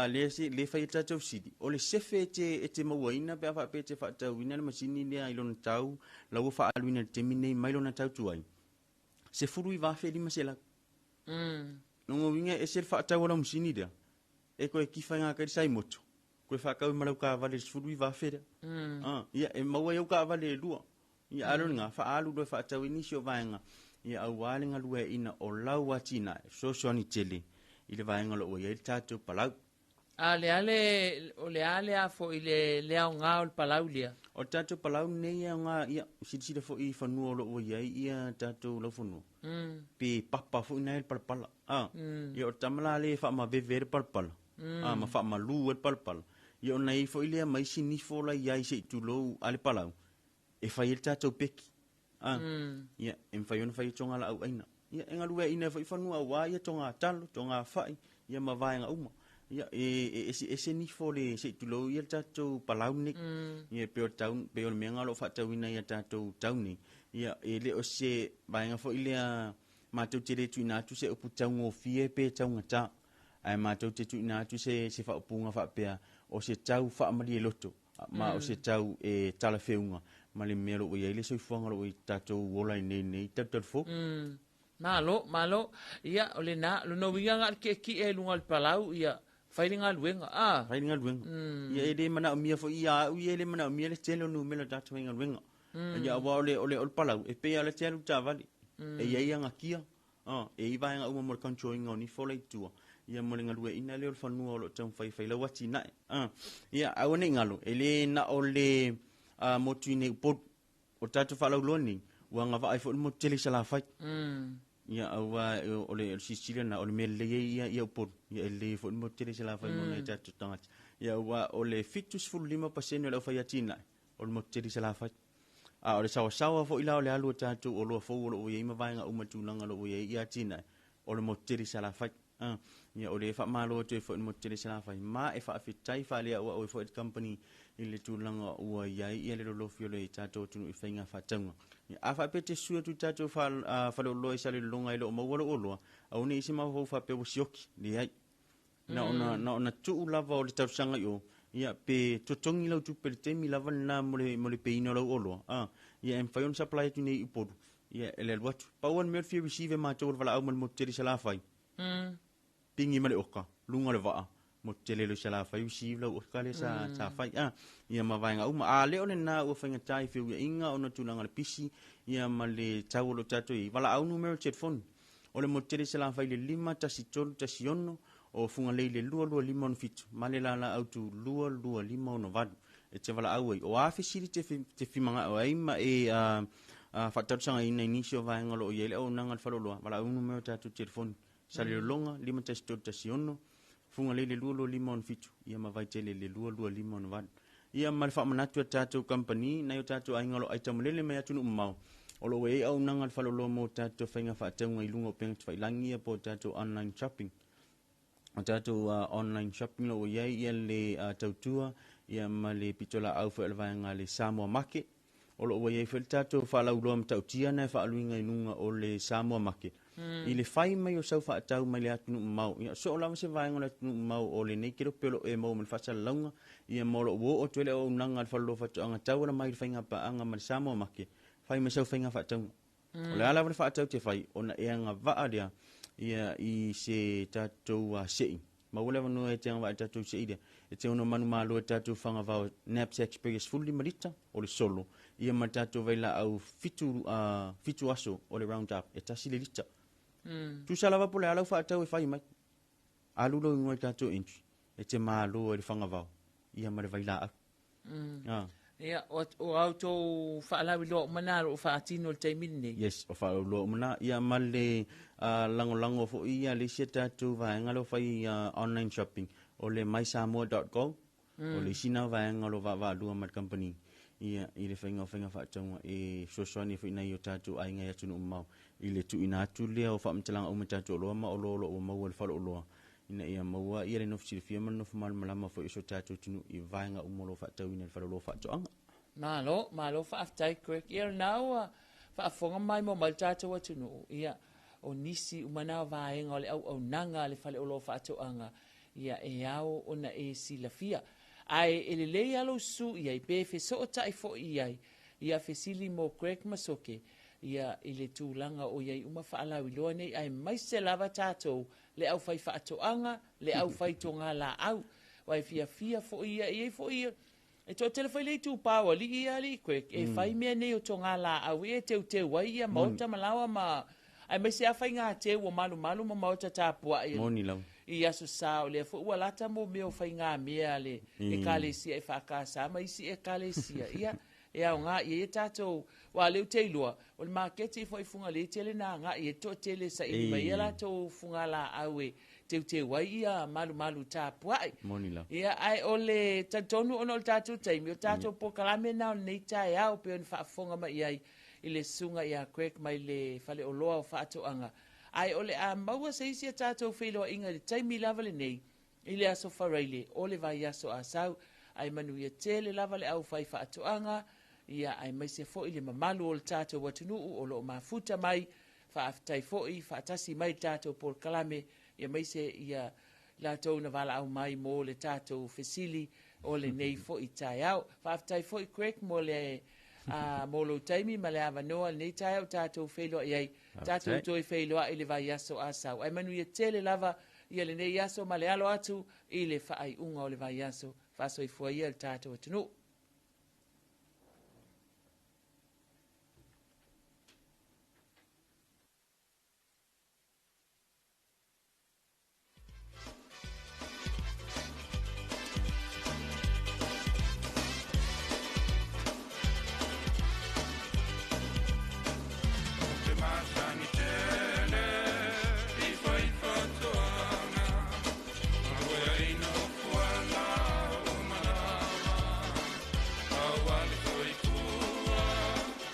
S17: lea se lea fai e tatou sili, o le sefe e te mauaina pe a faapea e te faatauina le masini lea i lona tau la ua faaaluina i le taimi lenei mai lona tau tuai, $19,500. Lona uiga e ese le faatau a lau masini lea, e toe kifa i gakai le saimoto, toe faatau ai ma lau taavale i le $19,000 lea. Ia, e maua ai au taavale e lua. Ia, a o lona, faaalu loa e faatau ai nisi o vaega, ia aua le galueaiina o lau atinae, fesoasoani tele i le vaega o lo o ua i ai le tatou palau.
S11: A o le a le, o le a le a foi le, le aoga o le palau lea?
S17: O le tatou palau lenei e aoga, ia, silasila foi i fanua o lo o ua i ai ia tatou laufanua, pe papa foi na e le palapala. Ia, o le tama la lea e faamaveve ai le palapala, ma faamalu ai le palapala. Ia, ona i ai foi lea ma isi nifo la i ai se i tulou a le palau, e fai ai le tatou peki. Ia, e mafai ona fai ai toga laau aina. Ia, e galueaiina ai foi fanua aua ia toga talo, toga fai, ia ma vaega uma. Ia, e eseese nifo le se i tulou ia le tatou palau lenei. Ia, e pei o le tau, pei o le mea lena o lo o faatauina ia tatou tau nei. Ia, e le o se vaega foi lea matou te le tuuina atu se upu taugofie pe taugata. Ae matou te tuuina atu se faaupuga faapea, o se tau faamalie loto, ma o se tau e talafeuga ma le mea o lo o ua i ai le soifuaga o lo o ua i tatou ola ai nei nei talutalu fou.
S11: Malo, malo. Ia, o lena, lona uiga na o le tietie i luga o le palau, ia, fai le galuega, a?
S17: Fai le galuega. Ia, e le manaomia foi ia au ia, e le manaomia le tele o numera o tatou faigaluega. Ia aua o le o le o le palau e pei lava o lea e te alu i le taavale. E i ai ana kia, e i ai vaega uma mo le control ina o nifo la i tua, ia mo le galueaiina lea o le fanua o lo o taumafai e fai lau atinae. Ia aua ne i galo, e le na o le motu i nei Upolu. O le tatou faalauiloa lenei, ua agavaa ai foi le motu tele i Salafai. Ia aua o le silasila lena, o le mea lelei ai ia, ia Upolu, ia e lelei ai foi le motu tele i Salafai mo nai o tatou tagata. Ia aua o le 75% o le aufai atinae, o le motu tele i Salafai. A o le saoasaoa foi la o le alu o tatou oloa fou o lo o ua i ai ma vaega uma i le tulaga o lo o ua i ai ia atinae, o le motu tele i Salafai. Ia o lea e faamalo atu ai foi i le motu tele i Salafai ma e faafetai faaleauau ai foi i le company i le tulaga ua i ai ia le lolofi o le tatou atunuu i faiga faatauga. Ia, a faapea e te susu atu i tatou faleoloa i Salelologa e le o maua lou oloa, aua ne i se mafaufau faapea ua sioki. Leai. Na ona, na ona tuu lava o le talosaga i o, ia, pe totogi lau tupe i le taimi lava lena mo le, mo le pay-ina o lau oloa, a, ia, e mafai ona supply atu nei i Upolu, ia, e le alu atu. Pau lava le mea o le fia receive e matou o le valaau mai le motu tele i Salafai, pigi ma le oka, luga o le vaa, motu tele loa i Salafai, receive lau oka lea sa, sa fai, a, ia ma vaega uma. A le o lena ua faigata i feuiaiga ona o tulaga o le pisi, ia, ma le tau o lo o tatou i ai, valaau numera o telefoni. O le motu tele i Salafai le 51316, o Fugalei le 22567 ma le lala autu 22568 e te valaau ai. O a fesili te te fimagao ai ma e faatalosagaina i nisi o vaega o lo o i ai le auaunaga a le faleoloa, valaau numera o tatou telefoni. Salelologa 51316, Fugalei le 22567, ia ma Vaitele le 22568. Ia ma le faamanatu a tatou kamupani, nai o tatou aiga o lo o aitamalele mai atunuu mamao, o lo o ua i ai auaunaga a le faleoloa mo tatou faiga faatauga i luga o upega tafailagi ia po o tatou online shopping. O tatou online shopping o lo o ua i ai ia le tautua ia ma le pitolaau foi a le vaega a le Samoa Market. O lo o ua i ai foi le tatou faalauiloa matautia na e faaluiga i luga o le Samoa Market. I le fai mai o sau faatau mai le atunuu mamao, ia soo lava se vaega o le atunuu mamao o lenei kelope o lo o e maua ma le faasalalauga, ia ma o lo o ua oo atu ai le auaunaga a le Faleoloa Faatoaga tauala mai i le faigapaaga ma le Samoa Market, fai mai sau faiga faatauga. O le a lava le faatau te fai, ona e agavaa lea ia i se tatou sei. Maua le avanoa e te agavaa i le tatou sei lea. E te ono manumalo i le tatou fagavao knapsack sprayer 15 lita o le solo, ia ma le tatou vailaau 7, 7 aso o le Roundup e tasi le lita. Tusa lava po o le a lau faatau e fai mai. Alu lou igoa i le tatou entry, e te malo ai le fagavao, ia ma le vailaau.
S11: Ia, o, o a outou faalauiloa uma na o lo o faatino i le taimi lenei?
S17: Yes, o faalauiloa uma na. Ia, ma le lagolago foi ia le isi a tatou vaega lea o fai online shopping, o le mysamoa.com. O le isi na vaega o lo o vaavaalua ma le company ia, i le faiga o faiga faatauga e fesoasoani ai foi nai o tatou aiga i atunuu mamao i le tuuina atu lea o faamatalaga uma i tatou oloa ma oloa o lo o ua maua i le faleoloa ina ia maua ia le nofo silafia ma le nofo malamalama foi o so tatou atunuu i vaega uma o lo o faatauina i le faleoloa o faatoaga.
S11: Malo, malo faafetai Greg. Ia o lena ua faafofoga mai mo mai le tatou atunuu, ia o nisi uma na o vaega o le auaunaga a le faleoloa o faatoaga, ia e ao ona e silafia. Ae e lelei lava lou susu i ai, pe fesootai foi i ai, ia fesili mo Greg Masoke, ia i le tulaga o i ai uma faalauiloa nei, aemaise lava tatou le aufaifaatoaga, le aufaitogalaau, aua e fiafia foi ia, e i ai foi, e toatele foi le itupa o alii ia, alii Greg, e fai mea nei o togalaau e teuteu ai ia maota ma laoa ma, aemaise lava faigateu o malumalu ma maota tapuai
S17: Moni lava.
S11: i Aso Sa, o lea foi ua lata mo mea o faigamea a le Ekalesia EFKS ma isi Ekalesia, ia, e aoga i ai a tatou, aua o lea ou te iloa, o le maketi foi i Fugalei e tele na agai ai le toatele e saili mai ai a latou fugalaau e teuteu ai ia malumalu tapuai.
S17: Moni lava.
S11: Ia, ae o le talitonu ona o le tatou taimi, o tatou polokalame lena o lenei taeao pei ona faafofoga mai i ai i le susuga ia Greg mai le Faleoloa o Faatoaga. Ae o le a maua se isi a tatou feiloaiga i le taimi lava lenei, I le aso Faraile o le vaiaso Asau, ae manuia tele lava le aufaifaatoaga, ia aemaise foi le mamalu o le tatou atunuu o lo o mafuta mai, faafetai foi faatasi mai i le tatou polokalame, aemaise ia latou na valaau mai mo le tatou fesili o lenei foi taeao. Faafetai foi Greg mo le mo lou taimi ma le avanoa i lenei taeao tatou feiloai ai. Tatou toe feiloai i le vaiaso Asau. Ae manuia tele lava ia lenei aso ma le alo atu i le faaiuga o le vaiaso. Faasoifua ia le tatou atunuu.